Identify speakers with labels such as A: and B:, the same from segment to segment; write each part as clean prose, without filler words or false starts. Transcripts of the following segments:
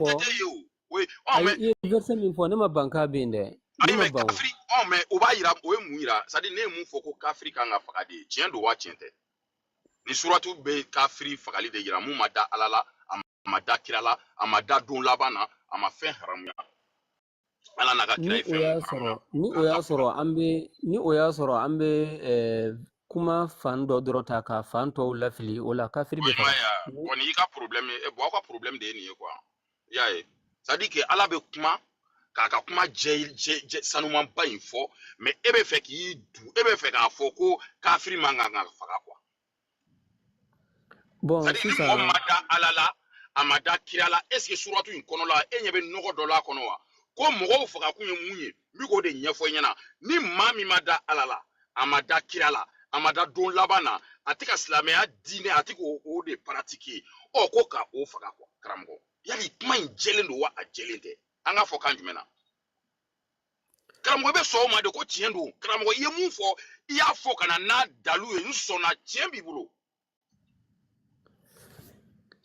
A: Fɔ
B: tɛ ye o. O ye ɔ
A: ayi,
B: mais
A: i ye verset min fɔ, ne ma ban k'a bɛ yen dɛ, ne
B: ayi,
A: ma
B: mais
A: ban o.
B: Kafiri, ɔ mais o b'a yira, o ye mun yira? C'est à dire ne ye mun fɔ ko kafiri kan ka faga de, tiɲɛ don wa tiɲɛ tɛ? Ni suratu bɛ kafiri fagali de yira, mun ma da Ala la, a ma da kira la, a ma da don laban na, a ma fɛn haramuya, Ala n'a ka kira
A: Ni
B: ye
A: o
B: fɛn
A: y'a
B: mun
A: sɔrɔ
B: haramuya
A: ni o
B: k'a
A: y'a
B: ka faga.
A: sɔrɔ an bɛ, ni o y'a sɔrɔ an bɛ kuma fan dɔ dɔrɔn ta ka fan tɔw lafili, o la kafiri bɛ
B: I m'a
A: faga.
B: ye wa? Bon, nin y'i ka problème ye. Bon, aw ka problème de ye nin ye quoi. I y'a ye, c'est à dire que Ala bɛ kuma k'a ka kuma jɛ jɛ jɛ sanumanba in fɔ, mais e bɛ fɛ k'i du, e bɛ fɛ k'a fɔ ko kafiri man kan ka faga quoi.
A: Bon,
B: C'est à dire ni mɔgɔ min
A: sisan
B: ma da Ala la, a ma da kira la, est ce que suratu in kɔnɔ la, e ɲɛ bɛ nɔgɔ dɔ la kɔnɔ wa? Ko mɔgɔw faga kun ye mun ye? N bɛ k'o de ɲɛfɔ i ɲɛna. Ni maa min ma da Ala la, a ma da kira la, a ma da don laban na, a tɛ ka silamɛya diinɛ, a tɛ k'o o de pratiquer, ɔ ko ka o faga quoi. Karamɔgɔ, yali kuma in jɛlen don wa a jɛlen tɛ? An k'a fɔ kan jumɛn na? Karamɔgɔ, i bɛ sɔn o ma de ko tiɲɛ don? Karamɔgɔ, i ye mun fɔ, i y'a fɔ ka na n'a dalu ye, n sɔnna, tiɲɛ b'i bolo.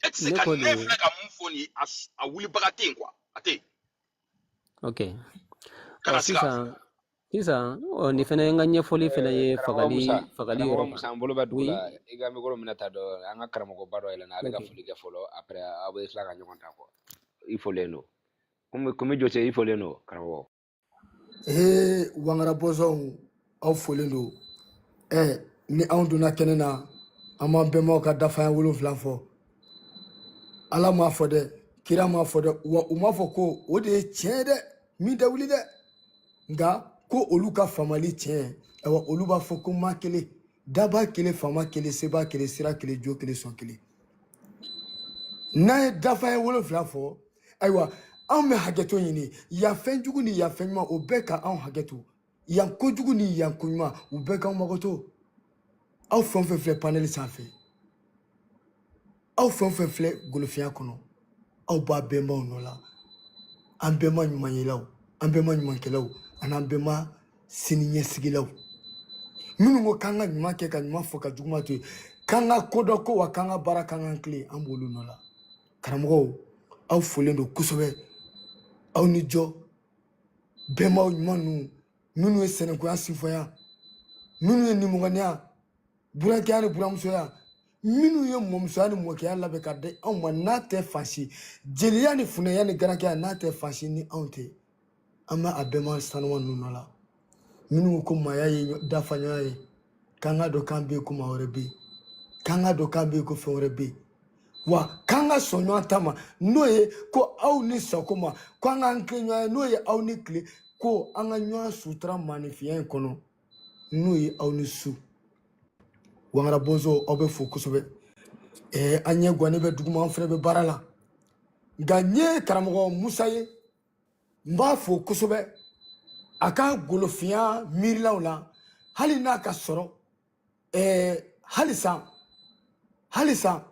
B: E tɛ se
A: Ne
B: ka
A: ko
B: ne
A: de
B: filɛ ka mun fɔ nin ye, a wulibaga tɛ yen quoi, a tɛ yen.
A: Ok, ɔ
B: Kana siga.
A: Sisan sisan, ɔ nin fɛnɛ ye n ka ɲɛfɔli fɛnɛ ye
C: Karamɔgɔ
A: fagali
C: Musa,
A: fagali
C: karamɔgɔ
A: yɔrɔ kan.
C: Musa, an bolo bɛ dugu
A: Oui.
C: la. I ka micro minɛ ta dɔ, an ka karamɔgɔba dɔ yɛlɛnna, ale ka foli kɛ fɔlɔ, après aw bɛ tila ka ɲɔgɔn ta quoi. I folen don. Komi Jose, i folen don, karamɔgɔ.
D: Ee, Wangara bɔnsɔnw, aw folen don. Ɛ, ni anw donna kɛnɛ na, an b'an bɛnbaw ka dafanya 7 fɔ. Ala m'a fɔ dɛ, kira m'a fɔ dɛ, wa u m'a fɔ ko o de ye tiɲɛ ye dɛ, min tɛ wuli dɛ, nka ko olu ka faamali tiɲɛ. Ayiwa, olu b'a fɔ ko maa kelen, daba kelen, faama kelen, seba kelen, sira kelen, jo kelen, sɔn kelen. N'an ye dafanya 7 fɔ, ayiwa, anw bɛ hakɛto ɲini yan, fɛn jugu ni yan fɛn ɲuman, o bɛɛ ka anw hakɛto, yan kojugu ni yan koɲuman, u bɛɛ k'anw makoto. Aw fɛn o fɛn filɛ panel sanfɛ, aw fɛn o fɛn filɛ golofinya kɔnɔ, aw b'a bɛnbaw nɔ la, an bɛnba ɲumanyelaw, an bɛnba ɲumankɛlaw, ani an bɛnba sini ɲɛsigilaw, minnu ko k'an ka ɲuman kɛ, ka ɲuman fɔ, ka juguman to yen, k'an ka kodɔn ko wa k'an ka baara, k'an k'an tilen, an b'olu nɔ la. Karamɔgɔw, aw folen don kosɛbɛ, aw ni jɔ. Bɛnbaw ɲuman ninnu, minnu ye sɛnɛkuya sinfɔya, minnu ye nimɔgɔniya, burankɛya ni buramusoya, minnu ye mɔmusoya ni mɔkɛya labɛn ka di anw ma, n'a tɛ fansi jeliya ni funɛya ni garakɛya, n'a tɛ fansi ni anw tɛ, an bɛ a bɛnba sanuman ninnu nɔ la, minnu ko maaya ye dafaɲɔgɔnya ye, k'an ka dɔn k'an bɛ yen ko maa wɛrɛ bɛ yen, k'an ka dɔn k'an bɛ yen ko fɛn wɛrɛ bɛ yen, wa k'an ka sɔn ɲɔgɔn ta ma, n'o ye ko aw ni sako ma, ko an k'an tilen ɲɔgɔn ye, n'o ye aw ni tile, ko an ka ɲɔgɔn sutura maninfinya in kɔnɔ, n'o ye aw ni su. Wangara bɔnsɔn, aw bɛ fo kosɛbɛ. Ɛɛ, an ɲɛ guwanen bɛ duguma, an fɛnɛ bɛ baara la, nka n ye karamɔgɔ Musa ye, n b'a fo kosɛbɛ a ka golofinya miirilaw la, hali n'a ka sɔrɔ halisa halisa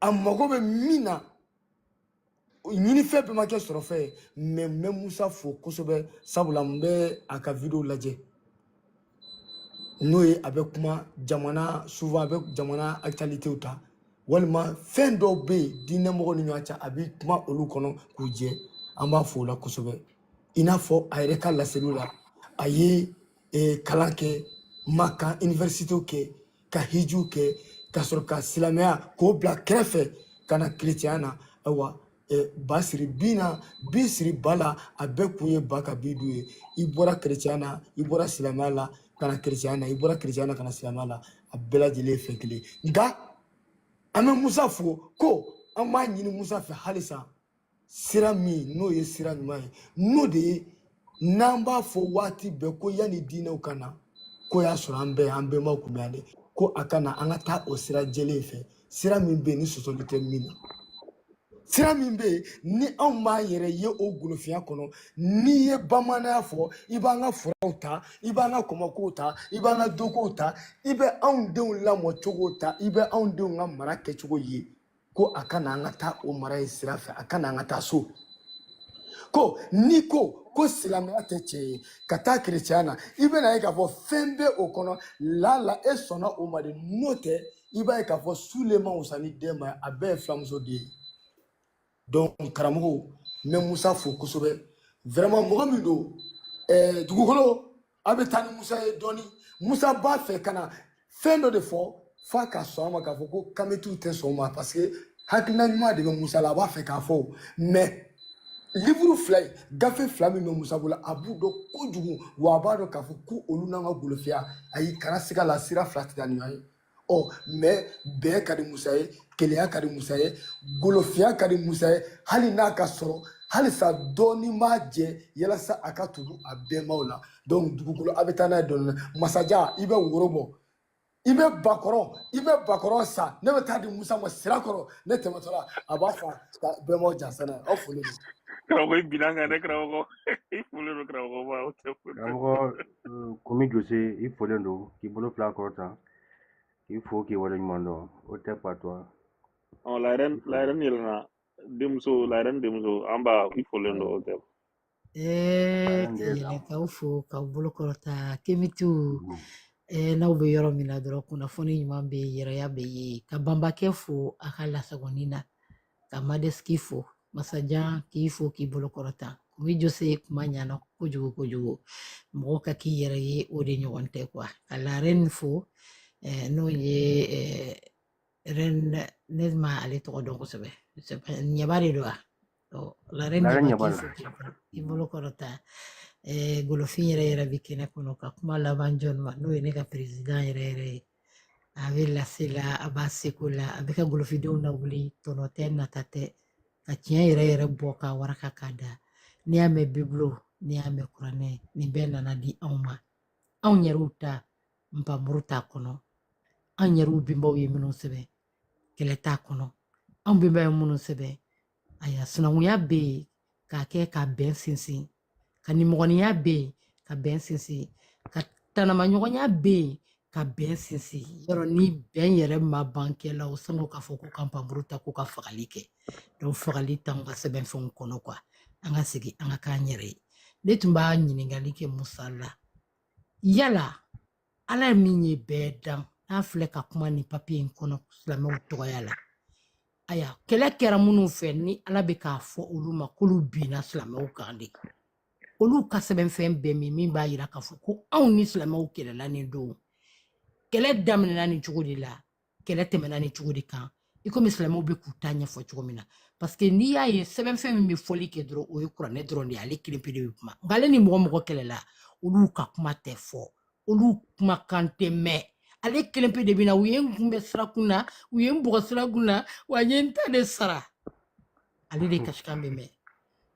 D: a mago bɛ min na, ɲinifɛn bɛɛ ma kɛ sɔrɔ fɛn ye. Mais n bɛ Musa fo kosɛbɛ, sabula n bɛ a ka vidéo lajɛ, n'o ye a bɛ kuma jamana, souvent a bɛ jamana actualitéw ta, walima fɛn dɔw bɛ yen diinɛmɔgɔw ni ɲɔgɔn cɛ, a bɛ kuma olu kɔnɔ k'u jɛ. An b'a fo o la kosɛbɛ. I n'a fɔ a yɛrɛ ka laseliw la, a ye kalan kɛ Makan, université kɛ, ka hijiw kɛ, ka sɔrɔ ka silamɛya k'o bila kɛrɛfɛ ka na kerecɛnya na. Ayiwa, ba siri bin na, bin siri ba la, a bɛɛ kun ye ba ka bin dun ye. I bɔra kerecɛnya na, i bɔra silamɛya la ka na kerecɛnya na, i bɔra kerecɛnya na ka na silamɛya la, a bɛɛ lajɛlen ye fɛn kelen. Nka an bɛ Musa fo ko an b'a ɲini Musa fɛ halisa, sira min n'o ye sira ɲuman ye, n'o de ye n'an b'a fɔ waati bɛɛ ko yanni diinɛw ka na, ko y'a sɔrɔ an bɛɛ, an bɛnbaw kun bɛ yan dɛ, ko a ka na, an ka taa o sira jɛlen fɛ, sira min bɛ yen ni sɔsɔli tɛ min na, sira min bɛ yen ni anw b'an yɛrɛ ye o golofinya kɔnɔ. N'i ye bamananya fɔ, i b'an ka furaw ta, i b'an ka kɔmɔkow ta, i b'an ka dokow ta, i bɛ anw denw lamɔ cogo ta, i bɛ anw denw ka mara kɛcogo ye, ko a ka na, an ka taa o mara in sira fɛ, a ka na, an ka taa so. Ko n'i ko ko silamɛya tɛ tiɲɛ ye ka taa kerecɛnya na, i bɛna ye k'a fɔ fɛn bɛ o kɔnɔ la e sɔnna o ma de. N'o tɛ, i b'a ye k'a fɔ sulen ma wusa ni den ma ye, a bɛɛ ye filamuso den ye. Donc karamɔgɔw, n bɛ Musa fo kosɛbɛ. Vraiment, mɔgɔ min don, dugukolo a bɛ taa ni Musa ye dɔɔni. Musa b'a fɛ ka na fɛn dɔ de fɔ f'a ka sɔn a ma k'a fɔ ko kametiw tɛ sɔn o ma, parce que hakilina ɲuman de bɛ Musa la, a b'a fɛ k'a fɔ o. Mais livre fila in, gafe fila min bɛ Musa bolo, a b'u dɔn kojugu, wa a b'a dɔn k'a fɔ ko olu n'an ka golofiya, ayi, kana siga la, sira fila tɛ taa ni ɲɔgɔn ye. Ɔ mais bɛn ka di Musa ye, kelenya ka di Musa ye, golofiya ka di Musa ye, hali n'a ka sɔrɔ halisa dɔɔni b'a jɛ yalasa a ka tugu a bɛnbaw la. Donc dugukolo, a bɛ taa n'a ye dɔɔni. Masajan, i bɛ woro bɔ, i bɛ bakɔrɔ, i bɛ bakɔrɔ san, ne bɛ taa di Musa ma sira kɔrɔ, ne tɛmɛtɔ la a b'a fa ka bɛnbaw jansa n'a ye. Aw foli don.
E: Karamɔgɔ, i binna an kan dɛ. Karamɔgɔ, i folen don. Karamɔgɔ ba, o tɛ foyi.
F: Karamɔgɔ Kumi Jose, i folen don k'i bolo fila kɔrɔta k'i fo k'i waleɲuman dɔn. O tɛ patɔ.
E: Ɔ, la reine,
F: I
E: la
F: folen.
E: reine yɛlɛnna, denmuso, la reine denmuso, an ba, i folen don, o tɛ.
F: La reine
G: Ka
F: de
G: yɛlɛ k'aw fo k'aw bolo kɔrɔta, Kemitiw. N'aw bɛ yɔrɔ min na dɔrɔn, kunnafoni ɲuman bɛ yen, yɛrɛya bɛ yen. Ka banbakɛ fo a ka lasagoni na, ka Madeski fo, Masajan k'i fo k'i bolo kɔrɔta. Kumi Jose, kuma ɲana kojugu kojugu. Mɔgɔ ka k'i yɛrɛ ye, o de ɲɔgɔn tɛ quoi. Ka la reine fo, n'o ye reine, ne ma ale tɔgɔ dɔn kosɛbɛ. Ɲɛba de don wa? Ɔ, la reine
F: La reine
G: Ɲɛba,
F: ɲɛba
G: k'i
F: don.
G: fo k'i bolo kɔrɔta. Golofin yɛrɛ yɛrɛ bɛ kɛnɛ kɔnɔ ka kuma laban jɔn ma, n'o ye ne ka président yɛrɛ yɛrɛ ye. A bɛ lase la, a b'a seko la, a bɛ ka golofindenw lawuli, tɔnɔ tɛ, nata tɛ, ka tiɲɛ yɛrɛ yɛrɛ bɔ k'a waraka k'a da. N'i y'a mɛn Bibulu, n'i y'a mɛn Kuranɛ, nin bɛɛ nana di anw ma. Anw yɛrɛw ta npanmuru t'a kɔnɔ, an yɛrɛw bɛnbaw ye minnu sɛbɛn, kɛlɛ t'a kɔnɔ. Anw bɛnbaw ye minnu sɛbɛn, ayiwa, sinankunya bɛ yen k'a kɛ ka bɛn sinsin, ka nimɔgɔninya bɛ yen ka bɛn sinsin, ka tanamaɲɔgɔnya bɛ yen ka bɛn sinsin. Yɔrɔ ni bɛn yɛrɛ ma ban kɛ la, o sango k'a fɔ ko ka npanmuru ta ko ka fagali kɛ. Donc fagali t'anw ka sɛbɛnfɛnw kɔnɔ quoi. An ka segin an ka k'an yɛrɛ ye. Ne tun b'a ɲininkali kɛ Musa la, yala Ala min ye bɛɛ dan, n'a filɛ ka kuma nin papiye in kɔnɔ silamɛw tɔgɔya la, aya, kɛlɛ kɛra minnu fɛ, ni Ala bɛ k'a fɔ olu ma k'olu binna silamɛw kan de, olu ka sɛbɛnfɛn bɛɛ min b'a yira k'a fɔ ko anw ni silamɛw kɛlɛla nin don, kɛlɛ daminɛna nin cogo de la, kɛlɛ tɛmɛna nin cogo de kan, i komi silamɛw bɛ k'u ta ɲɛfɔ cogo min na? Parce que n'i y'a ye, sɛbɛnfɛn min bɛ fɔli kɛ dɔrɔn, o ye Kuranɛ dɔrɔn de ye, ale kelen pe de bɛ kuma. Nka ale ni mɔgɔ mɔgɔ kɛlɛla, olu ka kuma tɛ fɔ, olu kumakan tɛ mɛn. Ale kelen pe de bɛ na, u ye n kunbɛ sirakun na, u ye n bugɔ sirakun na, wa n ye n ta de sara. Ale de kasikan bɛ mɛn.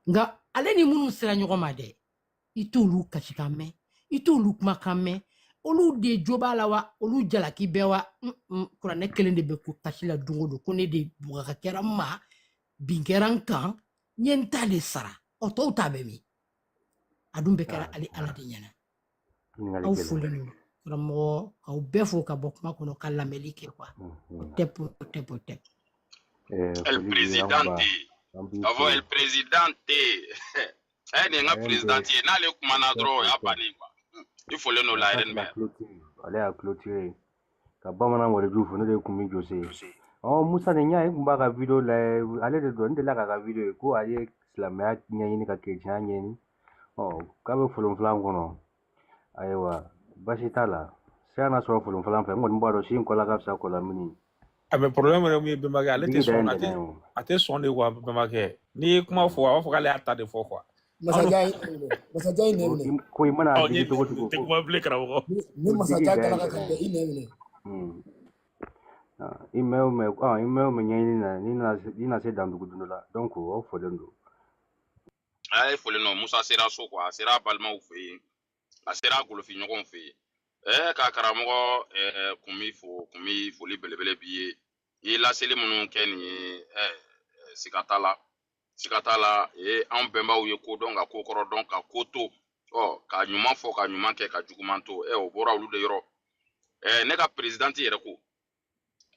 G: Nka ale ni minnu sera ɲɔgɔn ma dɛ, i t'olu kasikan mɛn, i t'olu kumakan mɛn. Olu de jo b'a la wa, olu jalaki bɛɛ wa? Kuranɛ kelen de bɛ ko kasi la don o don ko ne de bugaka kɛra n ma, bin kɛra n kan, n ye n ta de sara. Ɔ, tɔw ta bɛ min? A dun bɛɛ kɛra ale Ala de ɲɛna.
F: Ɲininkali
G: Aw
F: gɛlɛn.
G: folen don, karamɔgɔ, k'aw bɛɛ fo ka bɔ kuma kɔnɔ ka lamɛnli kɛ quoi. O tɛ, o tɛ, o tɛ.
B: El
F: Foli b'i ye, an ba.
B: presidente.
F: An b'i
B: K'a fɔ
F: fo.
B: el presidente. Nin ye n ka
F: La reine
B: présidente
F: de
B: ye. N'ale kumana dɔrɔn, o y'a
F: tɛ.
B: bannen quoi. I folen don, la
F: Ça,
B: reine
F: c'est la
B: bɛ.
F: clôture. Ale y'a clôturé. Ka bamanan walejuw fo, ne de ye Kumi Jose ye. Ɔ, Musa nin y'a ye, n kun b'a ka vidéo lajɛ, ale de don, n delila k'a ka vidéo ye ko a ye silamɛya ɲɛɲini ka kerecɛnya ɲɛɲini. Ɔ, k'a bɛ folonfilan kɔnɔ. Ayiwa, baasi t'a la. Se n'a sɔrɔ folonfilan fɛ, n kɔni b'a dɔn si in kɔla ka fisa kɔlamini.
H: A bɛ problème yɛrɛ mun ye, bɛnbakɛ, ale tɛ
F: Digi da ye
H: sɔn, a
F: ntɛnɛn
H: tɛ
F: ye o.
H: a tɛ sɔn de quoi. Bɛnbakɛ, n'i ye kuma fɔ, a b'a fɔ k'ale y'a ta de fɔ quoi. Anw
D: Masajan, i nɛ minɛ. Masajan, i nɛ
F: Ko
D: minɛ.
F: ko i mana
E: Ɔ, n
F: digi
E: ye
F: cogo cogo
E: tɛ
F: ko
E: kuma bilen, karamɔgɔ.
D: Ni
F: ko digi
D: masajan
F: da ye
D: galaka kan
F: ntɛnɛn
D: bɛ,
F: ye.
D: i nɛ minɛ.
F: Ah, i mɛn o mɛn, ah, i mɛn o mɛn ɲɛɲini na, n'i na se dandugu dun dɔ la, donc aw folen don.
B: A ye folen don. Musa sera so quoi, a sera a balimaw fɛ yen, a sera a golofinɲɔgɔnw fɛ yen. Ka karamɔgɔ Kumi fo. Kumi, foli belebele b'i ye. I ye laseli minnu kɛ nin ye, siga t'a la, siga t'a la. Anw bɛnbaw ye ko dɔn ka ko kɔrɔ dɔn ka ko to, ɔ, ka ɲuman fɔ ka ɲuman kɛ ka juguman to. O bɔra olu de yɔrɔ. Ne ka présidente yɛrɛ ko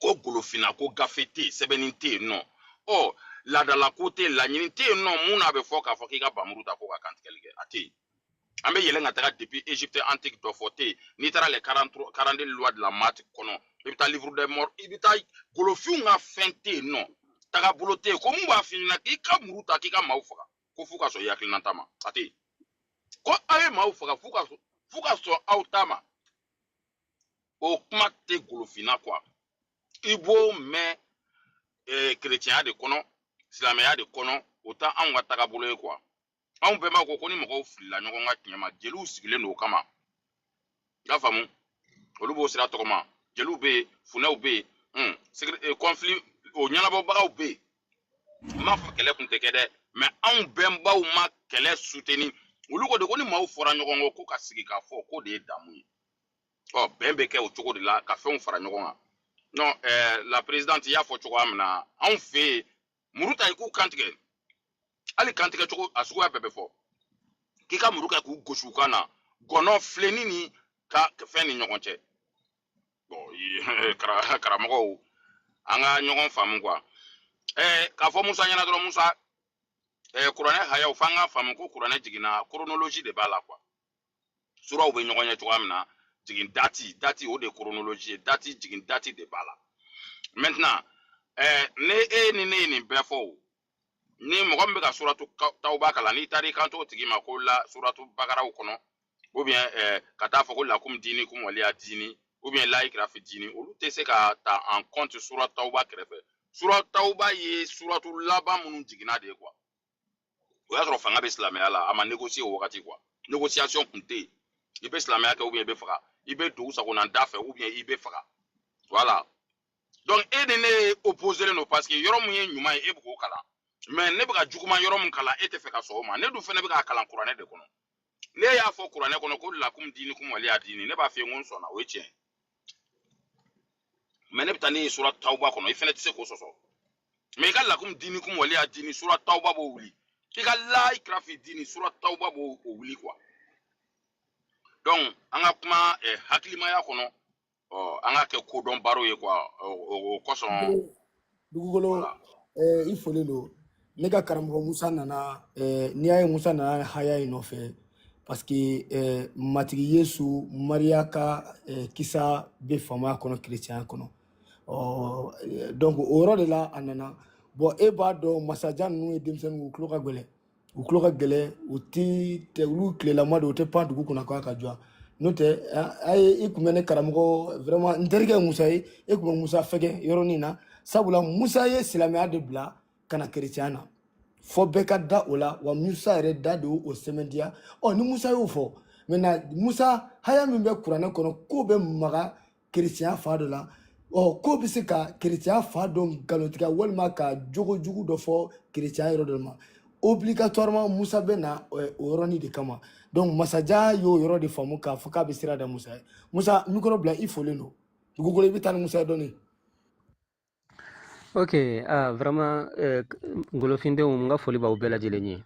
B: ko golofinna ko gafe tɛ yen, sɛbɛnni tɛ yen nɔ, ɔ, laadala ko tɛ yen, laɲini tɛ yen nɔ. Mun n'a bɛ fɔ k'a fɔ k'i ka bamuru ta ko ka kantigɛli kɛ, a tɛ yen. An bɛ yɛlɛn ka taga depuis Égypte antique, dɔ fɔ tɛ yen. N'i taara les 43 42 lois de la Maat kɔnɔ, i bɛ taa livre des morts, i bɛ taa golofinw ka fɛn tɛ yen nɔ. Tagabolo tɛ yen ko mun b'a f'i ɲɛna k'i ka muru ta k'i ka maaw faga ko f'u ka sɔn i hakilinata ma, a tɛ yen. Ko aw ye maaw faga f'u ka sɔn aw ta ma, o kuma tɛ golofinna quoi. I b'o mɛn kerecɛnya de kɔnɔ, silamɛya de kɔnɔ, o tɛ anw ka tagabolo ye quoi. Anw bɛnbaw ko ni mɔgɔw filila ɲɔgɔn ka tiɲɛ ma, jeliw sigilen don o kama. I y'a faamu, olu b'o sira tɔgɔma. Jeliw bɛ yen, funɛw bɛ yen, conflit o ɲɛnabɔbagaw bɛ yen. N m'a fɔ kɛlɛ kun tɛ kɛ dɛ, mais anw bɛnbaw ma kɛlɛ soutenir. Olu ko de ko ni maaw fɔra ɲɔgɔn kɔ ko ka sigi k'a fɔ k'o de ye damu ye. Ɔ bɛn bɛ kɛ o cogo de la ka fɛnw fara ɲɔgɔn kan. Non, la présidente, i y'a fɔ cogoya min na, anw fɛ yen muru ta i k'u kantigɛ, hali kantigɛ cogo a suguya bɛɛ bɛ fɔ, k'i ka muru kɛ k'u gosi u kan na, gɔnɔ filenni ni ka fɛn ni ɲɔgɔn cɛ. Bon, karamɔgɔw, an ka ɲɔgɔn faamu quoi. K'a fɔ Musa ɲɛna dɔrɔn, Musa, kuranɛ hayaw, f'an ka faamu ko kuranɛ jiginna, chronologie de b'a la quoi. Suraw bɛ ɲɔgɔn ɲɛ cogoya min na, jigin date o de ye chronologie ye, date jigin date de b'a la. Maintenant, ne e ni ne ye nin bɛɛ fɔ o, ni mɔgɔ min bɛ ka suratu tawuba kalan, n'i taara i kanto o tigi ma ko la suratu bakaraw kɔnɔ, ou bien ka taa fɔ ko lakum dinikum waliya dini, ou bien la ikra fi dini, olu tɛ se ka ta en compte suratu tawuba kɛrɛfɛ. Suratu tawuba ye suratu laban minnu jiginna de ye quoi. O y'a sɔrɔ fanga bɛ silamɛya la, a ma négocier o wagati quoi. Négociation kun tɛ yen. I bɛ silamɛya kɛ ou bien i bɛ faga, i bɛ don u sagona da fɛ ou bien i bɛ faga. Voilà. Donc e ni ne ye opposé don, parce que yɔrɔ mun ye ɲuman ye, e bɛ k'o kalan, mais ne bɛ ka juguman yɔrɔ mun kalan, e tɛ fɛ ka sɔn o ma. Ne dun fɛnɛ bɛ k'a kalan kuranɛ de kɔnɔ. Ne y'a fɔ kuranɛ kɔnɔ ko lakum dinikum waliya dini, ne b'a f'i ye n ko n sɔnna, o ye tiɲɛ ye. Mais ne bɛ taa ne ye sura tawuba kɔnɔ, i fɛnɛ tɛ se k'o sɔsɔ. Mais i ka lakum dinikum waliya dini, sura tawuba b'o wuli. I ka la ikra fi dini, sura tawuba b'o wuli quoi. Donc an ka kuma hakilimaya kɔnɔ, ɔ an ka kɛ kodɔn baro ye quoi. O kosɔn.
D: Dugukolo, i folen don. Ne ka karamɔgɔ Musa nana, n'i y'a ye Musa nana haya in nɔfɛ, parce que Matigi Yesu Mariya ka kisa bɛ faamaya kɔnɔ, kerecɛnya kɔnɔ. Ɔ donc o yɔrɔ de la a nana. Bon, e b'a dɔn masajan ninnu ye denmisɛnninw, u tulo ka gɛlɛn, u tulo ka gɛlɛn, u ti tɛ olu tilelama de, u tɛ pan dugu kunna k'a ka jɔ. N'o tɛ, a ye i kun bɛ ne karamɔgɔ vraiment n terikɛ Musa ye, e kun bɛ Musa fɛgɛ yɔrɔnin na, sabula Musa ye silamɛya de bila ka na kerecɛnya na, fɔ bɛɛ ka da o la. Wa Musa yɛrɛ da de y'o sɛmɛntiya. Ɔ ni Musa y'o fɔ, maintenant Musa haya min bɛ kuranɛ kɔnɔ k'o bɛ maga kerecɛnya fa dɔ la, ɔ k'o bɛ se ka kerecɛnya fa dɔ nkalontigɛ walima ka jogo jugu dɔ fɔ kerecɛnya yɔrɔ dɔ ma, obligatoirement Musa bɛ na o yɔrɔnin de kama. Donc Masajan y'o yɔrɔ de faamu k'a fɔ k'a bɛ sira da Musa ye. Musa, micro bila, i folen don. Dugukolo, i bɛ taa ni Musa ye dɔɔni.
A: Ok, ah, vraiment, ngolofindenw, n ka foli b'aw bɛɛ lajɛlen ye.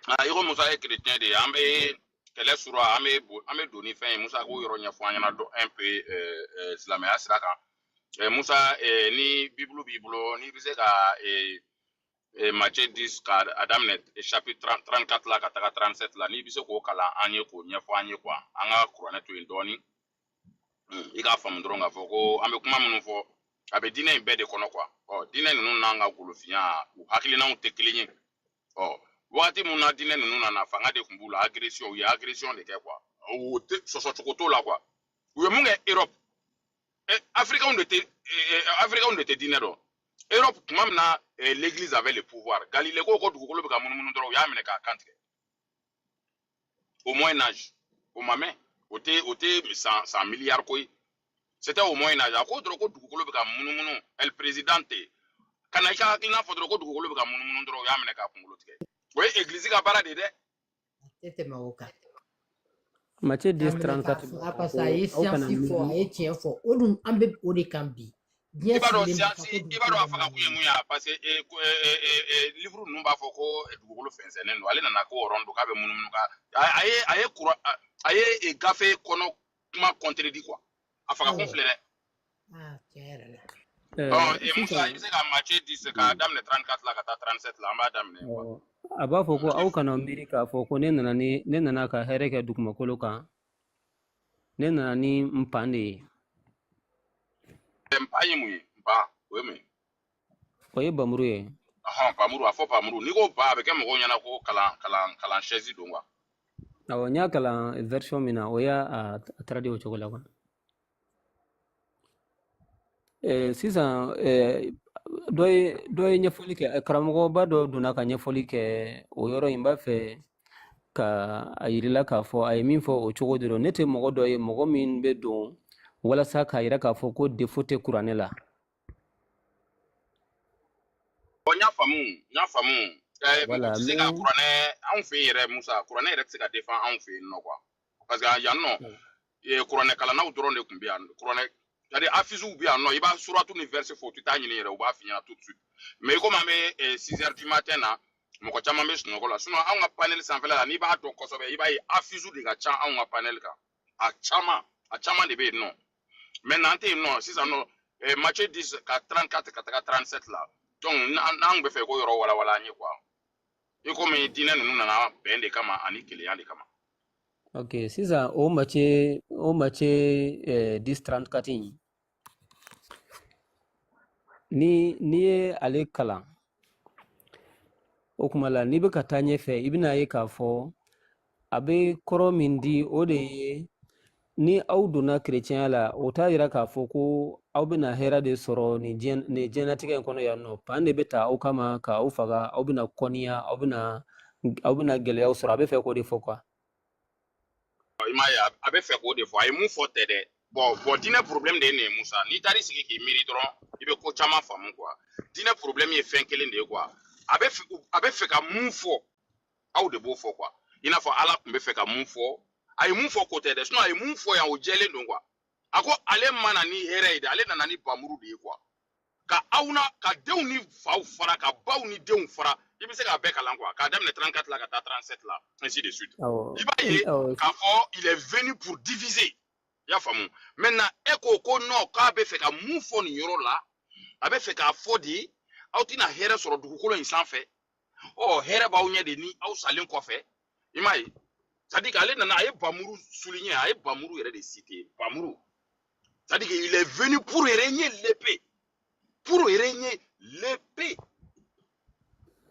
B: Ah, i ko Musa ye chrétien de ye, an bɛ kɛlɛ sura, an bɛ don ni fɛn ye. Musa k'o yɔrɔ ɲɛfɔ an ɲɛna dɔn un peu silamɛya sira kan. Musa, ni Bible b'i bolo, n'i bɛ se ka Matthieu 10 ka a daminɛ chapitre 34 la ka taga 37 la, n'i bɛ se k'o kalan an ye k'o ɲɛfɔ an ye quoi. An ka kuranɛ to yen dɔɔni. I k'a faamu dɔrɔn k'a fɔ ko an bɛ kuma minnu fɔ, a bɛ diinɛ in bɛɛ de kɔnɔ quoi. Ɔ diinɛ ninnu n'an ka golofinya, u hakilinaw tɛ kelen ye. Ɔ wagati mun na diinɛ ninnu nana, fanga de tun b'u la, agression, u ye agression de kɛ quoi. O tɛ sɔsɔcogo t'o la quoi. U ye mun kɛ Europe, Africains de tɛ Africains de tɛ diinɛ dɔn. Europe tuma min na l'église avait le pouvoir, Galilée ko dugukolo bɛ ka munumunu dɔrɔn, u y'a minɛ k'a kantigɛ. Au Moyen Âge, o ma mɛn, o tɛ san miliyari ko ye. C'était au Moyen Âge. A ko dɔrɔn ko dugukolo bɛ ka munumunu, El Presidente ka na i ka hakilina fɔ dɔrɔn ko dugukolo bɛ ka munumunu dɔrɔn, u y'a minɛ k'a kunkolo tigɛ. O ye église ka baara de ye dɛ.
G: A tɛ tɛmɛ o kan.
A: Matthieu
G: K'a
A: 10
G: minɛ k'a
A: 34
G: faga
A: b'a fɔ
G: parce que a
A: ko
G: ye
A: aw kana
G: siyansi fɔ, a
A: miiri
G: ye tiɲɛ fɔ. O dun, an bɛ o de kan bi.
B: I
G: Diɲɛ
B: b'a dɔn
G: sigilen bɛ kan
B: siyansi,
G: ko
B: i b'a
G: dugukolo
B: dɔn a
G: bɛ
B: faga kun ye
G: munumunu.
B: mun ye, parce que livre ninnu b'a fɔ ko dugukolo fɛnsɛnnen don, ale nana ko rond don, k'a bɛ munumunu ka a ye kuran a ye gafe kɔnɔ kuma contredit quoi. A faga kun
G: Awɔ.
B: filɛ dɛ.
G: Ah, tiɲɛ yɛrɛ la.
B: Ɔ Musa, i
A: Sisan
B: bɛ se ka Matthieu 10 k'a daminɛ 34 la ka taa 37 la, an b'a daminɛ quoi.
A: Awɔ. A b'a fɔ ko aw kana miiri k'a fɔ ko ne nana ni ne nana ka hɛrɛ kɛ dugumakolo kan, ne nana ni npan de ye.
B: Npa ye mun ye? Npa o ye mun ye?
A: O ye bamuru ye.
B: Ɔhɔn, bamuru, a fɔ bamuru. N'i ko ba, a bɛ kɛ mɔgɔw ɲɛna ko kalan chaise don quoi.
A: Awɔ, n y'a kalan version min na, o y'a a traduit o cogo la quoi. Sisan dɔ ye ɲɛfɔli kɛ, karamɔgɔba dɔ donna ka ɲɛfɔli kɛ o yɔrɔ in. B'a fɛ ka a yirila k'a fɔ a ye min fɔ o cogo de don. Ne tɛ mɔgɔ dɔ ye, mɔgɔ min bɛ don walasa k'a yira k'a fɔ ko défaut tɛ kuranɛ la.
B: Bon, n y'a faamu, n y'a faamu. Mɔgɔ
A: Voilà,
B: tɛ se ka
A: mais
B: kuranɛ anw fɛ yen yɛrɛ, Musa, kuranɛ yɛrɛ tɛ se ka défend anw fɛ yen nɔ quoi. Parce que yan nɔ, kuranɛ kalannaw dɔrɔn de tun bɛ yan. Kuranɛ, c'est-à-dire afisuw bɛ yan nɔ, i b'a suratu ni verset fɔ, u tɛ taa ɲini yɛrɛ, u b'a f'i ɲɛna tout de suite. Mais komi an bɛ 6 heures du matin na, mɔgɔ caman bɛ sunɔgɔ la. Sinon anw ka panel sanfɛla la, n'i b'a dɔn kosɛbɛ, i b'a ye afisu de ka ca anw ka panel kan. A caman de bɛ yen nɔ. Maintenant an tɛ yen nɔ sisan nɔ, Matthieu 10 ka 34 ka taga 37 la. Donc n'an bɛ fɛ k'o yɔrɔ walawala an ye quoi. I komi diinɛ ninnu nana bɛn de kama ani kelenya de kama.
A: Ok, sisan o Matthieu 10 34 in, ni n'i ye ale kalan, o kuma la n'i bɛ ka taa ɲɛfɛ, i bɛna ye k'a fɔ a bɛ kɔrɔ min di, o de ye ni aw donna kerecɛnya la, o t'a yira k'a fɔ ko aw bɛna hɛrɛ de sɔrɔ nin diɲɛ, nin diɲɛlatigɛ in kɔnɔ yan nɔ. Pan de bɛ ta aw kama k'aw faga, aw bɛna kɔniya, aw bɛna gɛlɛyaw sɔrɔ. A bɛ fɛ k'o de fɔ quoi.
B: I m'a ye, a bɛ fɛ k'o de fɔ. A ye mun fɔ tɛ dɛ. Bon, diinɛ problème de ye nin ye, Musa. N'i taar'i sigi k'i miiri dɔrɔn, i bɛ ko caman faamu quoi. Diinɛ problème ye fɛn kelen de ye quoi. A bɛ fɛ ka mun fɔ, aw de b'o fɔ quoi. I n'a fɔ Ala tun bɛ fɛ ka mun fɔ, a ye mun fɔ ko tɛ dɛ. Sinon a ye mun fɔ yan, o jɛlen don quoi. A ko ale ma na ni hɛrɛ ye dɛ, ale nana ni bamuru de ye quoi. Ka aw na ka denw ni faw fara, ka baw ni denw fara. I bɛ se k'a bɛɛ kalan quoi, k'a daminɛ 34 la ka taa 37 la, ainsi de suite. I b'a ye k'a fɔ il est venu pour diviser. I y'a faamu? Maintenant e ko ko non, k'a bɛ fɛ ka mun fɔ nin yɔrɔ la? A bɛ fɛ k'a fɔ de aw tɛna hɛrɛ sɔrɔ dugukolo in sanfɛ. Ɔ, hɛrɛ b'aw ɲɛ de ni aw salen kɔfɛ. I m'a ye, c'est à dire qu'ale nana, a ye bamuru souligner, a ye bamuru yɛrɛ de citer, bamuru. C'est à dire qu'il est venu pour régner l'épée, pour régner l'épée.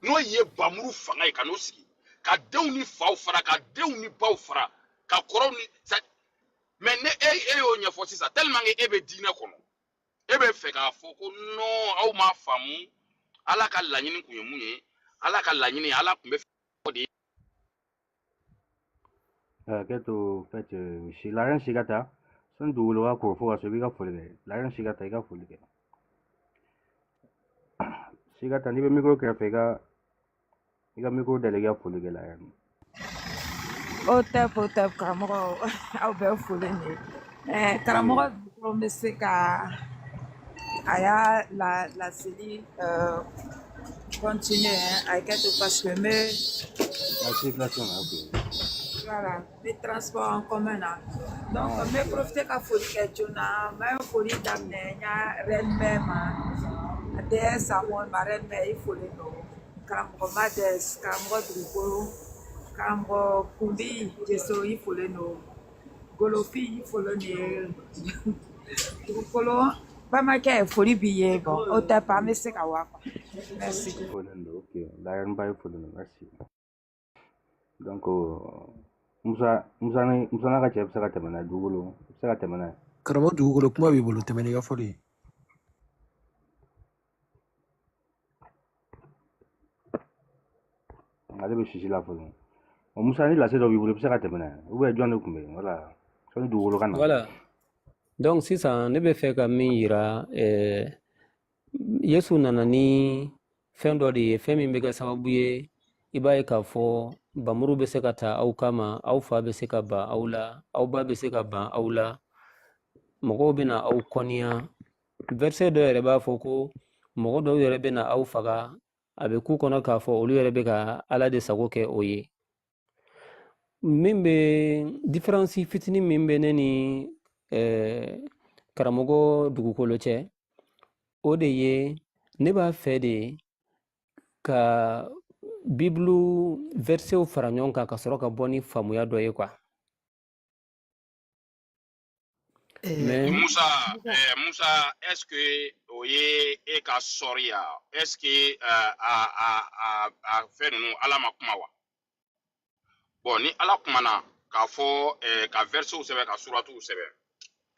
B: N'o ye bamuru fanga ye, ka n'o sigi ka denw ni faw fara, ka denw ni baw fara, ka kɔrɔw ni. Mais ne e y'o ɲɛfɔ sisan, tellement que e bɛ diinɛ kɔnɔ, e bɛ fɛ k'a fɔ ko non, aw m'a faamu. Ala ka laɲini kun ye mun ye? Ala ka laɲini, Ala tun bɛ fɛ de.
F: Hakɛ to fait si Laren Sigata sani dugukolo ka kɔrɔ fo ka so, i b'i ka foli kɛ. Laren Sigata, i ka foli kɛ. Sigata, n'i bɛ micro kɛrɛfɛ, i ka micro dayɛlɛ, i ka foli kɛ Laren.
I: O tɛ o tɛ, karamɔgɔ, aw bɛɛ folen de. Karamɔgɔ dugukolo bɛ se ka a y'a la laseli continuer a kɛ to parce que n bɛ
F: La circulation na, ok.
I: Voilà, n bɛ transport en commun na. Donc
F: Ah,
I: n bɛ
F: ok.
I: profiter ka foli kɛ joona. N bɛ foli daminɛ n ya reine mère ma, a DS Amon, ma reine mère, i folen don. Karamɔgɔ Mades, karamɔgɔ dugukolo, karamɔgɔ Kunbi Jeso, i folen don. Golofi, i folen don. Dugukolo balimakɛ, foli b'i ye. Bon, o tɛ pa, an bɛ se ka wa quoi. Merci.
F: Folen don, ok. Laren ba, i folen don, merci. Donc Musa ni Musa n'a ka cɛ bɛ se ka tɛmɛ n'a ye. Dugukolo bɛ se ka tɛmɛ n'a ye.
J: Karamɔgɔ dugukolo, kuma b'i bolo, tɛmɛ n'i ka fɔli ye.
F: Ale bɛ sisi la fɔlɔ. Ɔ, Musa, ni lase dɔ b'i bolo, i bɛ se ka tɛmɛ n'a ye, ou bien jɔn de tun bɛ yen? Voilà, sani dugukolo ka na.
A: Voilà. Donc sisan ne bɛ fɛ ka min yira, Yesu nana ni fɛn dɔ de ye, fɛn min bɛ kɛ sababu ye i b'a ye k'a fɔ bamuru bɛ se ka ta aw kama, aw fa bɛ se ka ban aw la, aw ba bɛ se ka ban aw la, mɔgɔw bɛ na aw kɔniya. Verset dɔ yɛrɛ b'a fɔ ko mɔgɔ dɔw yɛrɛ bɛ na aw faga, a bɛ k'u kɔnɔ k'a fɔ olu yɛrɛ bɛ ka Ala de sago kɛ. O ye min bɛ différence fitinin min bɛ ne ni karamɔgɔ dugukolo cɛ, o de ye ne b'a fɛ de ka Bibulu versetw fara ɲɔgɔn kan ka sɔrɔ ka bɔ ni faamuya dɔ ye quoi. Mais
B: Musa, Musa, est-ce que o o ye e ka sɔri ya? Est ce que a fɛn ninnu, Ala ma kuma wa? Bon, ni Ala kumana k'a fɔ ka versetw sɛbɛn, ka suratuw sɛbɛn,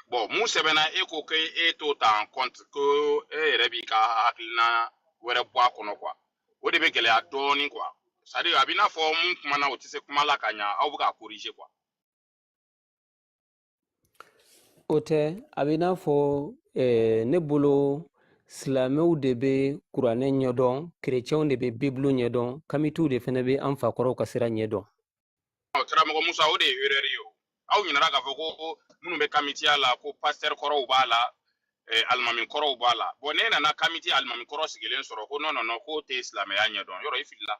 B: bon, mun sɛbɛnna, e ko ko e t'o ta en compte, ko e yɛrɛ b'i ka hakilina wɛrɛ bɔ a kɔnɔ quoi. O de bɛ gɛlɛya dɔɔnin quoi. C'est à dire, a b'i n'a fɔ mun kumana, o tɛ se kuma la ka ɲa, aw bɛ k'a corriger quoi.
A: O tɛ, a bɛ n'a fɔ ne bolo, silamɛw de bɛ kuranɛ ɲɛdɔn, kerecɛnw de bɛ bibulu ɲɛdɔn, kamitiw de fana bɛ an fakɔrɔw ka sira ɲɛdɔn.
B: Karamɔgɔ Musa, o de ye erreur ye. O aw ɲinɛra k'a fɔ ko minnu bɛ kamitiya la, ko pasteur kɔrɔw b'a la, alimami kɔrɔw b'a la. Bon, ne nana kamiti alimami kɔrɔ sigilen sɔrɔ ko non non non, k'o tɛ silamɛya ɲɛdɔn, yɔrɔ i filila.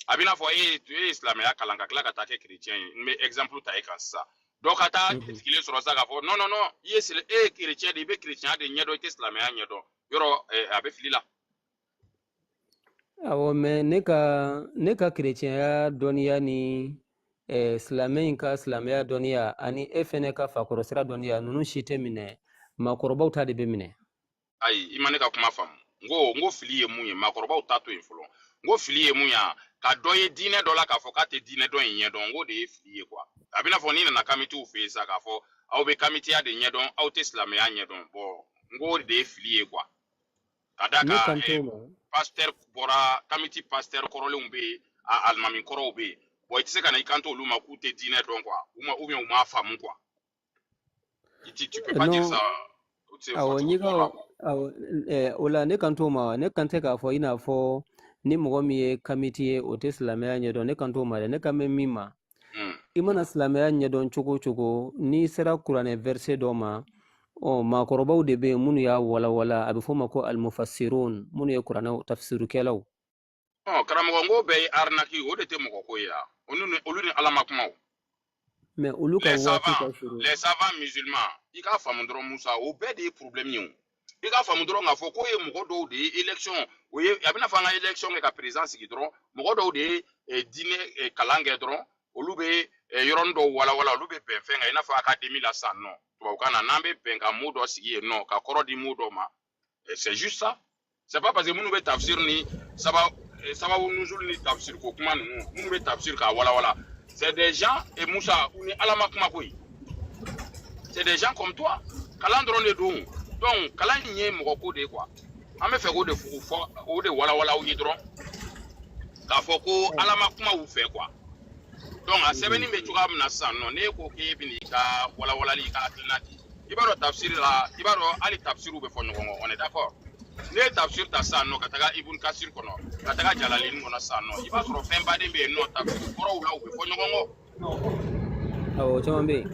B: A b'i n'a fɔ e ye silamɛya kalan ka tila ka taa kɛ chrétien ye. N bɛ exemple ta e kan sisan. Dɔ ka taa sigilen sɔrɔ sisan k'a fɔ non non non, i ye e ye chrétien de, i bɛ chrétien de ɲɛdɔn, i tɛ silamɛya ɲɛdɔn, yɔrɔ a bɛ fili la.
A: Awɔ, mais ne ka kerecɛnya dɔnniya ni silamɛ in ka silamɛya dɔnniya ani e fɛnɛ ka fakɔrɔ sira dɔnniya, ninnu si tɛ minɛ, maakɔrɔbaw ta de bɛ minɛ.
B: Ayi, i ma ne ka kuma faamu. N ko fili ye mun ye? Maakɔrɔbaw ta to yen fɔlɔ. N ko fili ye mun ye? Ka dɔ ye diinɛ dɔ la k'a fɔ k'a tɛ diinɛ dɔ in ɲɛdɔn, n k'o de ye fili ye quoi. A bɛ n'a fɔ n'i nana kamitiw fɛ yen sisan k'a fɔ aw bɛ kamitiya de ɲɛdɔn, aw tɛ silamɛya ɲɛdɔn. Bon, n k'o de ye fili ye quoi. Ka d'a
A: Ne
B: kan
A: kan t'o ma.
B: Pasteur bɔra kamiti, pasteur kɔrɔlenw bɛ yen, a alimami kɔrɔw bɛ yen. Bon, i tɛ se ka na i kanto olu ma k'u tɛ diinɛ dɔn quoi, u ma ou bien u m'a faamu quoi. Tu peux pas dire
A: Non.
B: ça. O tɛ se
A: Awɔ,
B: fɔ
A: n'i
B: cogo
A: ka
B: t'o la quoi.
A: Awɔ, o la ne kan t'o ma. Ne kan tɛ k'a fɔ i n'a fɔ ni mɔgɔ min ye kamiti ye, o tɛ silamɛya ɲɛdɔn. Ne kan t'o ma dɛ. Ne kan bɛ min ma, i mana silamɛya ɲɛdɔn cogo o cogo, n'i sera kuranɛ verset dɔ ma, ɔ maakɔrɔbaw de bɛ yen minnu y'a walawala, a bɛ f'o ma ko almufassirun, minnu ye kuranɛ tafsirukɛlaw.
B: Ɔ karamɔgɔ, n ko bɛɛ ye arnaque, o de tɛ mɔgɔ ko ye ya. Olu ni Ala ma kuma o.
A: Mais olu ka
B: Les
A: waati ka
B: savants,
A: surun.
B: les savants musulmans, i k'a faamu dɔrɔn Musa, o bɛɛ de ye problème ye o. I k'a faamu dɔrɔn k'a fɔ k'o ye mɔgɔ dɔw de ye élection, o ye a bɛna fɔ an ka élection kɛ ka président sigi dɔrɔn, mɔgɔ dɔw de ye diinɛ kalan kɛ dɔrɔn, olu bɛ yɔrɔnin dɔw walawala, olu bɛ bɛn fɛn kan, i n'a fɔ académie la sisan nɔ tubabukan na, n'an bɛ bɛn ka mot dɔ sigi yen nɔ, ka kɔrɔ di mot dɔ ma. C'est juste ça. C'est pas parce que minnu bɛ tafsir ni sababu nuzul ni tafsir ko kuma ninnu, minnu bɛ tafsir k'a walawala, c'est des gens et Musa, u ni Ala ma kuma koyi. C'est des gens comme toi. Kalan dɔrɔn de don. Donc kalan in ye mɔgɔ ko de ye quoi. An bɛ fɛ k'o de fɔ, o de walawala aw ye dɔrɔn, k'a fɔ ko Ala ma kuma u fɛ quoi. Donc a sɛbɛnni bɛ cogoya min na sisan nɔ, n'e ko k'e bɛ n'i ka walawalali, i ka hakilina di, i b'a dɔn tafsir la, i b'a dɔn hali tafsiriw bɛ fɔ ɲɔgɔn kɔ, on est d'accord? Ne ye tafsir ta sisan nɔ ka taga Ibn Kasir kɔnɔ, ka taga Jalalini kɔnɔ sisan nɔ, i b'a sɔrɔ fɛn baden bɛ yen nɔ, tafsir kɔrɔw la, u bɛ fɔ ɲɔgɔn kɔ.
A: Awɔ, o caman bɛ yen.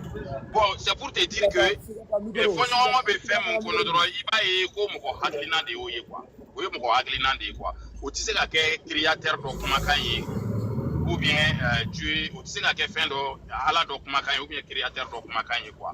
B: Bon, c'est pour te dire que fɔ ɲɔgɔn kɔ bɛ fɛn mun kɔnɔ dɔrɔn, i b'a ye ko mɔgɔ hakilina de y'o ye quoi. O ye mɔgɔ hakilina de ye quoi. O tɛ se ka kɛ créateur dɔ kumakan ye ou bien Dieu, o tɛ se ka kɛ fɛn dɔ, Ala dɔ kumakan ye ou bien créateur dɔ kumakan ye quoi.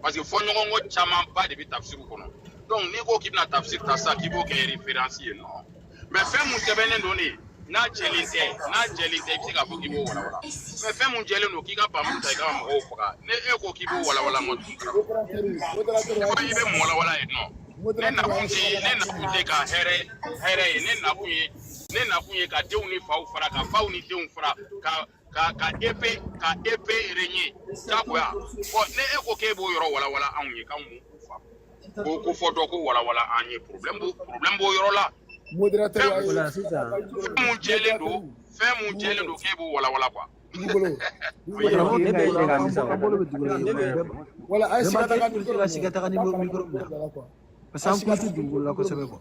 B: Parce que fɔ ɲɔgɔn kɔ camanba de bɛ tafsiriw kɔnɔ. Donc n'i ko k'i bɛna tafsir ta sisan k'i b'o kɛ référence ye, non. Mais fɛn mun sɛbɛnnen don de, n'a jɛlen tɛ, n'a jɛlen tɛ, i bɛ se k'a fɔ k'i b'o walawala. Mais fɛn mun jɛlen don k'i ka bamuru ta i ka mɔgɔw faga, ne e ko k'i b'o walawala, n ko tun karamɔgɔ. I bɛ mun walawala yen nɔ? Ne nakun tɛ ka hɛrɛ hɛrɛ ye. Ne nakun ye ka denw ni faw fara, ka faw ni denw fara, ka épée régner jagoya. Bon, ne e ko k'e b'o yɔrɔ walawala anw ye, k'anw m'o faamu, ko fɔ dɔ ko walawala an ye, problème b'o yɔrɔ la.
D: Modérateur.
B: Fɛn
A: O la sisan
B: fɛn mun jɛlen don, fɛn mun jɛlen don, k'e b'o walawala quoi.
D: Dugukolo.
B: Oui.
J: Karamɔgɔ
F: Ne ka
J: dugukolo,
F: essayer ka
J: an
F: min
J: an bolo bɛ dugukolo
F: ne
J: ye.
F: bɛ
D: Wala a ye siga
J: Bɛnbakɛ
D: taga
J: e tun tɛ
D: micro
J: ka
D: minɛ.
J: siga taga ni
D: K'a kana
J: micro
D: micro
J: minɛ
D: bila la quoi.
J: parce
D: A
J: que an
D: siga
J: kulo tɛ
D: taga
J: dugukolo la
D: micro
J: kosɛbɛ
D: minɛ.
J: quoi.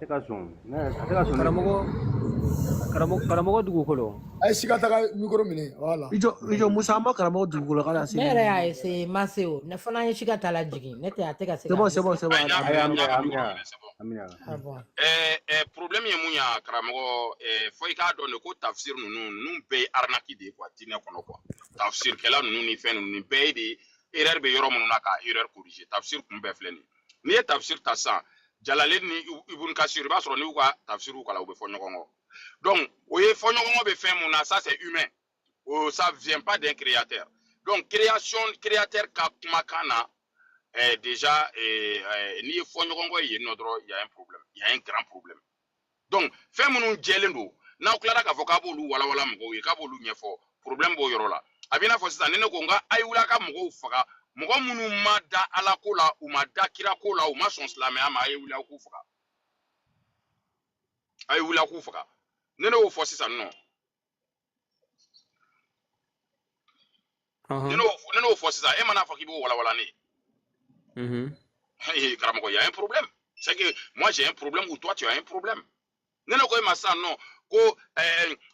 F: Tɛ ka sɔn ne a tɛ ka sɔn ne
A: Karamɔgɔ, karamɔgɔ, karamɔgɔ dugukolo.
D: A ye siga taga micro minɛ. Voilà.
J: I jɔ Musa, an ma karamɔgɔ dugukolo ka na se
G: Ne
J: ni
G: yɛrɛ y'a essayé, ma se o. Ne fana ye siga ta lajigin. Ne tɛ a tɛ ka se
J: C'est
G: ka
J: bon, c'est bon, c'est bon.
B: Ayi, n y'a
J: A
F: Ayi,
B: minɛ,
F: an
B: n
F: minɛ
B: y'a ka
F: an
B: micro
F: minɛ
B: minɛ, c'est bon.
F: an minɛ.
G: Ah bon.
B: Problème ye mun ye a karamɔgɔ, fo i k'a dɔn de ko tafsir ninnu bɛɛ ye arnaque de ye quoi, diinɛ kɔnɔ quoi. Tafsirkɛla ninnu ni fɛn ninnu, nin bɛɛ ye de erreur bɛ yɔrɔ minnu na ka erreur corriger. Tafsir kun bɛɛ filɛ nin ye. N'i ye tafsir ta sisan, Jalalen ni Ibn Kasir, i b'a sɔrɔ n'i y'u ka tafsiriw kalan, u bɛ fɔ ɲɔgɔn kɔ. Donc o ye fɔ ɲɔgɔn kɔ bɛ fɛn mun na, ça c'est humain. Oh, ça vient pas d'un créateur. Donc création, créateur ka kumakan na. Déjà n'i ye fɔɲɔgɔnkɔ ye yen nɔ dɔrɔn, il y a un problème, il y a un grand problème. Donc fɛn minnu jɛlen don, n'aw tilara k'a fɔ k'a b'olu walawala mɔgɔw ye, k'a b'olu ɲɛfɔ, problème b'o yɔrɔ la. A b'i n'a fɔ sisan ni ne ko n ka a ye wuli a ka mɔgɔw faga, mɔgɔ minnu ma da ala ko la, u ma da kira ko la, u ma sɔn silamɛya ma, a ye wuli aw k'u faga, a ye wuli aw k'u faga. Ni ne y'o fɔ sisan nɔ, ni ne y'o fɔ sisan, e mana fɔ k'i b'o walawala ne ye. Karamɔgɔ, il y a un problème. C'est que moi j'ai un problème ou toi tu as un problème. Ne ne ko e ma sisan nɔ ko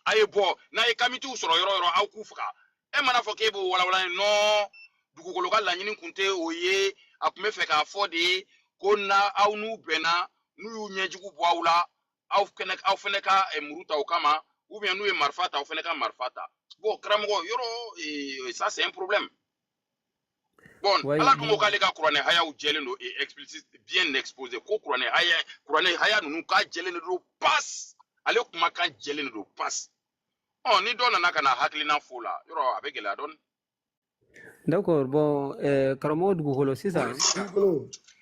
B: a ye bɔ n'a ye kamitiw sɔrɔ yɔrɔ o yɔrɔ, aw k'u faga. E mana fɔ k'e b'o walawala ye, non, dugukolo ka laɲini kun tɛ o ye, a tun bɛ fɛ k'a fɔ de ye ko na aw n'u bɛnna, n'u y'u ɲɛjugu bɔ aw la, aw fɛnɛ ka muru ta o kama, ou bien n'u ye marifa ta, aw fɛnɛ ka marifa ta. Bon karamɔgɔ, yɔrɔ ça c'est un problème. Bon, ala dun ko k'ale ka kuranɛ hayaw jɛlen don et explicite, bien exposé, ko kuranɛ haya ninnu k'a jɛlen de don pas, ale kumakan jɛlen de don pas. Ɔ ni dɔ nana ka na hakilina fo la, yɔrɔ a bɛ gɛlɛya dɔɔni.
A: D'accord, bon, karamɔgɔ dugukolo sisan.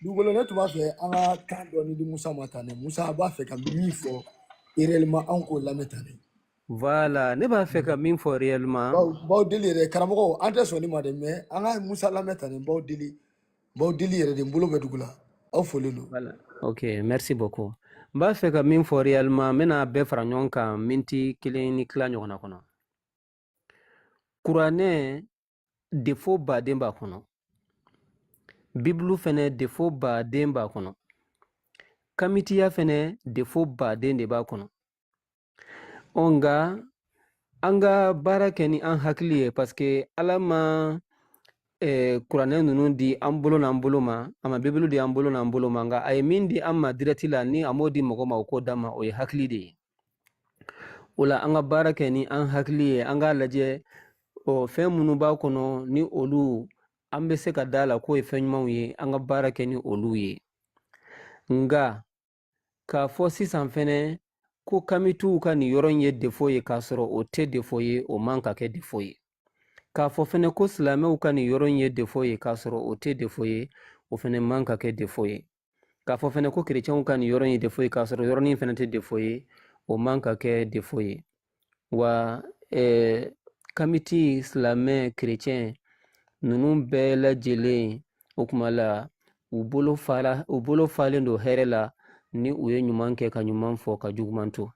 D: Dugukolo, ne tun b'a fɛ an ka kan dɔɔni di Musa ma tan dɛ. Musa b'a fɛ ka min fɔ réellement, an k'o lamɛn tan dɛ.
A: Voilà, ne b'a fɛ ka min fɔ réellement.
D: Baw deli yɛrɛ, karamɔgɔ, an tɛ sɔn nin ma dɛ, mais an ka Musa lamɛn tan dɛ. N b'aw deli yɛrɛ de, n bolo bɛ dugu la, aw folen don.
A: Voilà, ok, merci beaucoup. N b'a fɛ ka min fɔ réellement, n bɛna bɛɛ fara ɲɔgɔn kan minti 1 ni tila ɲɔgɔnna kɔnɔ. Kuranɛ défaut baden b'a kɔnɔ, Bibulu fɛnɛ défaut baden b'a kɔnɔ, kamitiya fɛnɛ défaut baden de b'a kɔnɔ. Ɔ nka an ka baara kɛ ni an hakili ye, parce que ala ma kuranɛ ninnu di an bolo n'an bolo ma, a ma Bibulu di an bolo n'an bolo ma, nka a ye min di an ma direct la, ni a m'o di mɔgɔ ma o k'o d'an ma, o ye hakili de ye. O la an ka baara kɛ ni an hakili ye, an k'a lajɛ ɔ fɛn minnu b'a kɔnɔ ni olu an bɛ se ka da la k'o ye fɛn ɲumanw ye, an ka baara kɛ ni olu ye. Nka k'a fɔ sisan fɛnɛ ko kamitiw ka nin yɔrɔ in ye défaut ye k'a sɔrɔ o tɛ défaut ye, o man ka kɛ défaut ye. K'a fɔ fɛnɛ ko silamɛw ka nin yɔrɔ in ye défaut ye k'a sɔrɔ o tɛ défaut ye, o fɛnɛ man ka kɛ défaut ye. K'a fɔ fɛnɛ ko kerecɛnw ka nin yɔrɔ in ye défaut ye k'a sɔrɔ yɔrɔnin fɛnɛ tɛ défaut ye, o man ka kɛ défaut ye. Wa kamiti, silamɛ, kerecɛn ninnu bɛɛ lajɛlen, o kuma la u bolo falen don hɛrɛ la ni u ye ɲuman kɛ ka ɲuman fɔ ka juguman to.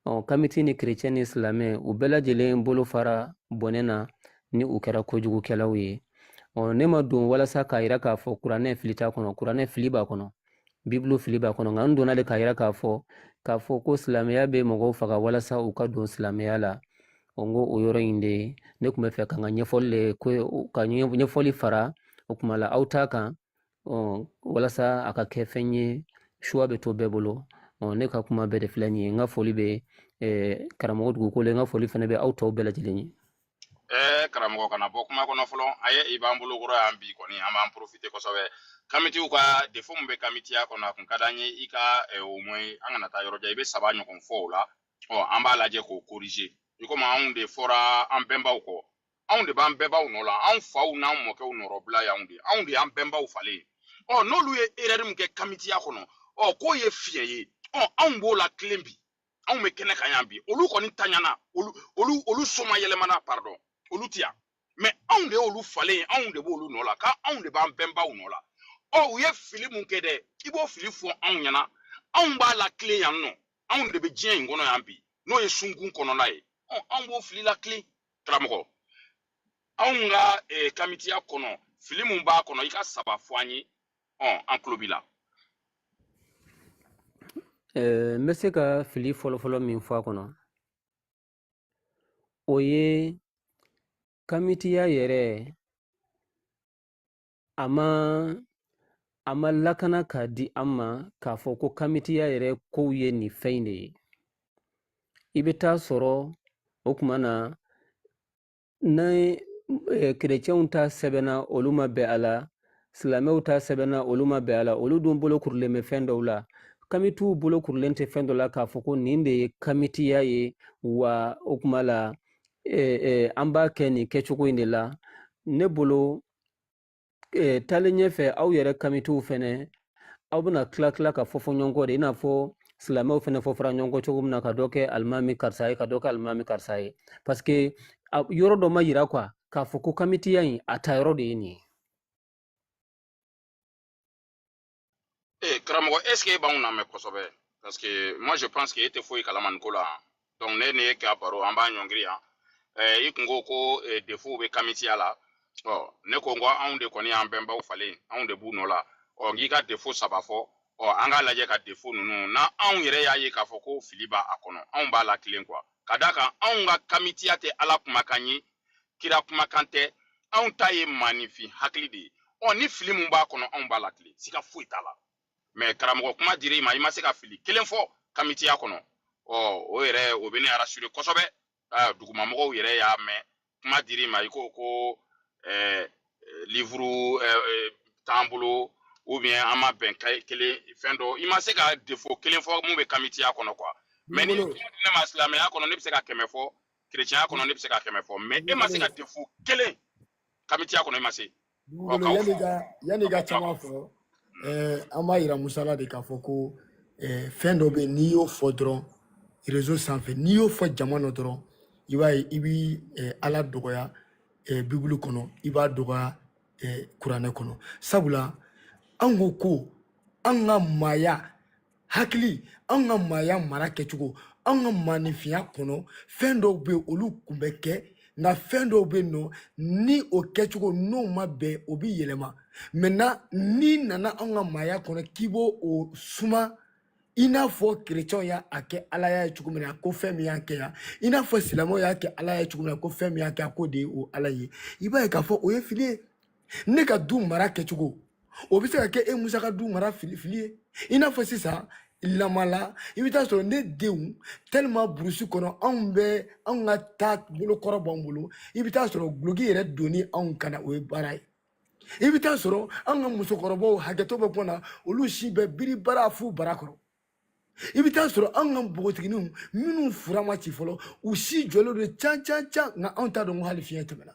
A: Ɔ kamiti ni kerecɛn ni silamɛ, u bɛɛ lajɛlen bolo fara bɔnɛ na ni u kɛra kojugukɛlaw ye. Ɔ ne ma don walasa k'a yira k'a fɔ kuranɛ fili t'a kɔnɔ, kuranɛ fili b'a kɔnɔ, Bibulu fili b'a kɔnɔ, nka n donna de k'a yira k'a fɔ ko silamɛya bɛ mɔgɔw faga walasa u ka don silamɛya la. O n ko o yɔrɔ in de ne tun bɛ fɛ ka n ka ɲɛfɔli ka ɲɛfɔli fara o kuma la aw ta kan, walasa a ka kɛ fɛn ye suwa bɛ to bɛɛ bolo. Ne ka kuma bɛɛ de filɛ nin ye. N ka foli bɛ karamɔgɔ dugukolo, n ka foli fana bɛ aw tɔw bɛɛ lajɛlen ye.
B: Karamɔgɔ kana bɔ kuma kɔnɔ fɔlɔ, a ye i b'an bolo kɔrɔ yan bi kɔni, an b'an profiter kosɛbɛ. Kamitiw ka défaut min bɛ kamitiya kɔnɔ, a kun ka d'an ye i ka au moins an kana taa yɔrɔ jan, i bɛ 3 ɲɔgɔn fɔ o la. Ɔ an b'a lajɛ k'o corriger. I komi anw de fɔra an bɛnbaw kɔ, anw de b'an bɛnbaw nɔ la, anw faw n'an mɔkɛw nɔrɔbila y'anw de ye, anw de y'an bɛnbaw falen ye. Ɔ n'olu ye erreur min kɛ kamitiya kɔnɔ, ɔ k'o ye fiɲɛ ye, ɔ anw b'o la tilen bi, anw bɛ kɛnɛ kan yan bi, olu kɔni taɲana, olu soma yɛlɛmana, pardon, olu ti yan, mais anw de y'olu falen ye, anw de b'olu nɔ la, k'anw de b'an bɛnbaw nɔ la. Ɔ u ye fili mun kɛ dɛ, i b'o fili fɔ anw ɲɛna, anw b'a la tilen yan nɔ, anw de bɛ diɲɛ in kɔnɔ yan bi, n'o ye sunkun kɔnɔna ye. Ɔ anw b'o fili la tilen. Karamɔgɔ, anw ka kamitiya kɔnɔ fili mun b'a kɔnɔ, i ka 3 fɔ an ye, ɔ an tulo b'i la.
A: N bɛ se ka fili fɔlɔfɔlɔ min fɔ a kɔnɔ, o ye kamitiya yɛrɛ a ma lakana k'a di an ma k'a fɔ ko kamitiya yɛrɛ kow ye nin fɛn in de ye. I bɛ taa sɔrɔ o kuma na ni kerecɛnw ta sɛbɛnna olu ma bɛn a la, silamɛw ta sɛbɛnna olu ma bɛn a la, olu dun bolo kurulen bɛ fɛn dɔw la. Kamitiw bolo kurulen tɛ fɛn dɔ la k'a fɔ ko nin de ye kamitiya ye, wa o kuma la an b'a kɛ nin kɛcogo in de la. Ne bolo Taalen ɲɛfɛ, aw yɛrɛ kamitiw fɛnɛ, aw bɛna tila tila ka fɔ fɔ ɲɔgɔn kɔ de, i n'a fɔ silamɛw fɛnɛ fɔfɔra ɲɔgɔn kɔ cogo min na, ka dɔ kɛ alimami karisa ye, ka dɔ kɛ alimami karisa ye, parce que yɔrɔ dɔ ma yira quoi k'a fɔ ko kamitiya in a ta yɔrɔ de ye nin ye.
B: Eh, karamɔgɔ, est ce que e b'anw lamɛn kosɛbɛ? Parce que moi je pense que e tɛ foyi kalama nin ko la. Donc ne ni e ka baro, an b'a ɲɔngiri yan. I kun ko ko défaut bɛ kamitiya la. Ɔ, ne ko n ko anw de kɔni y'an bɛnbaw falen, anw de b'u nɔ la. Ɔ, n k'i ka défaut saba fɔ. Ɔ, an k'a lajɛ ka défaut ninnu na, anw yɛrɛ y'a ye k'a fɔ ko fili b'a kɔnɔ, anw b'a la tilen quoi. Ka d'a kan anw ka kamitiya tɛ Ala kumakan ye, kira kumakan tɛ, anw ta ye maaninfin hakili de ye. Ɔ, ni fili mun b'a kɔnɔ, anw b'a la tilen, siga foyi t'a la. Mais karamɔgɔ, kuma dir'i ma, i ma se ka fili kelen fɔ kamitiya kɔnɔ. Ɔ, o yɛrɛ, o bɛ ne rassurer kosɛbɛ. Dugumamɔgɔw yɛrɛ y'a mɛn, kuma dir'i ma, i ko ko livre t'an bolo, ou bien an ma bɛn kelen fɛn dɔ, i ma se ka défaut kelen fɔ mun bɛ kamitiya kɔnɔ quoi. Mais ni
D: Dugukolo
B: kuma di ne ma, silamɛya kɔnɔ ne bɛ se ka 100 fɔ, kerecɛnya kɔnɔ ne bɛ se ka 100 fɔ, mais e ma se ka
D: dugukolo
B: défaut kelen kamitiya kɔnɔ, i ma se. Ɔ,
D: dugukolo
B: k'aw
D: yanni
B: fo
D: ka yanni
B: ka
D: ka
B: bɔ kuma
D: caman
B: kɔnɔ.
D: fɔ, an b'a yira Musa la de k'a fɔ ko fɛn dɔ bɛ yen, n'i y'o fɔ dɔrɔn réseau sanfɛ, n'i y'o fɔ jama nɔ dɔrɔn, i b'a ye i bi Ala dɔgɔya Bibulu kɔnɔ, i b'a dɔgɔya kuranɛ kɔnɔ. Sabula an ko ko an ka maaya hakili, an ka maaya mara kɛcogo, an ka maanifinya kɔnɔ, fɛn dɔw bɛ yen, olu kun bɛ kɛ, nka fɛn dɔw bɛ yen nɔ, ni o kɛcogo n'o ma bɛn, o bɛ yɛlɛma. Maintenant n'i nana an ka maaya kɔnɔ k'i b'o o suma, i n'a fɔ kerecɛnw y'a kɛ alaya ye cogo min na, ko fɛn min y'a kɛ yan, i n'a fɔ silamɛw y'a kɛ ala ye cogo min na, ko fɛn min y'a kɛ, k'o de ye o ala ye, i b'a ye k'a fɔ o ye fili ye. Ne ka du mara kɛcogo, o bɛ se ka kɛ e Musa ka du mara fili fili ye. I n'a fɔ sisan lamala, i bɛ taa sɔrɔ ne denw tellement burusi kɔnɔ, anw bɛ anw ka taa bolokɔrɔ b'anw bolo, i bɛ taa sɔrɔ guloki yɛrɛ donni anw kana, o ye baara ye. I bɛ taa sɔrɔ anw ka musokɔrɔbaw, hakɛto bɛ kuma na, olu si bɛ biri bara fu bara kɔrɔ. I bɛ taa sɔrɔ anw ka npogotigininw minnu fura ma ci fɔlɔ, u si jɔlen don can can can, nka anw t'a dɔn ko hali fiɲɛ tɛmɛna.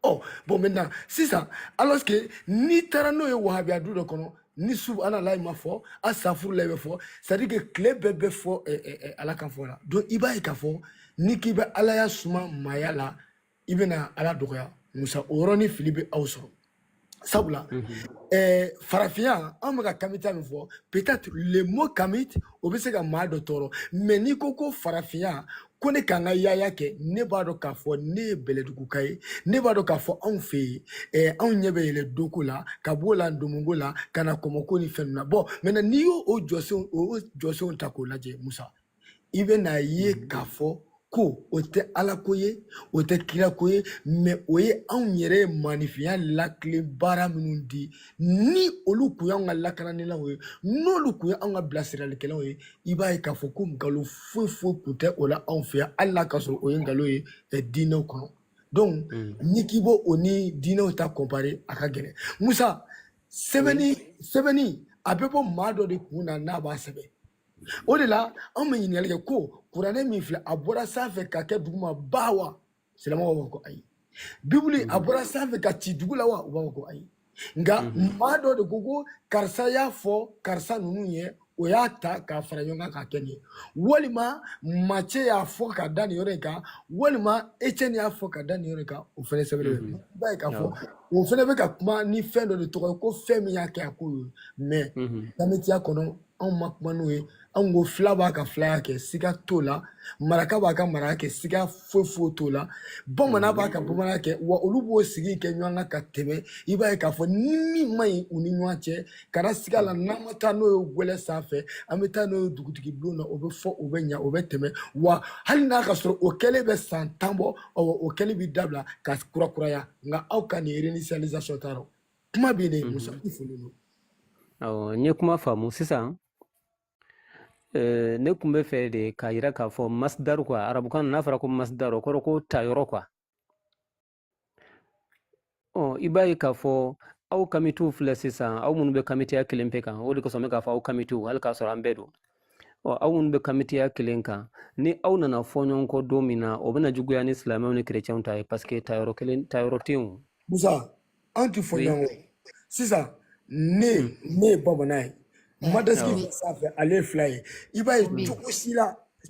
D: Ɔ bon, maintenant sisan, alors que n'i taara n'o ye wahabiya du dɔ kɔnɔ, ni subhanalahi ma fɔ, asafurulayi bɛ fɔ, c'est à dire que tile bɛɛ bɛ fɔ Ala kan fɔ la. Donc i b'a ye k'a fɔ ni k'i bɛ alaya suma maaya la, i bɛna Ala dɔgɔya. Musa, o yɔrɔnin fili bɛ aw sɔrɔ. Sabula farafinya, an bɛ ka kamita min fɔ, peut-être le mot kamite, o bɛ se ka maa dɔ tɔɔrɔ, mais n'i ko ko farafinya, ko ne k'an ka yaaya kɛ, ne b'a dɔn k'a fɔ ne ye bɛlɛduguka ye, ne b'a dɔn k'a fɔ anw fɛ yen, anw ɲɛ bɛ yɛlɛ doko la, ka b'o la ndomonko la, ka na kɔmɔko ni fɛn ninnu na. Bon, maintenant n'i y'o o jɔsenw, o jɔsenw ta k'o lajɛ, Musa, i bɛ n'a ye k'a fɔ ko o tɛ Ala ko ye, o tɛ kira ko ye, mais o ye anw yɛrɛ ye maanifinya lakilen baara minnu di, ni olu kun y'anw ka lakananilaw ye, n'olu kun ye anw ka bilasiralikɛlaw ye, i b'a ye k'a fɔ ko nkalon foyi foyi kun tɛ o la anw fɛ yan, hali n'a ka sɔrɔ o ye nkalon ye diinɛw kɔnɔ. Donc ni k'i b'o o ni diinɛw ta comparer, a ka gɛlɛn. Musa,
A: Oui.
D: sɛbɛnni a bɛ bɔ maa dɔ de kun na n'a b'a sɛbɛn. O de la anw bɛ ɲininkali kɛ ko kuranɛ min filɛ, a bɔra sanfɛ ka kɛ duguma ba wa? Silamɛw b'a fɔ ko ayi. Bibulu, a bɔra sanfɛ ka ci dugu la wa? U b'a fɔ ko ayi. Nka maa dɔ de ko ko karisa y'a fɔ karisa ninnu ye, o y'a ta k'a fara ɲɔgɔn kan k'a kɛ nin ye, walima Macɛ y'a fɔ ka da nin yɔrɔ in kan, walima Etiɛni y'a fɔ ka da nin yɔrɔ in kan, o fɛnɛ sɛbɛnnen bɛ. I b'a ye k'a fɔ o fɛnɛ bɛ ka kuma ni fɛn dɔ de tɔgɔ ye ko fɛn min y'a kɛ a k'o ye. Mais kamitiya kɔnɔ, anw ma kuma n'o ye. Anw ko fila b'a ka filaya kɛ, siga t'o la. Maraka b'a ka maraka kɛ, siga foyi foyi t'o la. Bamanan b'a ka bamananya kɛ, wa olu b'o sigi kɛ ɲɔgɔn kan ka tɛmɛ. I b'a ye k'a fɔ ni min man ɲi u ni ɲɔgɔn cɛ, kana siga la, n'an ma taa n'o ye gwɛlɛ sanfɛ, an bɛ taa n'o ye dugutigi bulon na, o bɛ fɔ, o bɛ ɲa, o bɛ tɛmɛ. Wa hali n'a ka sɔrɔ o kɛlen bɛ san 10 bɔ, ɔwɔ, o kɛlen bɛ dabila ka kurakuraya. Nka aw ka nin réinitialisation t'a rɔ. Kuma bɛ yen de, Musa, i folen don.
A: Awɔ, n ye kuma faamu sisan. Ne kun bɛ fɛ de k'a yira k'a fɔ masdaru quoi, arabukan na n'a fɔra ko masdaru, o kɔrɔ ko tayɔrɔ quoi. Ɔ, i b'a ye k'a fɔ aw kamitiw filɛ sisan, aw minnu bɛ kamitiya kelen pe kan, o de kosɔn n bɛ k'a fɔ aw kamitiw, hali k'a sɔrɔ an bɛɛ don. Ɔ, aw minnu bɛ kamitiya kelen kan, ni aw nana fɔ ɲɔgɔn kɔ don min na, o bɛna juguya ni silamɛw ni kerecɛnw ta ye, parce que tayɔrɔ kelen, tayɔrɔ tɛ yen o.
D: Musa, an ti fɔ
A: Oui.
D: ɲɔgɔn kɔ. Sisan ne ne ye bamanan ye, Madaski
A: Awɔ.
D: bɛ sanfɛ, ale ye fila ye. I b'a ye
G: Kunbi,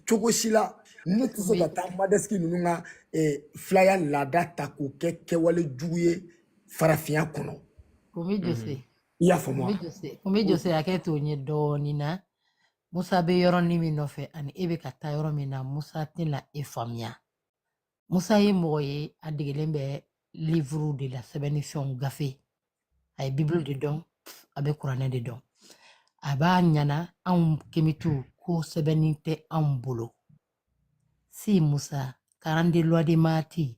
D: cogo si la ne tɛ se ka
G: Kunbi,
D: taa Madaski ninnu ka filaya laada ta k'o kɛ kɛwale jugu ye farafinya kɔnɔ.
G: Kunbi Jose,
D: I y'a faamu wa?
G: Kunbi Jose, Kunbi Jose, hakɛ to n ye dɔɔnin na. Musa bɛ yɔrɔnin min nɔfɛ ani e bɛ ka taa yɔrɔ min na, Musa tɛna e faamuya. Musa ye mɔgɔ ye, a degelen bɛ livuru de la, sɛbɛnni fɛnw gafe. A ye Bibulu de dɔn, a bɛ kuranɛ de dɔn. A b'a ɲana anw kemitiw ko sɛbɛnni tɛ anw bolo. Si Musa, 42 lois de Maati,